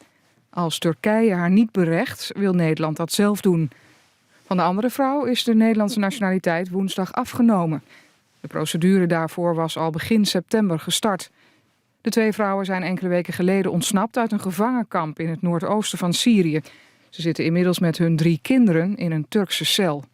Als Turkije haar niet berecht, wil Nederland dat zelf doen. Van de andere vrouw is de Nederlandse nationaliteit woensdag afgenomen. De procedure daarvoor was al begin september gestart. De twee vrouwen zijn enkele weken geleden ontsnapt uit een gevangenkamp in het noordoosten van Syrië. Ze zitten inmiddels met hun drie kinderen in een Turkse cel.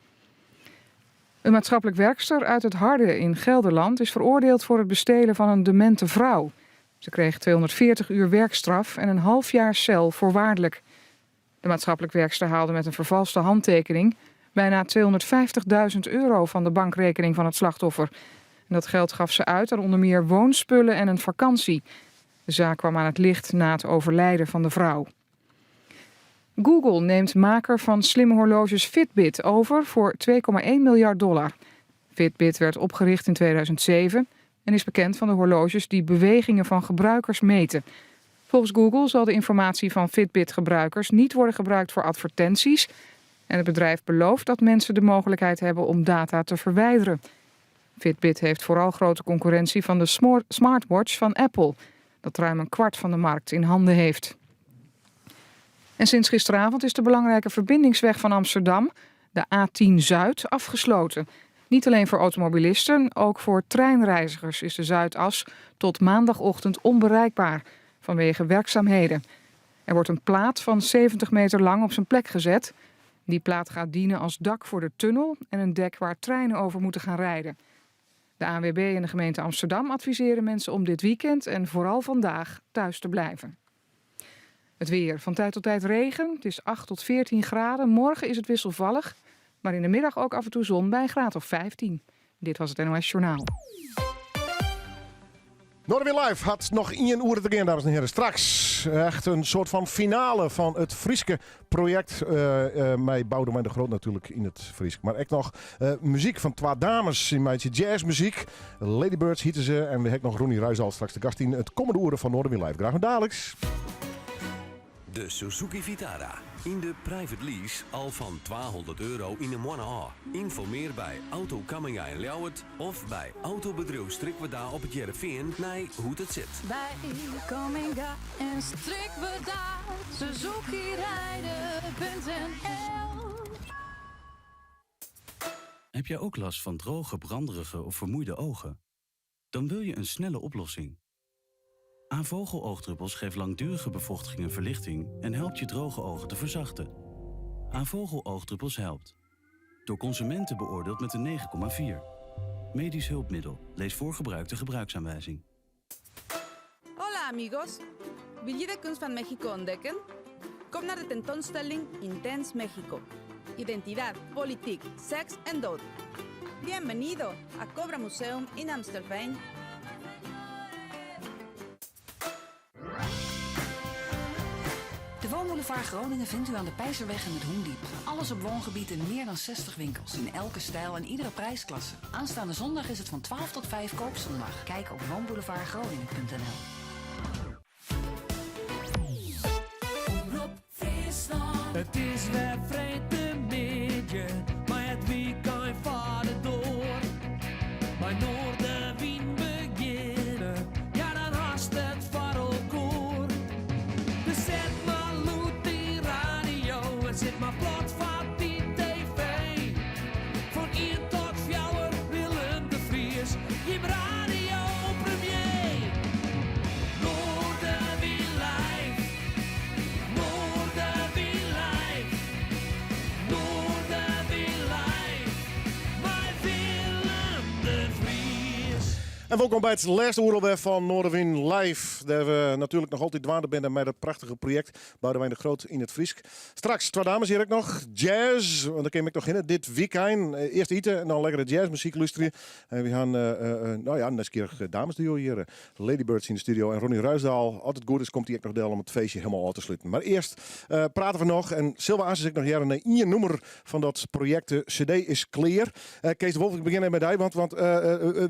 Een maatschappelijk werkster uit het Harde in Gelderland is veroordeeld voor het bestelen van een demente vrouw. Ze kreeg 240 uur werkstraf en een half jaar cel voorwaardelijk. De maatschappelijk werkster haalde met een vervalste handtekening bijna 250.000 euro van de bankrekening van het slachtoffer. En dat geld gaf ze uit aan onder meer woonspullen en een vakantie. De zaak kwam aan het licht na het overlijden van de vrouw. Google neemt maker van slimme horloges Fitbit over voor 2,1 miljard dollar. Fitbit werd opgericht in 2007 en is bekend van de horloges die bewegingen van gebruikers meten. Volgens Google zal de informatie van Fitbit-gebruikers niet worden gebruikt voor advertenties. En het bedrijf belooft dat mensen de mogelijkheid hebben om data te verwijderen. Fitbit heeft vooral grote concurrentie van de smartwatch van Apple, dat ruim een kwart van de markt in handen heeft. En sinds gisteravond is de belangrijke verbindingsweg van Amsterdam, de A10 Zuid, afgesloten. Niet alleen voor automobilisten, ook voor treinreizigers is de Zuidas tot maandagochtend onbereikbaar vanwege werkzaamheden. Er wordt een plaat van 70 meter lang op zijn plek gezet. Die plaat gaat dienen als dak voor de tunnel en een dek waar treinen over moeten gaan rijden. De ANWB en de gemeente Amsterdam adviseren mensen om dit weekend en vooral vandaag thuis te blijven. Het weer. Van tijd tot tijd regen. Het is 8 tot 14 graden. Morgen is het wisselvallig. Maar in de middag ook af en toe zon bij een graad of 15. Dit was het NOS Journaal. Noardewyn Live hat noch ien oere te gean, dames en heren. Straks echt in soart fan finale fan it Fryske projekt. Uh, mei Boudewijn de Groot natuerlik yn it Frysk. Mar ek noch muzyk fan twa dames. Sy meitsje jazzmuzyk. Ladybirds hjitte se. En we hawwe noch Ronnie Ruysdael straks te gast yn it kommende oere fan Noardewyn Live. Graach oant daliks. De Suzuki Vitara. Yn de private lease al fan 200 euro yn 'e moanne ôf. Ynformearje by Auto Kamminga yn Ljouwert of by Autobedriuw Strikwerda op It Hearrenfean nei hoe't it sit. By Kamminga en Strikwerda, SuzukiRijden.nl Heb jij ook last van droge, branderige of vermoeide ogen? Dan wil je een snelle oplossing. A.Vogel oogdruppels geeft langdurige bevochtiging en verlichting en helpt je droge ogen te verzachten. A.Vogel oogdruppels helpt. Door consumenten beoordeeld met een 9,4. Medisch hulpmiddel. Lees voor gebruik de gebruiksaanwijzing. Hola amigos. Wil je de kunst van Mexico ontdekken? Kom naar de tentoonstelling Intens Mexico. Identidad, politiek, seks en dood. Bienvenido a Cobra Museum in Amstelveen. De Woonboulevard Groningen vindt u aan de Peizerweg en het Hoendiep. Alles op woongebied in meer dan 60 winkels. In elke stijl en iedere prijsklasse. Aanstaande zondag is het van 12 tot 5 koopzondag. Kijk op woonboulevardgroningen.nl Omrop Fryslân. It is wer freedtemiddei, mei it wykein foar de doar. Mei Noardewyn begjinne, ja dan hast it foar elkoar. Dus set mar lûd dyn radio en sit mar plat foar dyn TV. Fan ien tot fjouwer Willem de Vries, jim radio premier. Noardewyn Live. En wolkom by it lêste oere alwer fan Noardewyn Live. Dêr we natuerlik noch altyd dwaande binne mei dat prachtige projekt Boudewijn de Groot yn it Frysk. Straks twa dames hjir ek noch. Jazz, want dêr kin ik noch hinne dit wykein. Earst ite en dan lekkere jazzmuzyk lústerje. En we ha, nou ja, nijsgjirrich damesduo hjir. Ladybirds yn de studio en Ronnie Ruisdaal. As it goed is komt hy ek noch del om it feestje helemaal ôf te sluten. Mar earst prate we noch en sille we aansens ek noch hearre nei ien nûmer fan dat projekt. De CD is klear. Kees de Wolff, ik begjin even mei dy, want, want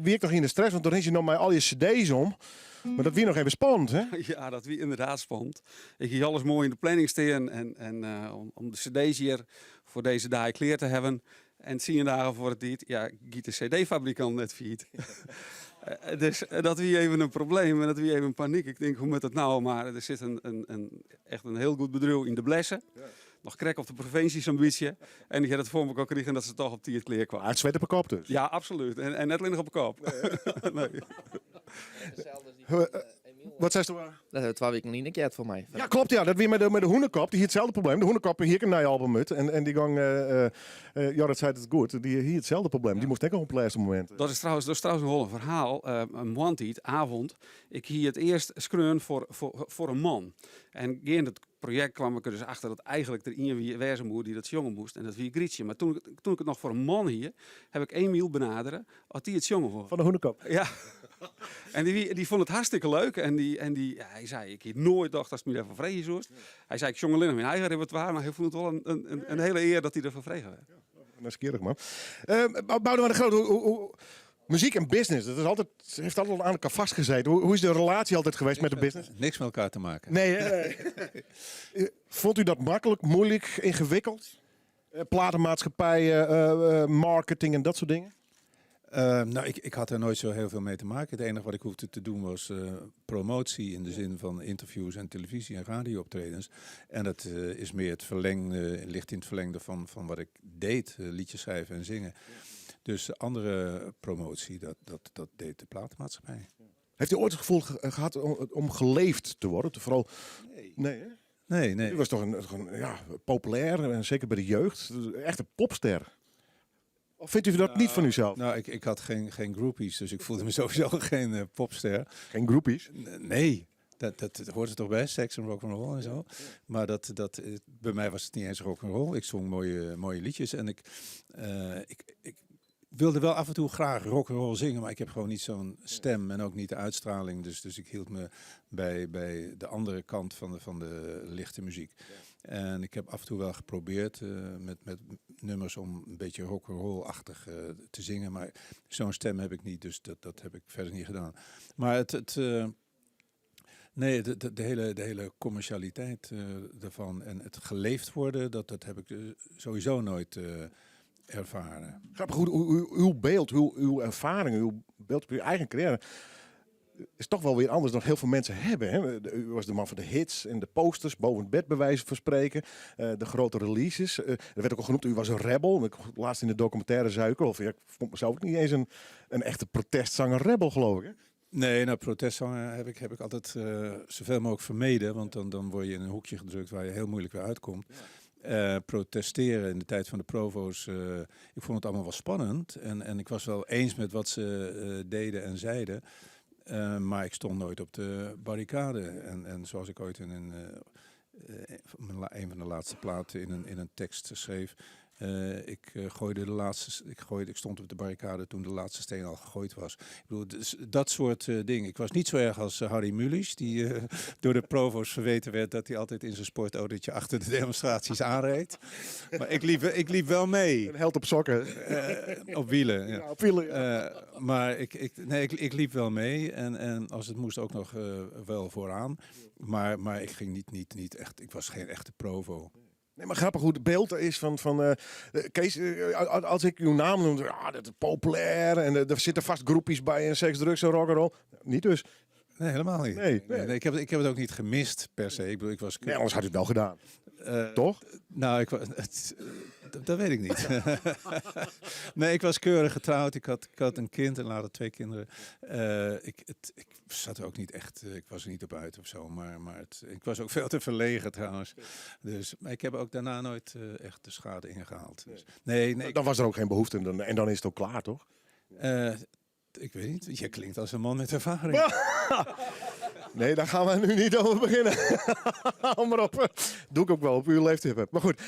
wie ek noch yn de stress, want dan rinst je noch mei al je CD's om. Mar dat wie noch even spannend, hè? Ja, dat wie ynderdaad spannend. Ik hie alles moai yn de planning stean en, en om de CD's hjir foar dizze dei klear te hawwen. En 10 dagen foar de tiid, ja, giet de CD-fabrikant net faillyt. Dus dat wie even in probleem en dat wie even panyk. Ik tink, hoe moat it no? Mar der sit in, echt in hiel goed bedriuw yn De Blesse. Noch krekt op de provinsje sa'n bytsje. En dy hat it foar elkoar krigen dat se toch op tiid klear kwamen. Het zweet op de kop dus? Ja, absoluut. En net allinnich op de kop. Nee. Wat seist do? Dat ha we twa wiken lyn ek heard foar my. Ja, klopt ja. Dat wie mei de Hûnekop. Dy hie itselde probleem. De Hûnekop hie ek in nij album út. En dy gong, ja, dat seit it goed. Dy hie itselde probleem. Dy moast ek op it lêste momint. Dat is trouwens noch wol in ferhaal. In moarntiid, avond. Ik hie it earst skreaun foar in man. En geande it projekt kwam ik der dus achter dat eigenlik der ien wie, wêze moat dy't dat sjonge moast. En dat wie Grytsje. Mar toen, toen ik it noch foar in man hie, ha ik Emiel benadere oft dy it sjonge woe. Fan de Hûnekop? Ja. En dy, dy fûn it hartstikke leuk. En, dy, en dy, ja, hy sei, ik hie noait tocht datst my dêrfoar freegje soest. Hy sei, ik sjong allinnich myn eigen repertoire, mar hy fûn it wol in hiele ear dat hy derfoar frege waard. Nijsgjirrich, man. Boudewijn de Groot, hoe, muziek en business, dat is altijd, heeft altijd aan elkaar vastgezeten. Hoe is de relatie altijd geweest met de business? Niks met elkaar te maken. Nee, hè? Vond u dat makkelijk, moeilijk, ingewikkeld? Platenmaatschappijen, marketing en dat soort dingen? Nou, ik had er nooit zo heel veel mee te maken. Het enige wat ik hoefde te doen was promotie in de zin van interviews en televisie en radiooptredens. En dat is meer het verlengde, ligt in het verlengde van wat ik deed, liedjes schrijven en zingen. Dus andere promotie, dat deed de platenmaatschappij. Heeft u ooit het gevoel gehad om geleefd te worden? Te vooral... Nee. Nee, hè? Nee, nee. U was toch een, ja, populair, en zeker bij de jeugd, echt een popster. Of vindt u dat niet van uzelf? Nou, ik had geen groupies, dus ik voelde me sowieso geen popster. Geen groupies? Nee, dat hoort er toch bij, seks en rock'n'roll en zo. Maar bij mij was het niet eens rock'n'roll. Ik zong mooie liedjes en ik wilde wel af en toe graag rock'n'roll zingen, maar ik heb gewoon niet zo'n stem en ook niet de uitstraling. Dus ik hield me bij de andere kant van de lichte muziek. En ik heb af en toe wel geprobeerd met nummers om een beetje rock'n'roll-achtig te zingen. Maar zo'n stem heb ik niet, dus dat heb ik verder niet gedaan. Maar het, het nee, de, de, de hele, de hele commercialiteit daarvan en het geleefd worden, dat heb ik sowieso nooit ervaren. Grappig, hoe uw beeld, uw ervaring, uw beeld op uw eigen carrière is toch wel weer anders dan heel veel mensen hebben. Hè? U was de man van de hits en de posters, boven het bed bij wijze van spreken. De grote releases. Er werd ook al genoemd, u was een rebel. Ik, laatst in de documentaire zei ik al, ja, ik vond mezelf ook niet eens een echte protestzanger rebel, geloof ik. Hè? Nee, protestzanger heb ik altijd zoveel mogelijk vermeden. Want dan word je in een hoekje gedrukt waar je heel moeilijk weer uitkomt. Protesteren in de tijd van de provo's, ik vond het allemaal wel spannend. En ik was wel eens met wat ze deden en zeiden. Maar ik stond nooit op de barricade. En zoals ik ooit in een van de laatste platen in een tekst schreef. Ik gooide de laatste ik gooide, ik stond op de barricade toen de laatste steen al gegooid was. Ik bedoel, dus dat soort dingen. Ik was niet zo erg als Harry Mulisch, die door de provo's verweten werd dat hij altijd in zijn sportautootje achter de demonstraties aanreed. Maar ik liep wel mee. Een held op sokken. Op wielen, ja. Ja, op wielen, ja. Maar ik liep wel mee en als het moest ook nog wel vooraan. Maar ik ging niet, niet, niet echt, ik was geen echte provo. Nee, maar grappig hoe het beeld er is van Kees, als ik uw naam noem, ja, dat is populair en er zitten vast groepjes bij en seks, drugs en rock'n'roll. Niet dus. Nee, helemaal niet. Nee, Nee, nee, ik heb het ook niet gemist per se. Ik bedoel, ik was Nee, anders had u het wel gedaan. Toch? Nou, ik wa-, het, dat, dat weet ik niet. Nee, ik was keurig getrouwd. Ik had een kind en later 2 kinderen. Ik zat er ook niet echt, ik was er niet op uit of zo. Maar ik was ook veel te verlegen trouwens. Dus, maar ik heb ook daarna nooit echt de schade ingehaald. Dus, nee, nee, Dan was er ook geen behoefte en dan is het ook klaar, toch? Dat, ik weet niet. Jij klinkt als een man met ervaring. Nee, daar gaan we nu niet over beginnen. Hou maar op. Doe ik ook wel op uw leeftijd. Maar goed,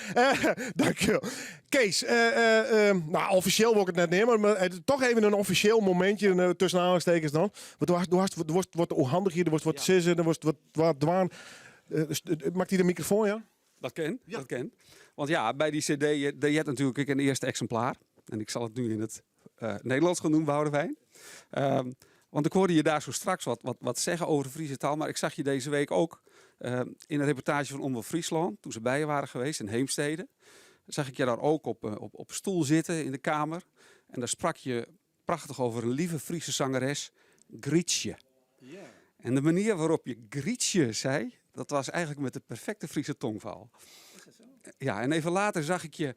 dankjewel. Kees, nou, officieel wil ik het net nemen, maar toch even een officieel momentje tussen aanhalingstekens dan. Want du hast, wordt onhandig hier, er wordt wat sissen, er wordt wat dwaan. Maakt hij de microfoon, ja? Dat ken, dat ken. Want ja, bij die cd, je hebt natuurlijk een eerste exemplaar. En ik zal het nu in het Nederlands gaan doen, Boudewijn. Want ik hoorde je daar zo straks wat zeggen over de Friese taal. Maar ik zag je deze week ook in een reportage van Omroep Friesland, toen ze bij je waren geweest in Heemstede. Zag ik je daar ook op stoel zitten in de kamer. En daar sprak je prachtig over een lieve Friese zangeres, Grietje. En de manier waarop je Grietje zei, dat was eigenlijk met de perfecte Friese tongval. Is dat zo? Ja, en even later zag ik je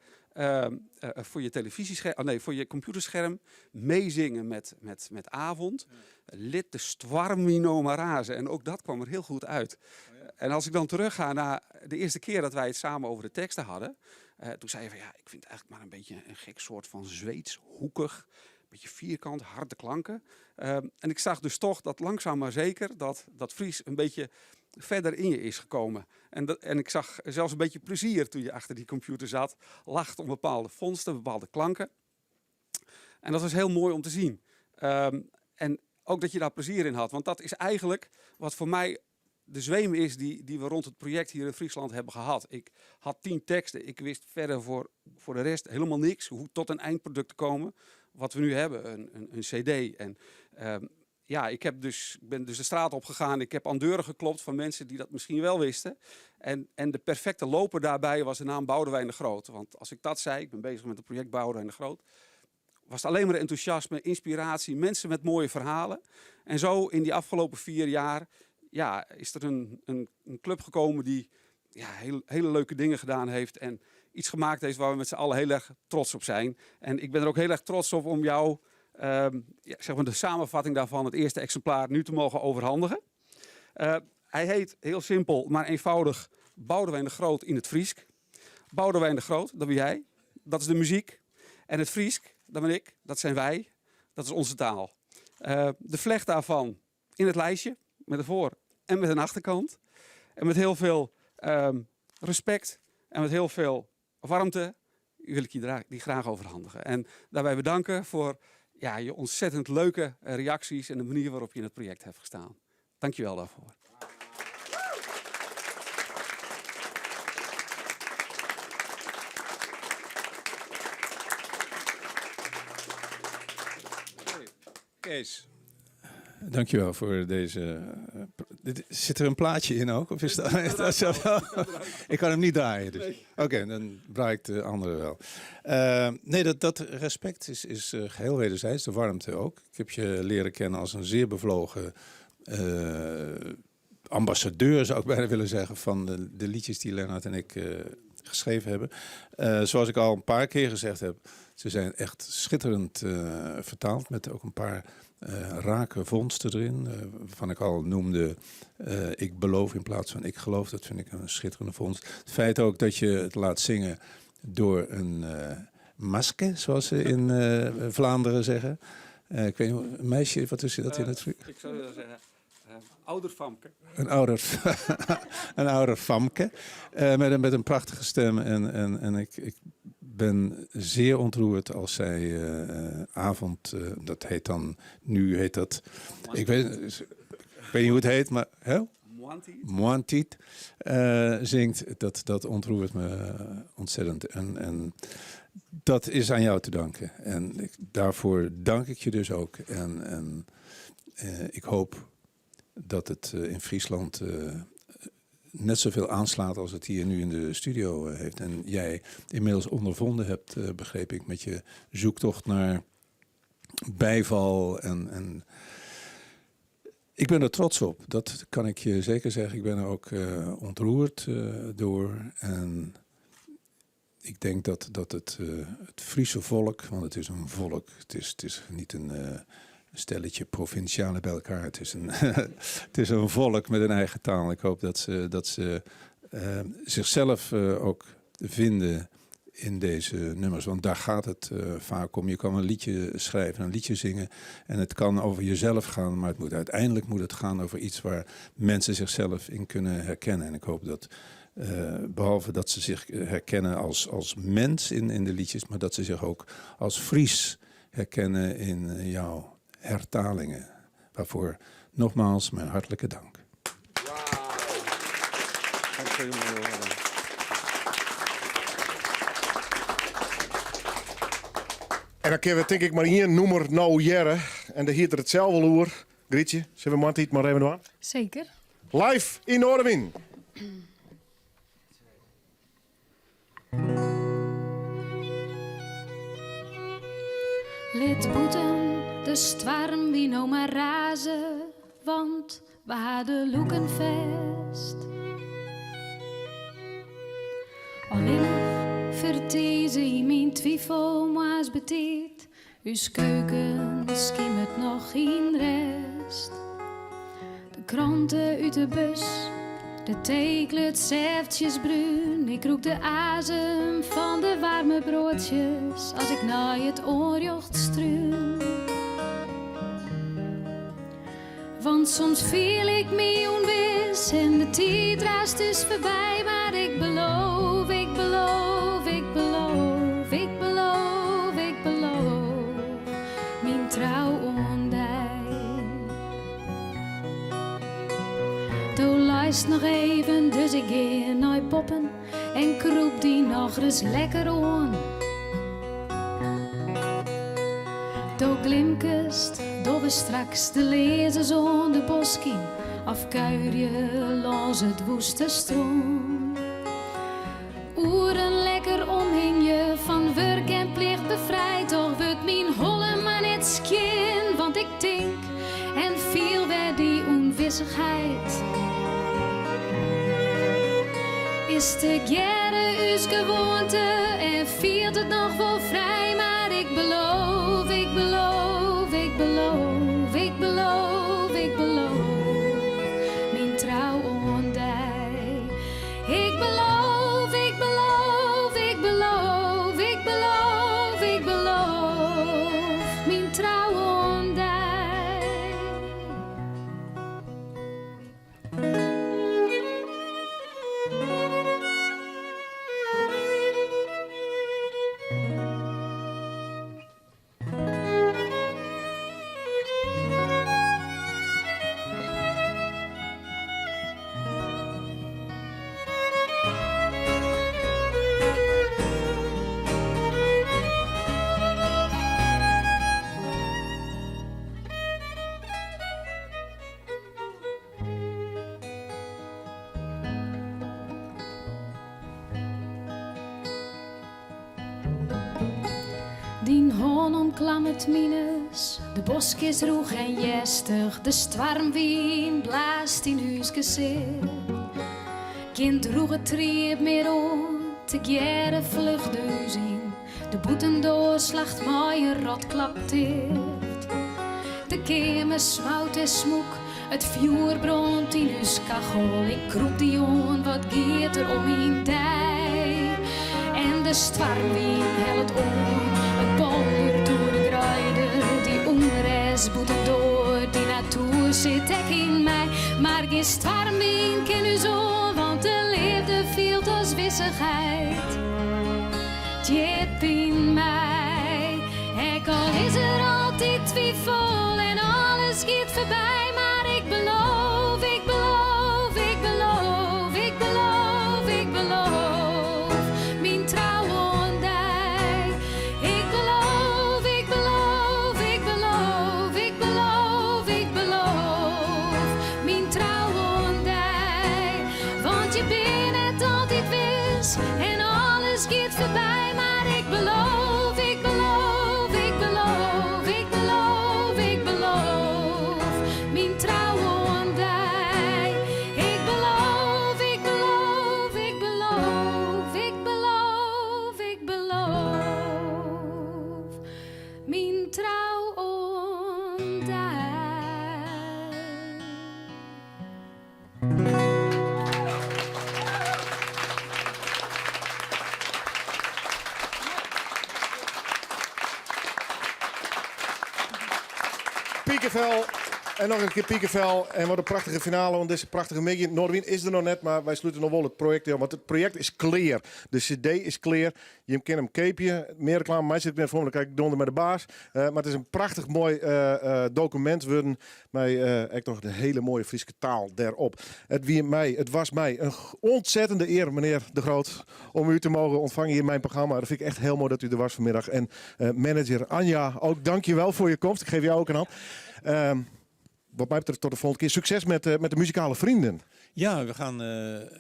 voor je televisiescherm, oh nee, voor je computerscherm meezingen met Avond. Lit de Stwarmino Marase. En ook dat kwam er heel goed uit. En als ik dan terugga naar de eerste keer dat wij het samen over de teksten hadden, toen zei je van ja, ik vind het eigenlijk maar een beetje een gek soort van Zweeds, hoekig, een beetje vierkant, harde klanken. En ik zag dus toch dat langzaam maar zeker dat Fries een beetje verder in je is gekomen. En ik zag zelfs een beetje plezier toen je achter die computer zat. Lacht om bepaalde vondsten, bepaalde klanken. En dat was heel mooi om te zien. En ook dat je daar plezier in had. Want dat is eigenlijk wat voor mij de zweem is die we rond het project hier in Friesland hebben gehad. Ik had 10 teksten. Ik wist verder voor de rest helemaal niks. Hoe tot een eindproduct te komen. Wat we nu hebben, een cd. En ja, ik heb dus, ik ben dus de straat opgegaan. Ik heb aan deuren geklopt van mensen die dat misschien wel wisten. En de perfecte loper daarbij was de naam Boudewijn de Groot. Want als ik dat zei, ik ben bezig met het project Boudewijn de Groot, was het alleen maar enthousiasme, inspiratie, mensen met mooie verhalen. En zo in die afgelopen 4 jaar, ja, is er een club gekomen die, ja, hele leuke dingen gedaan heeft en iets gemaakt heeft waar we met z'n allen heel erg trots op zijn. En ik ben er ook heel erg trots op om jou ja, zeg maar de samenvatting daarvan, het eerste exemplaar, nu te mogen overhandigen. Hij heet heel simpel, maar eenvoudig Boudewijn de Groot in het Friesk. Boudewijn de Groot, dat ben jij. Dat is de muziek. En het Friesk, dat ben ik, dat zijn wij. Dat is onze taal. De vlecht daarvan in het lijstje, met een voor- en met een achterkant. En met heel veel respect en met heel veel warmte wil ik je die graag overhandigen. En daarbij bedanken voor, ja, je ontzettend leuke reacties en de manier waarop je in het project hebt gestaan. Dank je wel daarvoor. Kees, dankjewel voor deze dit, zit er een plaatje in ook? Of is dat, is dat zo? Ik kan hem niet draaien. Dus. Nee. Oké, dan draai ik de andere wel. Nee, dat respect is geheel wederzijds. De warmte ook. Ik heb je leren kennen als een zeer bevlogen ambassadeur, zou ik bijna willen zeggen, van de liedjes die Lennart en ik geschreven hebben. Zoals ik al een paar keer gezegd heb, ze zijn echt schitterend vertaald met ook een paar rake vondsten erin, waarvan ik al noemde ik beloof in plaats van ik geloof. Dat vind ik een schitterende vondst. Het feit ook dat je het laat zingen door een maske, zoals ze in Vlaanderen zeggen. Ik weet niet, een meisje, wat is dat in het Fries? Ik zou willen zeggen, ouder famke. Een ouder famke. Met een prachtige stem. En ik ben zeer ontroerd als zij avond, dat heet dan, nu heet dat, ik weet niet hoe het heet, maar, hè? Moantiet. Moantiet zingt. Dat ontroert me ontzettend. En dat is aan jou te danken. En daarvoor dank ik je dus ook. En ik hoop dat het in Friesland net zoveel aanslaat als het hier nu in de studio heeft. En jij inmiddels ondervonden hebt, begreep ik, met je zoektocht naar bijval. En ik ben er trots op, dat kan ik je zeker zeggen. Ik ben er ook ontroerd door. En ik denk dat het Friese volk, want het is een volk, het is niet een stelletje provincialen bij elkaar. Het is een volk met een eigen taal. Ik hoop dat ze zichzelf ook vinden in deze nummers. Want daar gaat het eh, vaak om. Je kan een liedje schrijven, een liedje zingen. En het kan over jezelf gaan, maar het moet, uiteindelijk moet het gaan over iets waar mensen zichzelf in kunnen herkennen. En ik hoop dat, eh, behalve dat ze zich herkennen als, als mens in, in de liedjes, maar dat ze zich ook als Fries herkennen in eh, jouw hertalingen. Waarvoor nogmaals mijn hartelijke dank. En dan kinne we tink ik mar ien nûmer no hearre. En dêr hie er it sels wol oer. Grytsje, sille we moarntiid mar even dwaan? Seker. Live yn Noardewyn. Lit bûten de stoarmwyn no mar raze, want we ha de lûken fêst. Allinnich fertize yn myn twifel moarns betiid, ús keuken skimet noch yn rêst. De krante út de bus, de tee kleurt sêftsjes brún. Ik rûk de azem fan de waarme broadsjes as ik nei it oanrjocht strún. Want soms fiel ik my ûnwis en de tiid raast ús foarby. Mar ik beloof, ik beloof, ik beloof, ik beloof, ik beloof myn trou oan dy. Do leist noch even, dus ik gean nei boppen en krûp dy nochris lekker oan. Do glimkest, dogge we straks de learzens oan de bosk yn of kuierje lâns it woeste strân. Oer in lekker omhingje, fan wurk en plicht befrijd, toch wurdt myn holle mar net skjin, want ik tink en fiel wer dy ûnwissichheid. Is tegearre ús gewoante en fielt it noch wol frij, mar ik beloof, ik beloof, ik beloof, ik beloof, ik beloof myn trou oan dy. Ik beloof, ik beloof, ik beloof, ik beloof, ik beloof myn trou oan dy. Dyn hân omklammet mines, de bosk is rûch en hjerstich, de stoarmwyn blaast yn ús gesicht. Gjin drûge triep mear oan, tegearre fluch de hús yn, de bûtendoar slacht mei in rotklap ticht. De keamer smout en smûk, it fjoer brânt yn ús kachel. Ik krûp dy oan, wat giet der om yn dy? En de stoarmwyn hellet oan, it bollert oer de greide. Dy ûnrêst bûtendoar, dy natoer sit ek yn my. Mar gjin stoarmwyn kin ús oan, want de leafde fielt as wissichheid. Djip yn my. Ek al is der altyd twifel en alles giet foarby, mar ik beloof, ik beloof, ik beloof, ik beloof, ik beloof myn trou oan dy. Ik beloof, ik beloof, ik beloof, ik beloof, ik beloof myn trou oan dy. Want je bent net altyd wis en alles giet foarby, mar ik beloof, ik beloof, ik beloof, ik beloof, ik beloof myn trou oan dy. Ik beloof, ik beloof, ik beloof, ik beloof, ik beloof myn trou oan dy. Pikevel. En noch in kear pikevel. En wat in prachtige finale oan dizze prachtige middei. Noardewyn is der noch net, mar wy slute noch wol it projekt ôf. Want it projekt is klear. De CD is klear. Jim kinne him keapje. Mear reklame meitsje ik net foar, want dan krij ik donder mei de baas. Mar it is in prachtich moai dokumint wurden. Mei ek noch de hiele moaie Fryske taal dêrop. It wie my, it was my in ontzettende ear, menear De Groot, om u te mogen ontvangen hier in mijn programma. Dat vind ik echt heel mooi dat u er was vanmiddag. En manager Anja, ook dank je wel voor je komst. Ik geef jou ook een hand. Wat mij betreft tot de volgende keer. Succes met de muzikale vrienden. Ja, we gaan,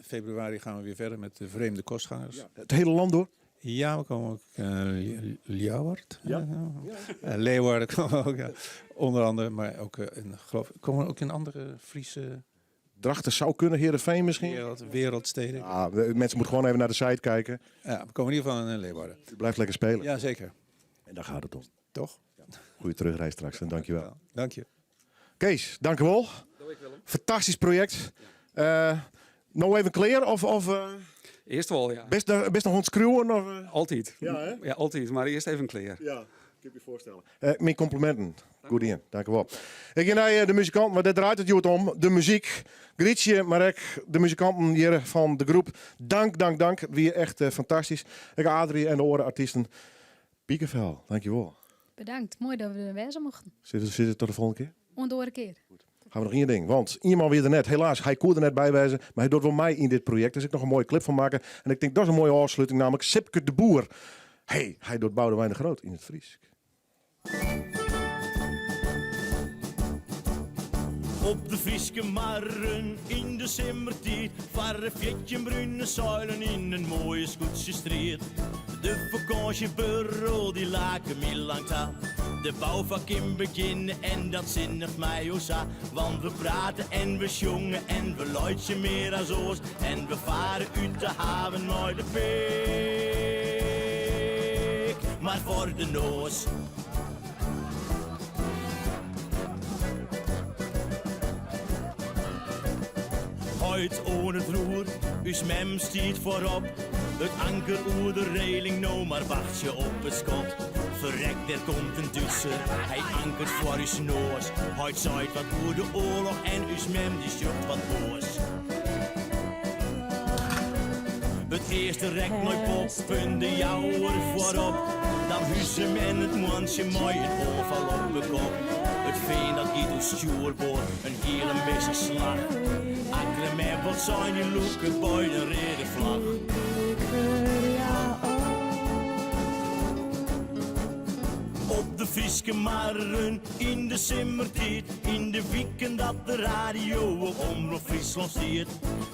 februari gaan we weer verder met de Vreemde Kostgangers. Ja, het hele land door? Ja, we komen ook Ljouwert. Ja. Leeuwarden komen we ook, ja. Onder andere, maar ook in, geloof ik, komen we ook in andere Friese... Drachten zou kunnen, Heerenveen misschien? Wereldsteden. Ja, mensen moeten gewoon even naar de site kijken. Ja, we komen in ieder geval in Leeuwarden. U blijft lekker spelen. Ja, zeker. En daar gaat het om. Toch? Ja. Goeie terugreis straks en dankjewel. Ja, dank je. Kees, dank u wel. Dank Willem. Fantastisch project. Nou even klear of Eerst wel, ja. Best nog ontskruwen? Of? Altijd. Ja, hè? Ja, altijd. Maar eerst even klear. Ja, ik kan je voorstellen. Mijn complimenten. Goed in, dank u wel. Ik ga naar de muzikant, maar daar draait het joet om. De muziek. Grietje, Marek, de muzikanten hier van de groep. Dank, dank, dank. Wie echt fantastisch. Ik Adrie en de oren artiesten. Piekenvel, dank je wel. Bedankt, mooi dat we er wezen mochten. Zit het tot de volgende keer? Onder een keer. Goed. Gaan we nog één ding, want iemand weer er net, helaas, hij koerde net bijwijzen, maar hij doet wel mij in dit project. Daar zit ik nog een mooie clip van maken. En ik denk dat is een mooie afsluiting, namelijk Sipke de Boer. Hey, hij doet Boudewijn de Groot in het Fries. Op de Fryske marren in de simmertiid farre fjetje brune zuilen in een mooie skûtsjestriid. De fakânsjebuorrel die lake my lang ta. De bouwvak in beginnen en dat zinnigt my o sa. Want we praten en we sjongen en we luidje meer as oars. En we varen uit de haven mei de pik, maar voor de noas. Heit oan it roer, ús mem stiet foarop. It anker oer de reling, no mar wachtsje op it skot. Ferrek, der komt in Dútser, hy ankert foar ús noas. Heit seit wat oer de oarloch en ús mem dy sjocht wat boas. It earste rek nei boppen, de Jouwer foarop. Dan Huzum en it moantsje mei in oanfal op de kop. It fean dat giet oer stjoerboard, in hiele misse slach. Akkrum en Wâldsein dy lûke by de reade flach. Op de Fryske marren yn de simmertiid, yn de wiken dat de radio op Omrop Fryslân stiet.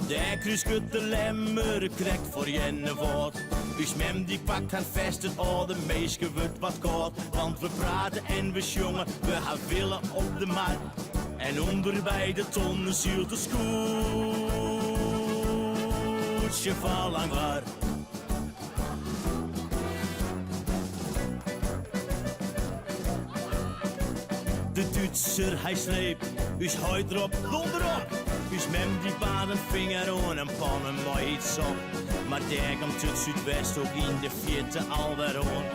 Dêr krúsket de Lemmer krekt foar Earnewâld. Us mem dy pakt har fest, it âlde minske wurdt wat kâld. Want we prate en we sjonge, we ha wille op de mar. En ûnder by de tonnen sylt it skûtsje fan Langwar. De Dútser hy sleep ús heit rop donder op. Us mem dy baarnt in finger oan in panne mei hyt sop. Mar dêr komt it súdwest ook yn de fierte alwer oan.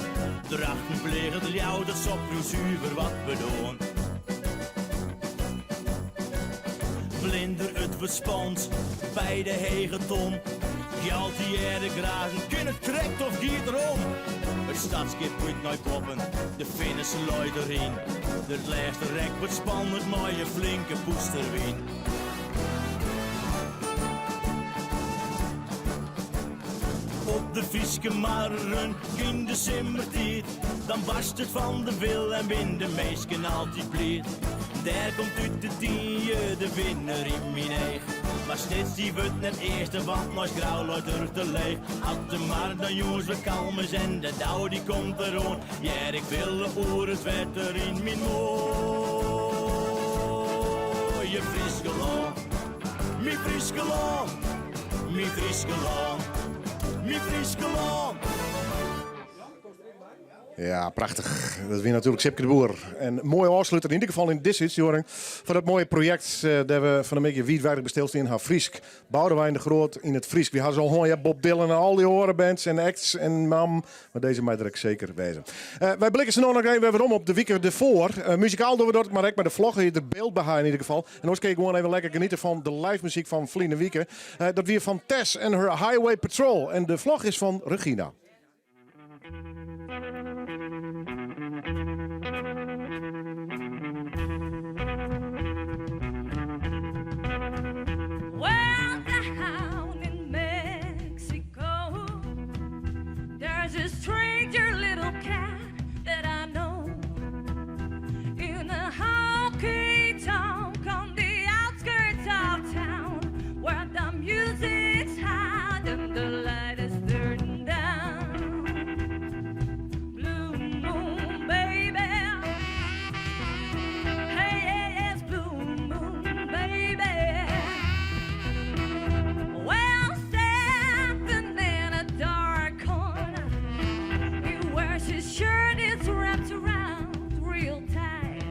Drachten pleaget Ljouwert sop priuwt suver wat bedoarn. Blinder it wurdt spannend by de hege ton. Gjalt dy earde grazen, kin it krekt of giet er om? It stadskip giet nei boppen, de finish leit deryn. De lêste rek wurdt spannend mei in flinke pûsterwyn. Op de Fryske marren yn de simmertiid, dan barst it fan de wille en bin de minsken altyd bliid. Dêr komt út de Tynje de winner yn myn each. Mar Snits dy wurdt net earste, want neist Grou leit er te leech. At de mar dan jûns wer kalm is en de dau dy komt deroan, hear ik wille oer it wetter yn myn moaie Fryske lân. Myn Fryske lân, myn Fryske lân, myn Fryske lân. Ja, prachtich. Dat wie natuerlik Sipke de Boer. En moai ôfsluter, yn ieder gefal yn dizze útstjoering, fan dat moaie projekt eh, dêr't we fan 'e middei wiidweidich by stilstean ha. Frysk. Boudewijn de Groot yn it Frysk. Wy ha se al hân, ja, Bob Dylan en al dy oare bands en acts en mam. Mar dizze mei der ek seker wêze. Eh, wy blikke sa no noch even wer werom op de wike derfoar. Eh, muzikaal dogge we dat, mar ek mei de vlog dy't der byld by ha yn ieder gefal. En oars kin je gewoan even lekker geniete fan de live muzyk fan ferline wike. Dat wie fan Tess en her Highway Patrol. En de vlog is fan Regina. Well, down in Mexico, there's a stranger little cat that I know. In a honky tonk on the outskirts of town, where the music's high and the light is turned down. Blue moon, baby. Hey, yes, blue moon, baby. Well, standing in a dark corner, he wears his shirt, it's wrapped around real tight.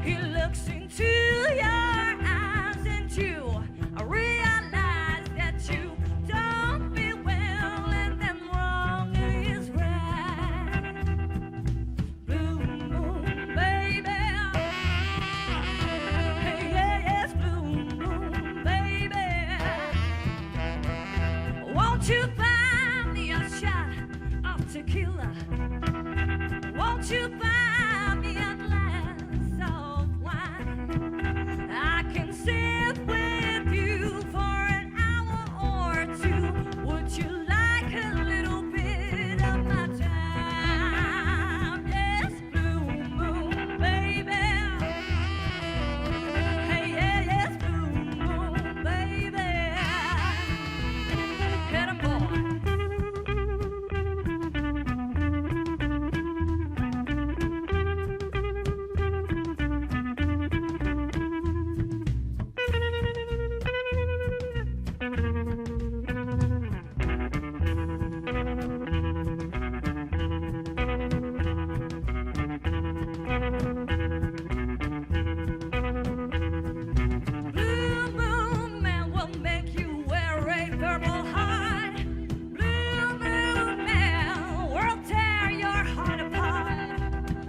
He looks into your eyes and you realize that you don't feel well and then wrong is right. Blue moon, baby. Hey, yes, blue moon, baby. Won't you buy me a shot of tequila? Won't you buy me a glass of wine? I can sit with you for an hour or two. Would you like a little bit of my time? Yes, blue moon, baby. Hey, yeah, yes, blue moon, baby. Hit 'em, boy. Blue moon man will make you wear a purple heart. Blue moon man will tear your heart apart.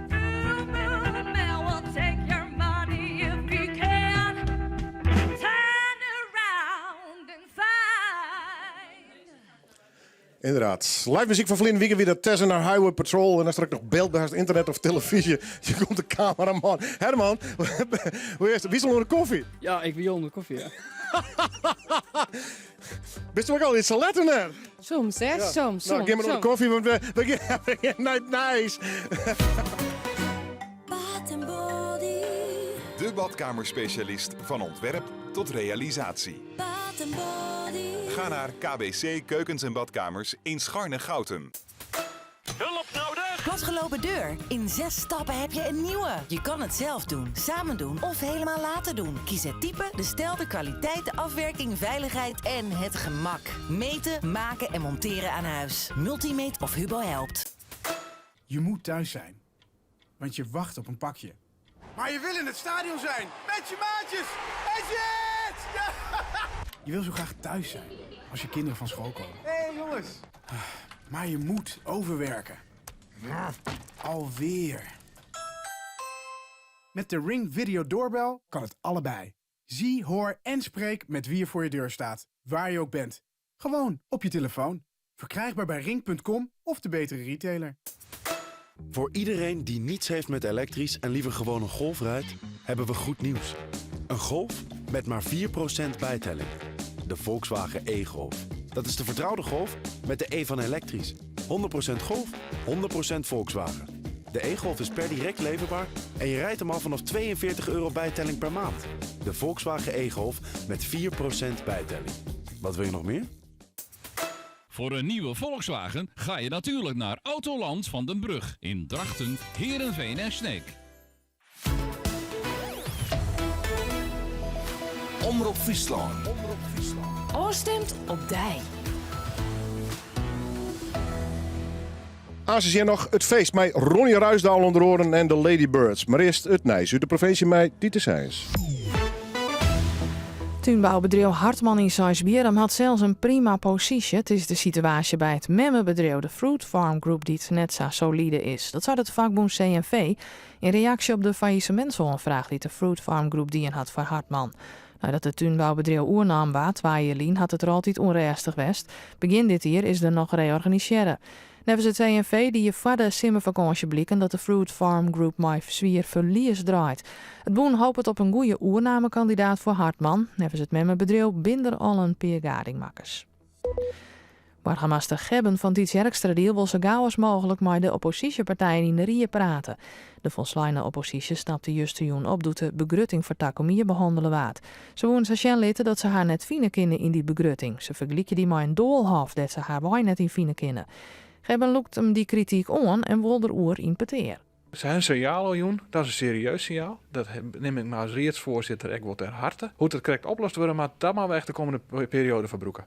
Blue moon man will take your money if he can. Turn around and find. Ynderdaad. Live muzyk fan ferline wike wie dat Tess en har Highway Patrol. En as der ek noch byld by ynternet of televyzje, je komt de kameraman. Herman, hoe is it? Wie is al oan de kofje? Ja, ik wie al oan de kofje, ja. Bist ek al iets sa let net? Soms, hè? Ja. Soms, Nou, soms. gean mar oan de soms. kofje, want we gean nei it nijs. Bath en Body. De badkamerspecialist van ontwerp tot realisatie. Bath en Body. Ga naar KBC Keukens en Badkamers in Scharnegoutum. Hulp nodig! Platgelopen deur. In 6 stappen heb je een nieuwe. Je kan het zelf doen, samen doen of helemaal laten doen. Kies het type, de stijl, de kwaliteit, de afwerking, veiligheid en het gemak. Meten, maken en monteren aan huis. Multimate of Hubo helpt. Je moet thuis zijn, want je wacht op een pakje. Maar je wil in het stadion zijn, met je maatjes! En shit! Ja! Je wil zo graag thuis zijn, als je kinderen van school komen. Hé hey, jongens! Maar je moet overwerken. Alweer. Met de Ring Video Doorbel kan het allebei. Zie, hoor en spreek met wie er voor je deur staat, waar je ook bent. Gewoon op je telefoon. Verkrijgbaar bij ring.com of de betere retailer. Voor iedereen die niets heeft met elektrisch en liever gewoon een Golf rijdt, hebben we goed nieuws. Een Golf met maar 4% bijtelling. De Volkswagen e-Golf. Dat is de vertrouwde Golf met de E van elektrisch. 100% Golf, 100% Volkswagen. De e-Golf is per direct leverbaar en je rijdt hem al vanaf €42 bijtelling per maand. De Volkswagen e-Golf met 4% bijtelling. Wat wil je nog meer? Voor een nieuwe Volkswagen ga je natuurlijk naar Autoland van den Brug in Drachten, Heerenveen en Sneek. Omrop Fryslân. Ofstimd op dy. Aansens hjir noch it feest mei Ronnie Ruysdael ûnder oaren en de Ladybirds. Mar earst it nijs út de provinsje mei Tiete Sijens. Túnboubedriuw Hartman yn Seisbierrum hat sels in prima posysje. It is de situaasje by it memmebedriuw, de Fruit Farm Group, dy't net sa solide is. Dat seit it fakbûn CNV yn reaksje op de faillissementsoanfraach dy't de Fruit Farm Group dien hat foar Hartman. Neidat it túnboubedriuw oernaam waard twa jier lyn hat it der altyd ûnrêstich west. Begjin dit jier is der noch reorganisearre. Neffens it CNV die foar de simmerfakânsje bliken dat de Fruit Farm Group mei swier ferlies draait. It bûn hopet op in goede oernamekandidaat foar Hartman. Neffens it memmebedriuw bin der al in pear gadingmakkers. Boargemaster Gebben fan Tytsjerksteradiel wol sa gau as mooglik mei de opposysjepartijen yn de rie prate. De folsleine opposysje stapte justerjûn op doe't de begrutting foar takom jier behannele waard. Se woene sa sjen litte dat se har net fine kinne yn dy begrutting. Se fergelykje dy mei in doalhôf dêr't se har wei net yn fine kinne. Gebben lûkt him dy krityk oan en wol deroer yn petear. Se ha in sinjaal ôfjûn, dat is in serieus sinjaal. Dat nim ik my as riedsfoarsitter ek wol ter harte. Hoe't it krekt oplost wurde moat, dat moatte we echt de kommende perioade foar brûke.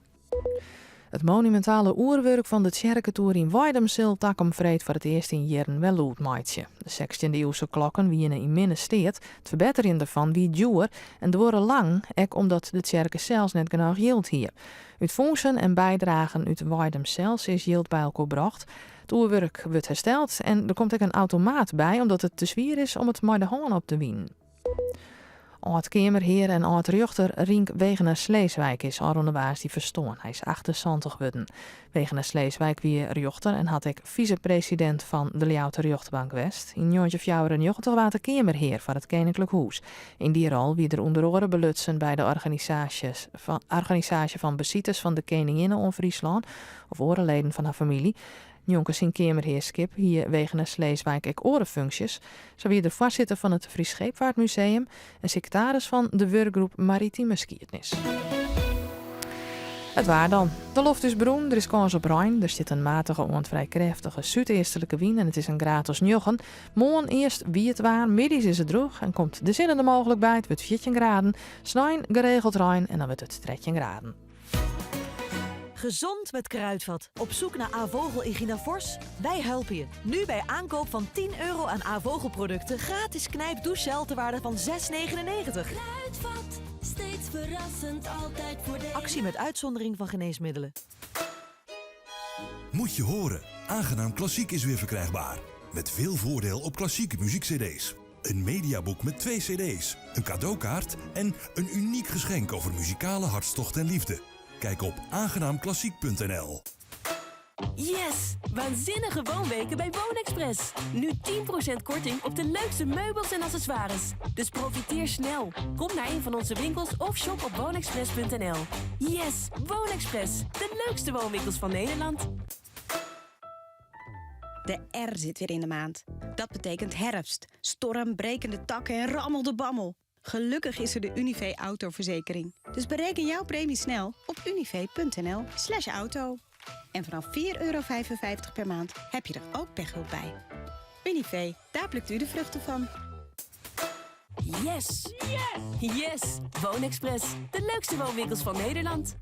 It monumintale oerwurk fan de tsjerketoer yn Weidum sil takom freed foar it earst yn jierren wer lûd meitsje. De sechstjinde-iuwse klokken wiene yn minne steat, it ferbetterjen derfan wie djoer en duorre lang, ek omdat de tsjerke sels net genôch jild hie. Ut fûnsen en bydragen út Weidum sels is jild by elkoar brocht. It oerwurk wurdt hersteld en der komt ek in automaat by omdat it te swier is om it mei de hân op te winen. Ald-keamerhear en âld-rjochter Rienk Wegener Sleeswijk is ôfrûne woansdei ferstoarn. Hy is 78 wurden. Wegener Sleeswijk wie rjochter en hat ek fisepresidint fan de Ljouwerter rjochtbank west. Yn 1994 waard er keamerhear foar it Keninklik Hûs. Yn dy rol wie er ûnder oare belutsen by de organisaasje fan besites fan de keninginne oan Fryslân of oare leden fan har famylje. Njonken syn keamerhearskip hie Wegener Sleeswijk ek oare funksjes. Sa wie er foarsitter fan it Frysk Scheepvaartmuseum en sekretaris fan de wurkgroep Maritime Skiednis. It waar dan. De loft is brún, der is kâns op rein, der stiet in matige oant frij krêftige súdeastlike wyn en it is in graad as njoggen. Moarn earst wiet waar, middeis is it drûch en komt de sinne der mooglik by. It wurdt 14 graden. Snein geregeld rein en dan wurdt it 13 graden. Gezond met Kruidvat. Op zoek naar A.Vogel Ygina Fors? Wij helpen je. Nu bij aankoop van 10 euro aan A.Vogel producten gratis Kneipp douchegel ter waarde van 6,99. Kruidvat, steeds verrassend, altijd voordelig. Actie met uitzondering van geneesmiddelen. Moet je horen, Aangenaam Klassiek is weer verkrijgbaar. Met veel voordeel op klassieke muziek-cd's. Een mediaboek met twee cd's, een cadeaukaart en een uniek geschenk over muzikale hartstocht en liefde. Kijk op aangenaamklassiek.nl. Yes! Waanzinnige woonweken bij Woonexpress. Nu 10% korting op de leukste meubels en accessoires. Dus profiteer snel. Kom naar een van onze winkels of shop op woonexpress.nl. Yes! Woonexpress. De leukste woonwinkels van Nederland. De R zit weer in de maand. Dat betekent herfst. Storm, brekende takken en rammel de bammel. Gelukkig is er de Univé autoverzekering. Dus bereken jouw premie snel op univé.nl slash auto. En vanaf 4,55 euro per maand heb je er ook pechhulp bij. Univé, daar plukt u de vruchten van. Yes! Yes! Yes! Woonexpress. De leukste woonwinkels van Nederland.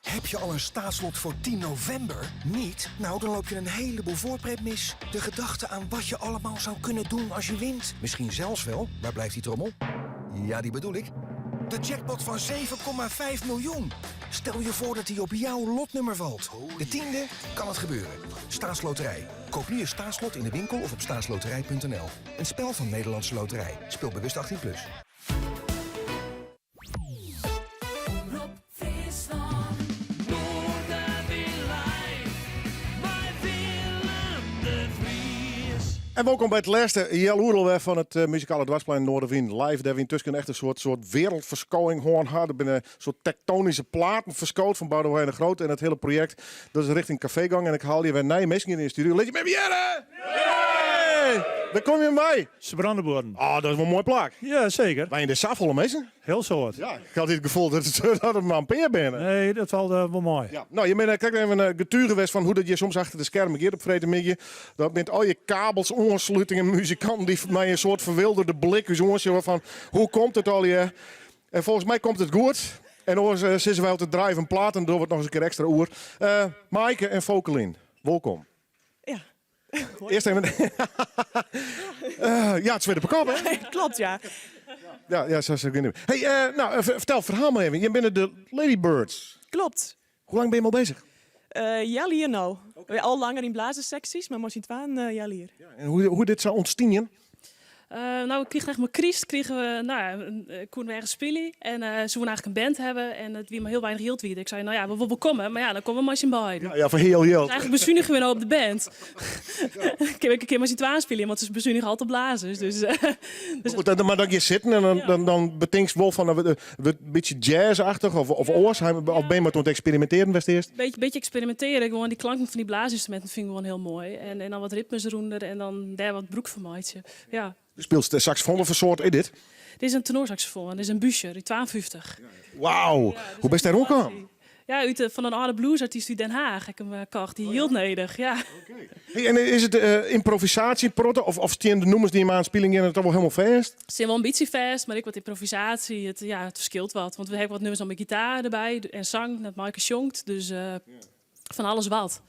Heb je al een staatslot voor 10 november? Niet? Nou, dan loop je een heleboel voorpret mis. De gedachte aan wat je allemaal zou kunnen doen als je wint. Misschien zelfs wel, waar blijft die trommel? Ja, die bedoel ik. De jackpot van 7,5 miljoen. Stel je voor dat die op jouw lotnummer valt. De tiende kan het gebeuren. Staatsloterij. Koop nu je staatslot in de winkel of op staatsloterij.nl. Een spel van Nederlandse Loterij. Speel bewust 18+. Plus. Omrop Fryslân. Noardewyn live mei Willem de Vries. En welkom by it lêste healoere wer fan it muzikale doarpsplein Noardewyn Live. Dêr't we yntusken echt in soart, soart wereldferskowing hân ha. Der binne soart tektoanyske platen ferskood fan Boudewijn de Groot en it hiele projekt. Dat is rjochting kafeegong en ik haal hjir wer nije minsken yn de studio. Lit jim even hearre! Wêr komme jim wei? Sibrandabuorren. Oh, dat is wol in moai plak. Ja, seker. Wenje der safolle minsken? Hiel soad. Ja, ik ha it gefoel dat it, dat it mar in pear binne. Nee, dat falt wol mei. Ja. No, je binne krekt even eh, getuge west fan hoe't dat hjir soms achter de skermen giet op freedtemiddei. Dat binne al je kabels, oanslutingen, muzikanten dy't mei in soart ferwilderde blik ús oansjogge fan hoe komt it allegear? En folgens my komt it goed. En oars eh, sizze wy altyd draai in plaat en dogge we it noch ris in kear ekstra oer. Eh Maaike en Fokelien, wolkom. Ja. Earst even. Ja, it is wer de kop, hè? Klopt, ja. Ja, ja, sa kin it. Hey, no, fertel it ferhaal mar even. Jim binne de Ladybirds. Klopt. Hoe lang binne jim al beuzich? Healjier no. Al langer yn blazersseksjes, mar mei syn twaen healjier. En hoe dit sa ûntstien? No, we krigen echt mei kryst krigen we, no ja, koene we ergens spylje en se woene eigenlijk in band hawwe en it wie mar hiel weinich jild wie. Ik sei, no ja, we wolle wol komme, mar ja, dan komme we mei syn beiden. Ja, ja, foar hiel jild. Dus eigenlijk besunigje we no op de band. Kinne we in kear mei syn twaen spylje, want se besunigje altyd op blazers. Dus, dus Goed, dan, mar dan gean sitten en dan, dan, dan betinkst wol fan, wurdt in bytsje jazz-achtich of, of oars? Of bin je mar oan it eksperimintearjen west earst? Beetje eksperimintearje. Gewoan dy klanken fan dy blaasinstruminten fyn ik gewoan hiel moai. En dan wat ritmes derûnder en dan dêr wat brûk fan meitsje. Ja. Do spylest de saxofoon, wat foar soart is dit? Dit is in tenorsaxofoon, dit is in Buescher út 52. Wauw, hoe bist dêr oankaam? Ja, út, fan in âlde bluesartyst út Den Haag. Ik him kocht, dy jild nedich. Ja. Hey, en is it ymprovisaasje protte of stean de nûmers dy't jim oan it spyljen geane toch wol hielendal fêst? Stean wol in bytsje fêst, mar ek wat ymprovisaasje. It, ja, it ferskilt wat. Want we hawwe wat nûmers mei gitaar derby en sang, dat Maaike sjongt. Dus fan alles wat.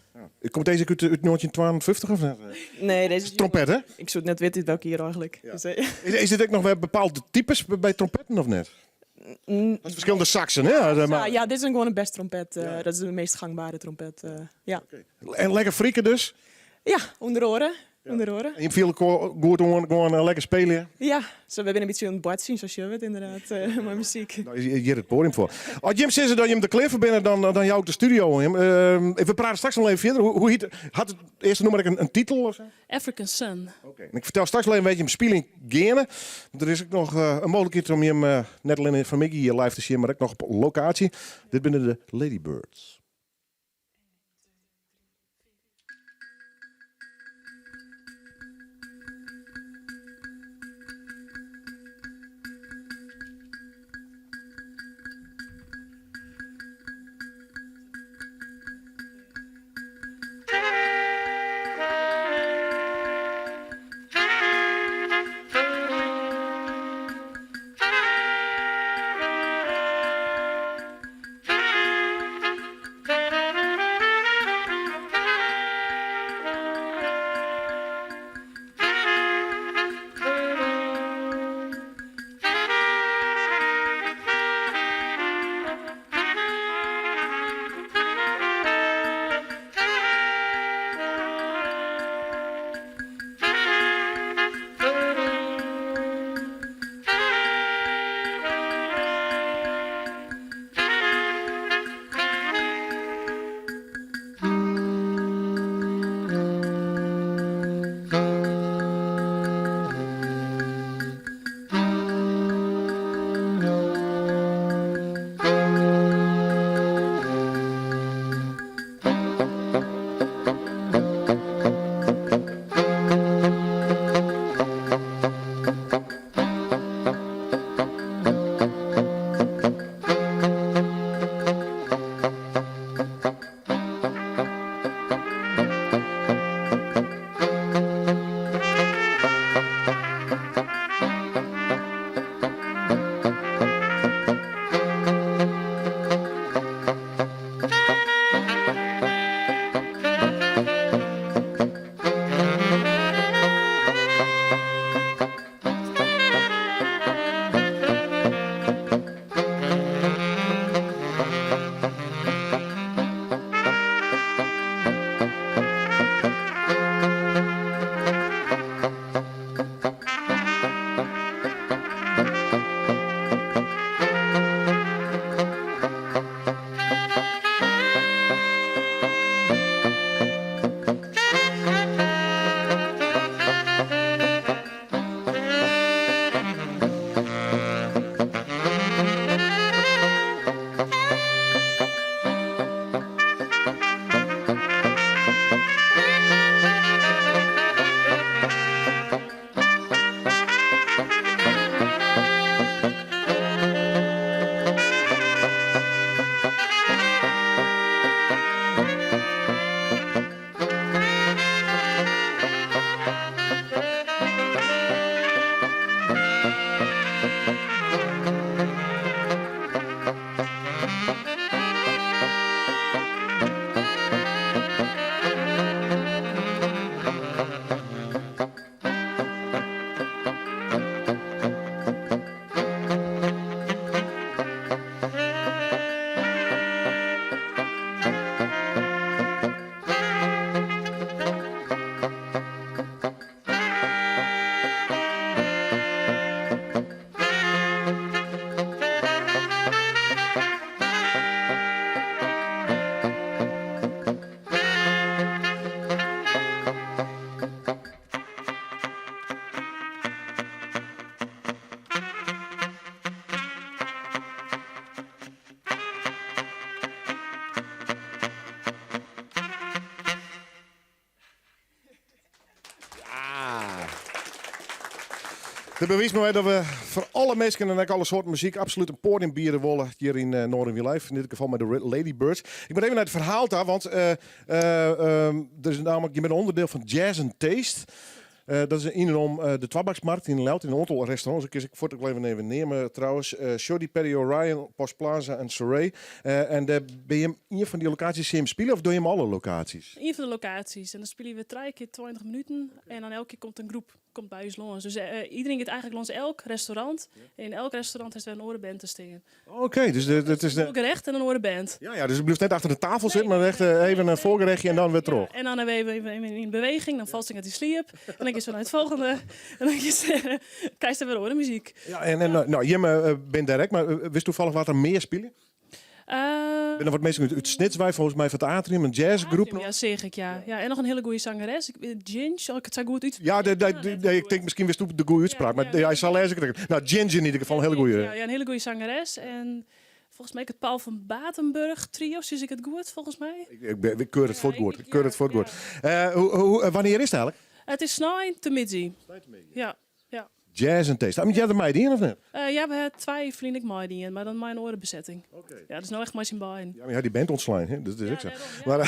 Komt dizze ek út 1952 of net? Nee, dizze is Trompet, hè? Ik soe it net witte út welk jier eigenlik. Dus, Is dit ek noch wer bepaalde types by trompetten of net? Dat is ferskillende saksen, hè? Ja, maar... ja, dit is in gewoane bastrompet. Dat is de meast gangbere trompet. Ja. En lekker frieken dus? Ja, ûnder oare. Ûnder oare. En je fiele goed oan, gewoan lekker spylje? Ja, so, we binne in bytsje oan it boartsjen, sa sjogge we it ynderdaad, mei muzyk. No, is hjir it poadium foar. As jim sizze dat jim der klear foar binne, dan jou ik de studio oan jim. We prate straks noch even fierder. Hoe hjit, hat it earste nûmer ek in titel of sa? African Sun. Oké. En ik fertel straks wol even wêr't jim spyljen geane. Want der is ek noch in mooglikheid om jim net allinne fan 'e middei hjir live te sjen, mar ek noch op lokaasje. Dit binne de Ladybirds. Dit bewiist mar wer dat we foar alle minsken en ek alle soarten muzyk absolút in poadium biede wolle hjir yn Noardewyn Live. Yn dit gefal mei de Ladybirds. Ik moat even nei it ferhaal ta, want der is nammentlik, je binne ûnderdiel fan Jazz and Taste. Dat is yn en om de Twabaksmarkt yn Ljouwert yn in oantal restaurants. Ik kin se fuort ek wol even neame trouwens. Shoddy, Paddy O'Ryan, Post Plaza en Soray. En dêr binne jim ien fan dy lokaasjes sjen jim spylje of dogge jim alle lokaasjes? Ien fan de lokaasjes. En dan spylje we trije kear 20 minuten en dan elke kear komt in groep komt by ús lâns. Dus iedereen giet eigentlik lâns elk restaurant. En yn elk restaurant hast wer in oare band te stean. Oké, dus dat is de... Een gerecht en in oare band. Ja, dus je bliuwst net achter de tafel sitten, mar echt even in foargerjochtje en dan wer troch. En dan even, even, even yn beweging, dan falst ik uit die sliep. En dan giest wer nei it folgjende. En dan krijst wer oare muzyk. Ja, en nou, jimme binne dêr ek, mar witst tafallich wa't der mear spylje? Binne der wat minsken út Snits wei, folgens my fan it Atrium, in jazzgroep noch? Ja, seach ik, ja. Ja, en noch in hiele goede zangeres. Ginge, as ik it sa goed út... Ja, ik tink miskien witst de goede útspraak, mar ja, sa lês ik it ek. Nou, Ginge yn ieder gefal, in hiele goede. Ja, in hiele goede zangeres. En folgens my ek it Paul van Batenburg trio, sis ik it goed, folgens my? Ik keur it fuort goed. Ik keur it fuort goed. Wannear is it eigentlik? It is sneintemiddei. Ja. Ja. Jazz and Taste. Hat earder meidien of net? Ja, we ha twa jier ferlyn ek meidien, mar dan mei in oare besetting. Ja, dat is no echt mei syn beiden. Ja, mar hy hat dy band ûntslein, hè? Dat is ek sa. Maar,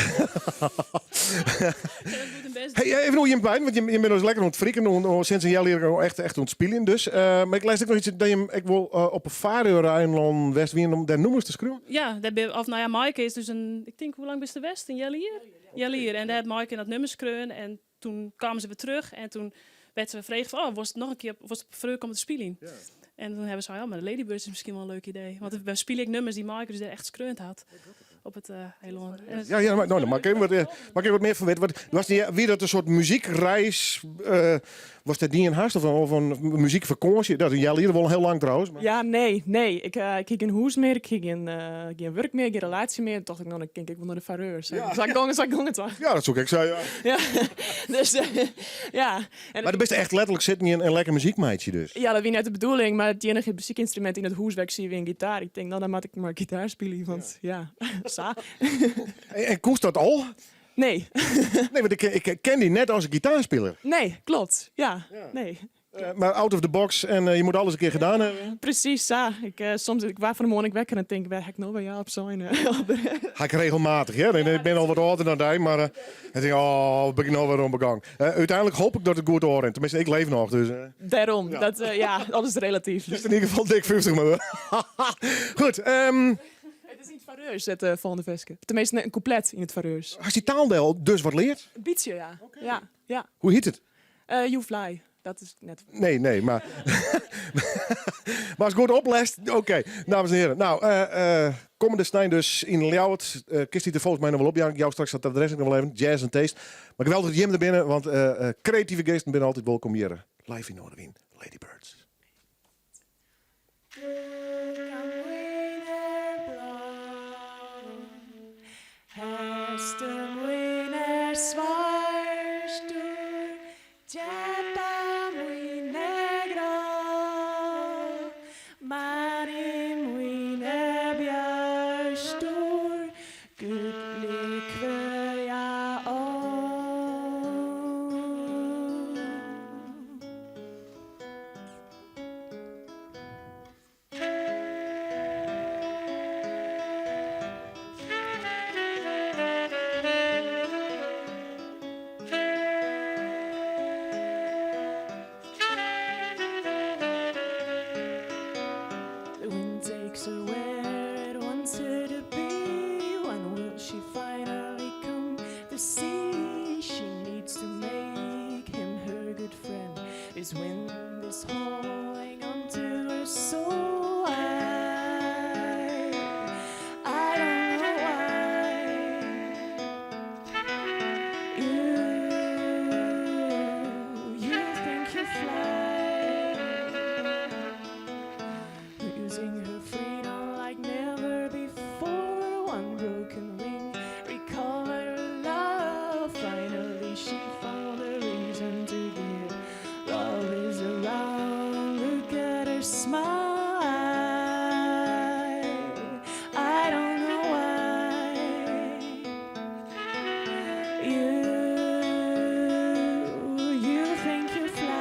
hey, even oer jim beiden, want jim binne dus lekker oan it frieken, sinds in healjier echt, echt oan it spyljen dus. Mar ik lês ek noch iets dat jim ek wol op 'e Faeröereilannen west wienen om dêr nûmers te skriuwen. Ja, dêr bin, of nou ja, Maaike is dus in, ik tink, hoe lang bist der west? In healjier? Healjier. En dêr hat Maaike dat nûmer skreaun en toen kamen se wer terug en toen werd se wer frege fan, oh, wolst noch in kear, wolst op Faeröer komme te spyljen? En toen hawwe se sein, ja, mar de Ladybirds is miskien wol in leuk idee. Want we spylje ek nûmers dy't Maaike dus dêr echt skreaun hat op it eilân. Ja, mar no, dan moat ik even wat, moat ik even wat mear fan witte. Wat, was die, wie dat in soart muzykreis? Watst dêr dien hast? Of in muzykfakânsje? Dat is in healjier wol hiel lang trouwens. Mar... Ja, nee, nee. Ik hie gjin hûs mear, ik hie gjin wurk mear, gjin relaasje mear. Toen tocht ik, no, dan kin ik wol nei de Faeröer. Sa gong it dan. Ja, dat soe ik ek sizze, ja. Ja, dus, ja. En Mar do bist echt letterlik sitten en lekker muzyk meitsje dus? Ja, dat wie net de bedoeling, mar it iennige muzykynstrumint yn it hûs wêr't ik siet wie in gitaar. Ik tink, no, dan moat ik mar gitaar spylje, want ja, sa. En koest dat al? Nee. Nee, want ik ken dy net as in gitaarspiler. Nee, klopt. Ja, nee. Mar out of the box en je moatte alles in kear gedaan hawwe. Presys sa. Ik, soms, ik waard fan 'e moarn ek wekker en tink, wêr ha ik no wer ja op sein? Ha ik regelmatich, hear. Ik bin al wat âlder dan dy, mar ik tink, oh, bin ik no wer oan begong. Úteinlik hoop ik dat it goed ôfrint. Teminsten, ik leef noch, dus. Dêrom. Dat, ja, alles is relatyf. Dus yn ieder gefal dik 50 mar. Goed. It is yn it Faeröers, it folgjende ferske. Teminsten, in kûplet yn it Faeröers. Hast dy taal dêr al dus wat leard? In bytsje, ja. Ja, ja. Hoe hjit it? You Fly. Dat is net. Nee, nee, mar. Mar ast goed oplest, oké. Dames en heren, nou, kommende snein dus yn Ljouwert. Kinst dy der folgens my noch wol opjaan. Ik jou straks dat adres ek noch wol even. Jazz and Taste. Mar geweldich dat jim der binne, want kreative geasten binne altyd wolkom hjir. Live yn Noardewyn, Ladybirds. The wind takes her where it wants her to be. When will she finally come to see? She needs to make him her good friend. This wind is holding on to her so I don't know why. You think you fly, using her freedom like never before. One broken wing, recover her love. Finally, she found a reason to give. Love is around. Look at her smile. I don't know why. You think you fly.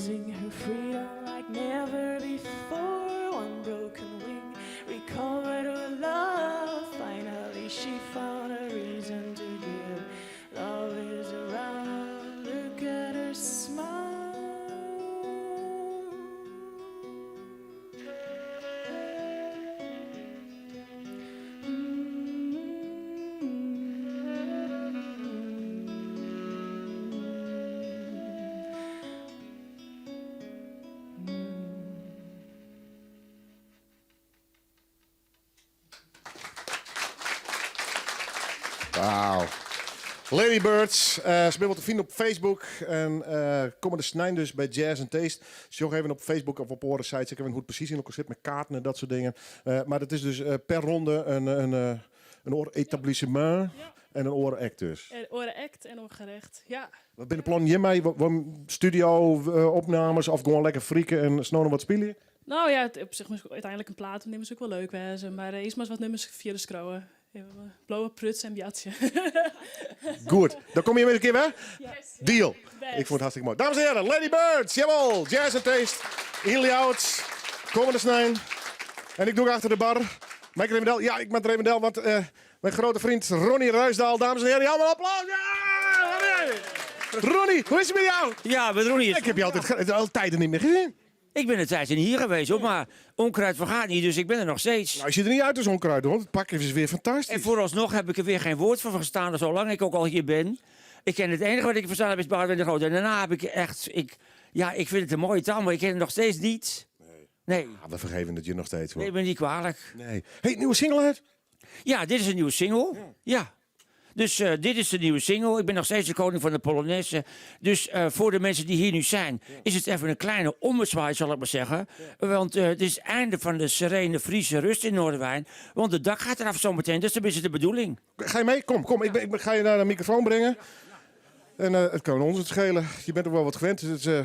Losing her freedom like never before. One broken wing recovered her love. Finally, she found a reason to give. Love is around. Look at her smile. Wauw. Ladybirds, eh se binne wol te finen op Facebook. En eh kommende snein dus by Jazz and Taste. Sjoch even op Facebook of op oare sites ek even hoe't it presys yn elkoar sit mei kaarten en dat soart dingen. Eh, mar it is dus eh, per ronde in, in, eh, in oar etablissemint en in oare act dus. En oare act en oar gerecht, ja. Wat binne de plannen hjirmei? Studio, eh, opnames of gewoan lekker frike en sa no en dan wat spylje? No ja, it, op sich úteinlik in plaat opnimme soe ek wol leuk wêze, mar earst mar ris wat nûmers fierder skriuwe. Bliuwe prutsen en boartsje. Goed, dan komme jim wer in kear wer? Yes. Deal. Best. Ik fûn it hartstikke moai. Dames en hearen, Lady Birds, jawol, Jazz and Taste yn Ljouwert. Kommende snein. En ik dûk achter de bar. Mei ik der even del? Ja, ik moat der even del, want eh, myn grutte freon Ronnie Ruisdaal, dames en hearen, jou in applaus. Ja, Ronnie! Ronnie, hoe is it mei jou? Ja, met Ronnie is Ik ha dy altyd, al tiden net mear sjoen. Ik ben een tijdje hier geweest, hoor, maar onkruid vergaat niet, dus ik ben er nog steeds. Nou, je ziet er niet uit als onkruid, hoor. Het pak is weer fantastisch. En vooralsnog heb ik er weer geen woord van verstaan, zolang ik ook al hier ben. Ik ken het enige wat ik verstaan heb is Boudewijn de Groot. En daarna heb ik echt, ik, ja, ik vind het een mooie taal, maar ik ken het nog steeds niet. Nee. Nee. Ah, we vergeven het je nog steeds, hoor. Neem me niet kwalijk. Nee. Hey, nieuwe single uit? Ja, dit is een nieuwe single. Ja. Dus eh, dit is de nieuwe single. Ik ben nog steeds de koning van de Polonaise. Dus eh, voor de mensen die hier nu zijn, is het even een kleine ommezwaai, zal ik maar zeggen. Want eh, het is het einde van de serene Friese rust in Noardewyn. Want het dak gaat eraf zometeen. Dat is tenminste de bedoeling. Ga je mee? Kom, kom. Ik, ben, ik ben- ga je naar de microfoon brengen. En eh, het kan ons het schelen. Je bent ook wel wat gewend. Het is, eh,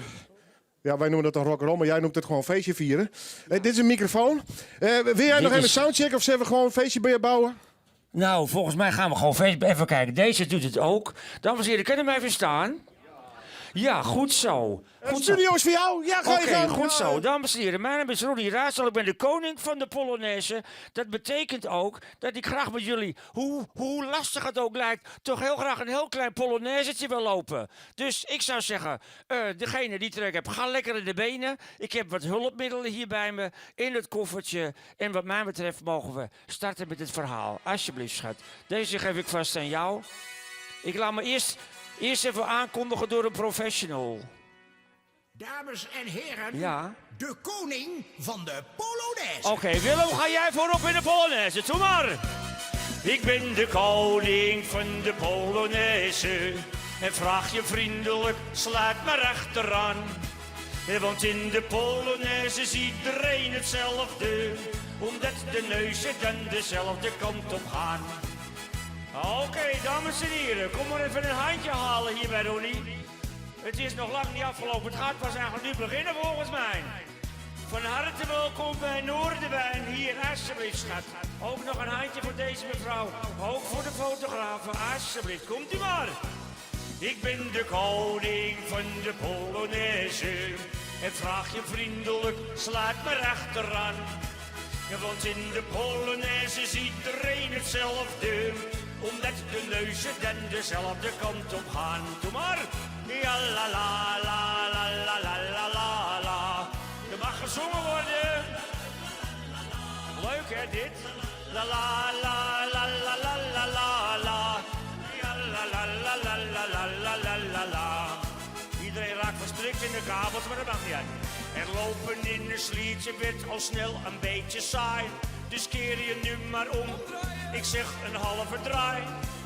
ja, wij noemen dat dan rock'n'roll, maar jij noemt het gewoon feestje vieren. Eh, dit is een microfoon. Eh, wil jij nog even een soundcheck of zullen we gewoon een feestje bij je bouwen? Nou, volgens mij gaan we gewoon feest. Even kijken, deze doet het ook. Dames en heren, kunnen mij verstaan? Ja, goed zo. Goed De studio is voor jou. Ja, ga je Oké, gang. goed zo. Dames en heren, mijn naam is Ronnie Ruisdael. Ik ben de koning van de Polonaise. Dat betekent ook dat ik graag met jullie, hoe, hoe lastig het ook lijkt, toch heel graag een heel klein Polonaisetje wil lopen. Dus ik zou zeggen, eh, degene die trek heeft, ga lekker in de benen. Ik heb wat hulpmiddelen hier bij me in het koffertje. En wat mij betreft mogen we starten met het verhaal. Alsjeblieft, schat. Deze geef ik vast aan jou. Ik laat me eerst, eerst even aankondigen door een professional. Dames en heren, Ja. de koning van de Polonaise. Oké, Willem, ga jij voorop in de Polonaise. Doe maar. Ik ben de koning van de Polonaise. En vraag je vriendelijk, sluit maar achteraan. Want in de Polonaise is iedereen hetzelfde. Omdat de neuzen dan dezelfde kant op gaan. Oké, dames en heren, kom maar even een handje halen hier bij Ronnie. Het is nog lang niet afgelopen, het gaat pas eigenlijk nu beginnen volgens mij. Van harte welkom bij Noardewyn. Hier, alsjeblieft, schat. Ook nog een handje voor deze mevrouw. Ook voor de fotografen, alsjeblieft. Komt u maar. Ik ben de koning van de Polonaise. En vraag je vriendelijk, sluit maar achteraan. Ja, want in de Polonaise is iedereen hetzelfde. Omdat de neuzen dan dezelfde kant op gaan. Doe maar. Ja la la la la la la la la la. Er mag gezongen worden. Leuk hè dit? La la la la la la la la la. Ja la la la la la la la la la la. Iedereen raakt verstrikt in de kabels, maar dat maakt niet uit. Er lopen in een sliertje werd al snel een beetje saai. Dus keer je nu maar om. Ik zeg een halve draai.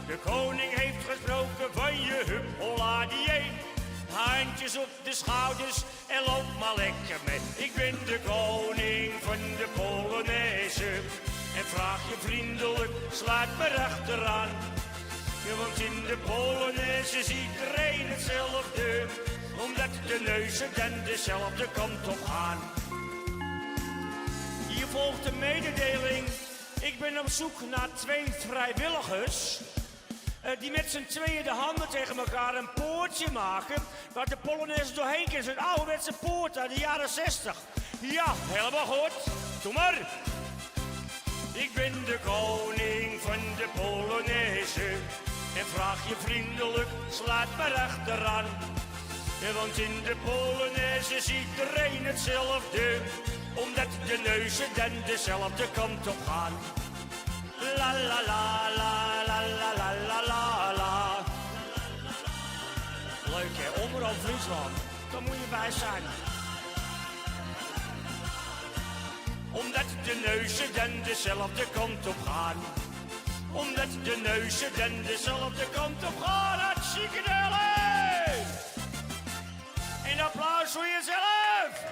De koning heeft gesproken van je hup, holla die Handjes op de schouders en loop maar lekker mee. Ik ben de koning van de Polonaise. En vraag je vriendelijk, sluit maar achteraan. Ja, want in de Polonaise is iedereen hetzelfde. Omdat de neuzen dan dezelfde kant op gaan. Hier volgt de mededeling. Ik ben op zoek naar twee vrijwilligers. Die met z'n tweeën de handen tegen elkaar een poortje maken waar de Polonaise doorheen kan. Zo'n ouderwetse poort uit de jaren 60. Ja, helemaal goed. Doe maar. Ik ben de koning van de Polonaise. En vraag je vriendelijk, sluit maar achteraan. Ja, want in de Polonaise is iedereen hetzelfde. Omdat de neuzen dan dezelfde kant op gaan. La la la la la la la la la la. Leuk hè, Omroep Friesland. Daar moet je bij zijn. Omdat de neuzen dan dezelfde kant op gaan. Omdat de neuzen dan dezelfde kant op gaan. Hartstikke idee! Een applaus voor jezelf!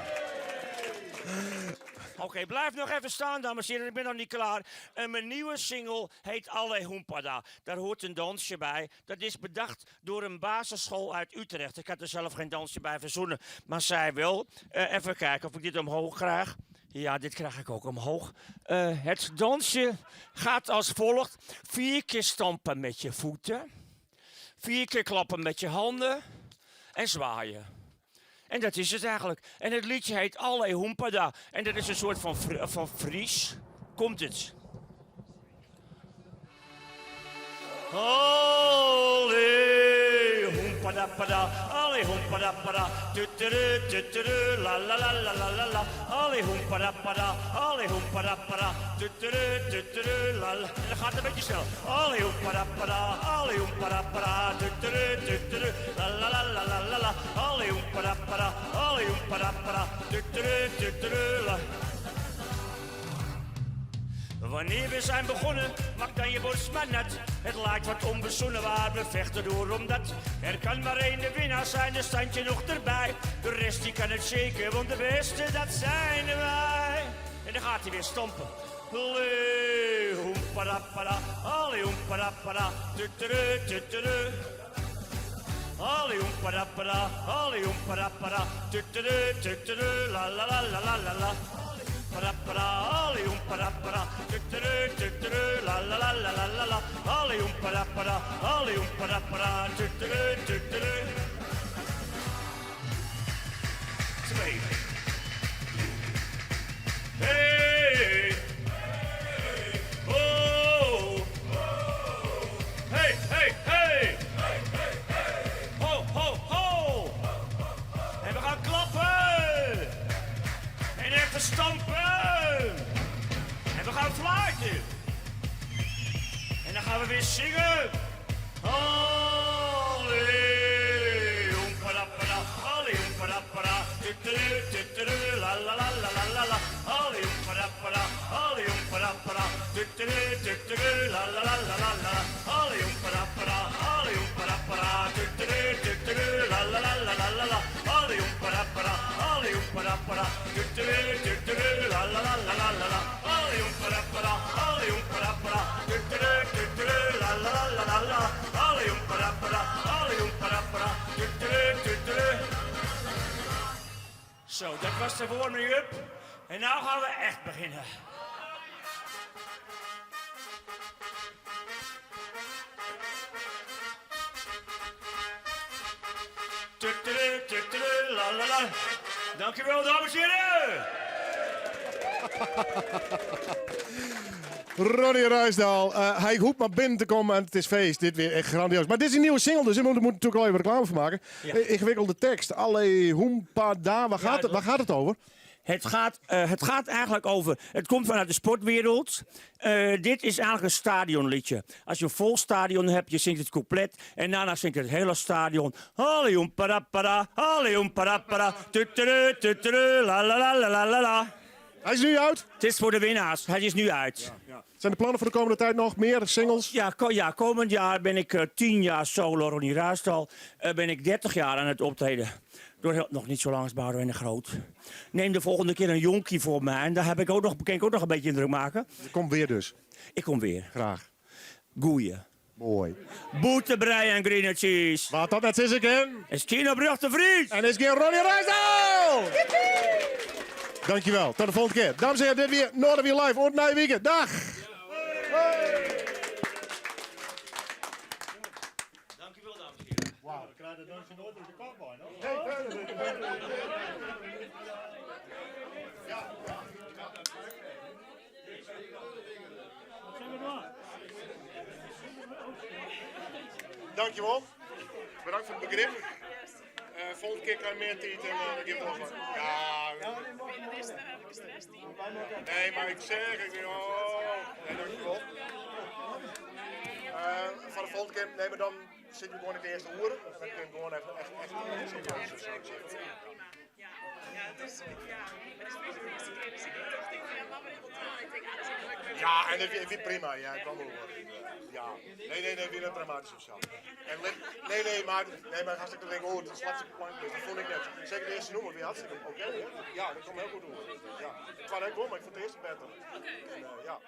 Oké, blijf nog even staan, dames en heren. Ik ben nog niet klaar. En mijn nieuwe single heet Alle Hoempada. Daar hoort een dansje bij. Dat is bedacht door een basisschool uit Utrecht. Ik had er zelf geen dansje bij verzonnen, maar zij wel. Even kijken of ik dit omhoog krijg. Ja, dit krijg ik ook omhoog. Het dansje gaat als volgt. 4 keer stampen met je voeten. 4 keer klappen met je handen. En zwaaien. En dat is het eigenlijk. En het liedje heet Alle Hoempada. En dat is een soort van Fries. Komt het? Alle hoempada pada, alle hoempada pada, tuturu tuturu, la la la la la la la. Alle hoempada pada, alle hoempada pada, tuturu tuturu, la la. En dat gaat een beetje snel. Alle hoempada pada, alle hoempada pada, tuturu tuturu, la la la la la la la. Alle hoempada pada, alle hoempada pada, tuturu tuturu, la. Wanneer we zijn begonnen, maak dan je borst maar nat. Het lijkt wat onbezonnen, maar we vechten door omdat er kan maar één de winnaar zijn, een standje nog erbij. De rest die kan het zeker, want de beste dat zijn wij. En dan gaat hij weer stompen. Allee, hoempadappada, allee, hoempadappada, tuturu, tuturu. Allee, hoempadappada, allee, hoempadappada, tuturu, tuturu, la la la la la la la. Parapara, allee, hoempadappada, tuturu, tuturu, la la la la la la la. Allee, hoempadappada, allee, hoempadappada, tuturu, tuturu. 2. Hey! Ho! Hey, hey, hey! Ho, ho, ho! En we gaan klappen! En even stampen! En we gaan fluiten! En dan gaan we weer zingen! Allee, hoempadappada, allee, hoempadappada, tuturu, tuturu, la la la la la la la. Allee, hoempadappada, allee, hoempadappada, tuturu, tuturu, la la la la la la. Allee, hoempadappada, allee, hoempadappada, tuturu, tuturu, la la la la la la la. Allee, hoempadappada, allee, hoempadappada, tuturu, tuturu, la la la la la la la. Allee, hoempadappada, allee, hoempadappada, tuturu, tuturu, la la la la la la. Allee, hoempadappada, allee, hoempadappada, tuturu, tuturu. Zo, dat was de warming-up. En nou gaan we echt beginnen. Tuturu, tuturu, la la la. Dankjewel, dames en heren. Ronnie Ruysdael, hij hoeft maar binnen te komen en het is feest. Dit weer echt grandioos. Maar dit is een nieuwe single, dus we moeten natuurlijk al even reclame voor maken. Ingewikkelde tekst. Allee, hoempada. Waar gaat het over? Het gaat eigenlijk over... Het komt vanuit de sportwereld. Dit is eigenlijk een stadionliedje. Als je een vol stadion hebt, je zingt het couplet. En daarna zingt het hele stadion. Allee, hoempadappada, allee, hoempadappada, tuturu, tuturu, la la la la la la. Hij is nu uit? Het is voor de winnaars. Hij is nu uit. Zijn de plannen voor de komende tijd nog meer singles? Ja, komend jaar ben ik 10 jaar solo Ronnie Ruysdael. Ben ik 30 jaar aan het optreden. Door heel, nog niet zo lang als Boudewijn de Groot. Neem de volgende keer een jonkie voor mij. En daar heb ik ook nog, kan ik ook nog een beetje indruk maken. Je komt weer dus? Ik kom weer. Graag. Goeie. Mooi. Boetebrei en green cheese. Wat dat net is ik in. Is Kino Brug de Vries. En is geen Ronnie Ruysdael. Yippie. Dankjewel. Tot de volgende keer. Dames en heren, dit weer Noardewyn Live. Oant nije wike. Dag. Hey. Wauw. We krije dat deuntje noait oer de kop wei, no? Wat sille we dwaan? Dankjewol. Bedankt foar it begrip. Eh, volgende kear krij ik mear tiid en eh, dan gean we troch. Ja. Nee, mar ik seach, ik oh. Nee, dankjewol. Eh, foar de folgjende kear, nee, mar dan sitte we gewoan yn it earste oere. Dan kin ik gewoan even echt, echt serieus serieus. Ja, en it wie prima, ja, ik kwam wol oer. Ja, nee, nee, nee, wie net dramatysk of sa. En nee, nee, mar, nee, mar hartstikke ding, oh, it is hartstikke plank, dat fûn ik net. Seker de earste nûmer wie hartstikke oké, ja, dat kwam hiel goed oer. Ja, it twadde ek wol, mar ik fûn it earste better. En, ja.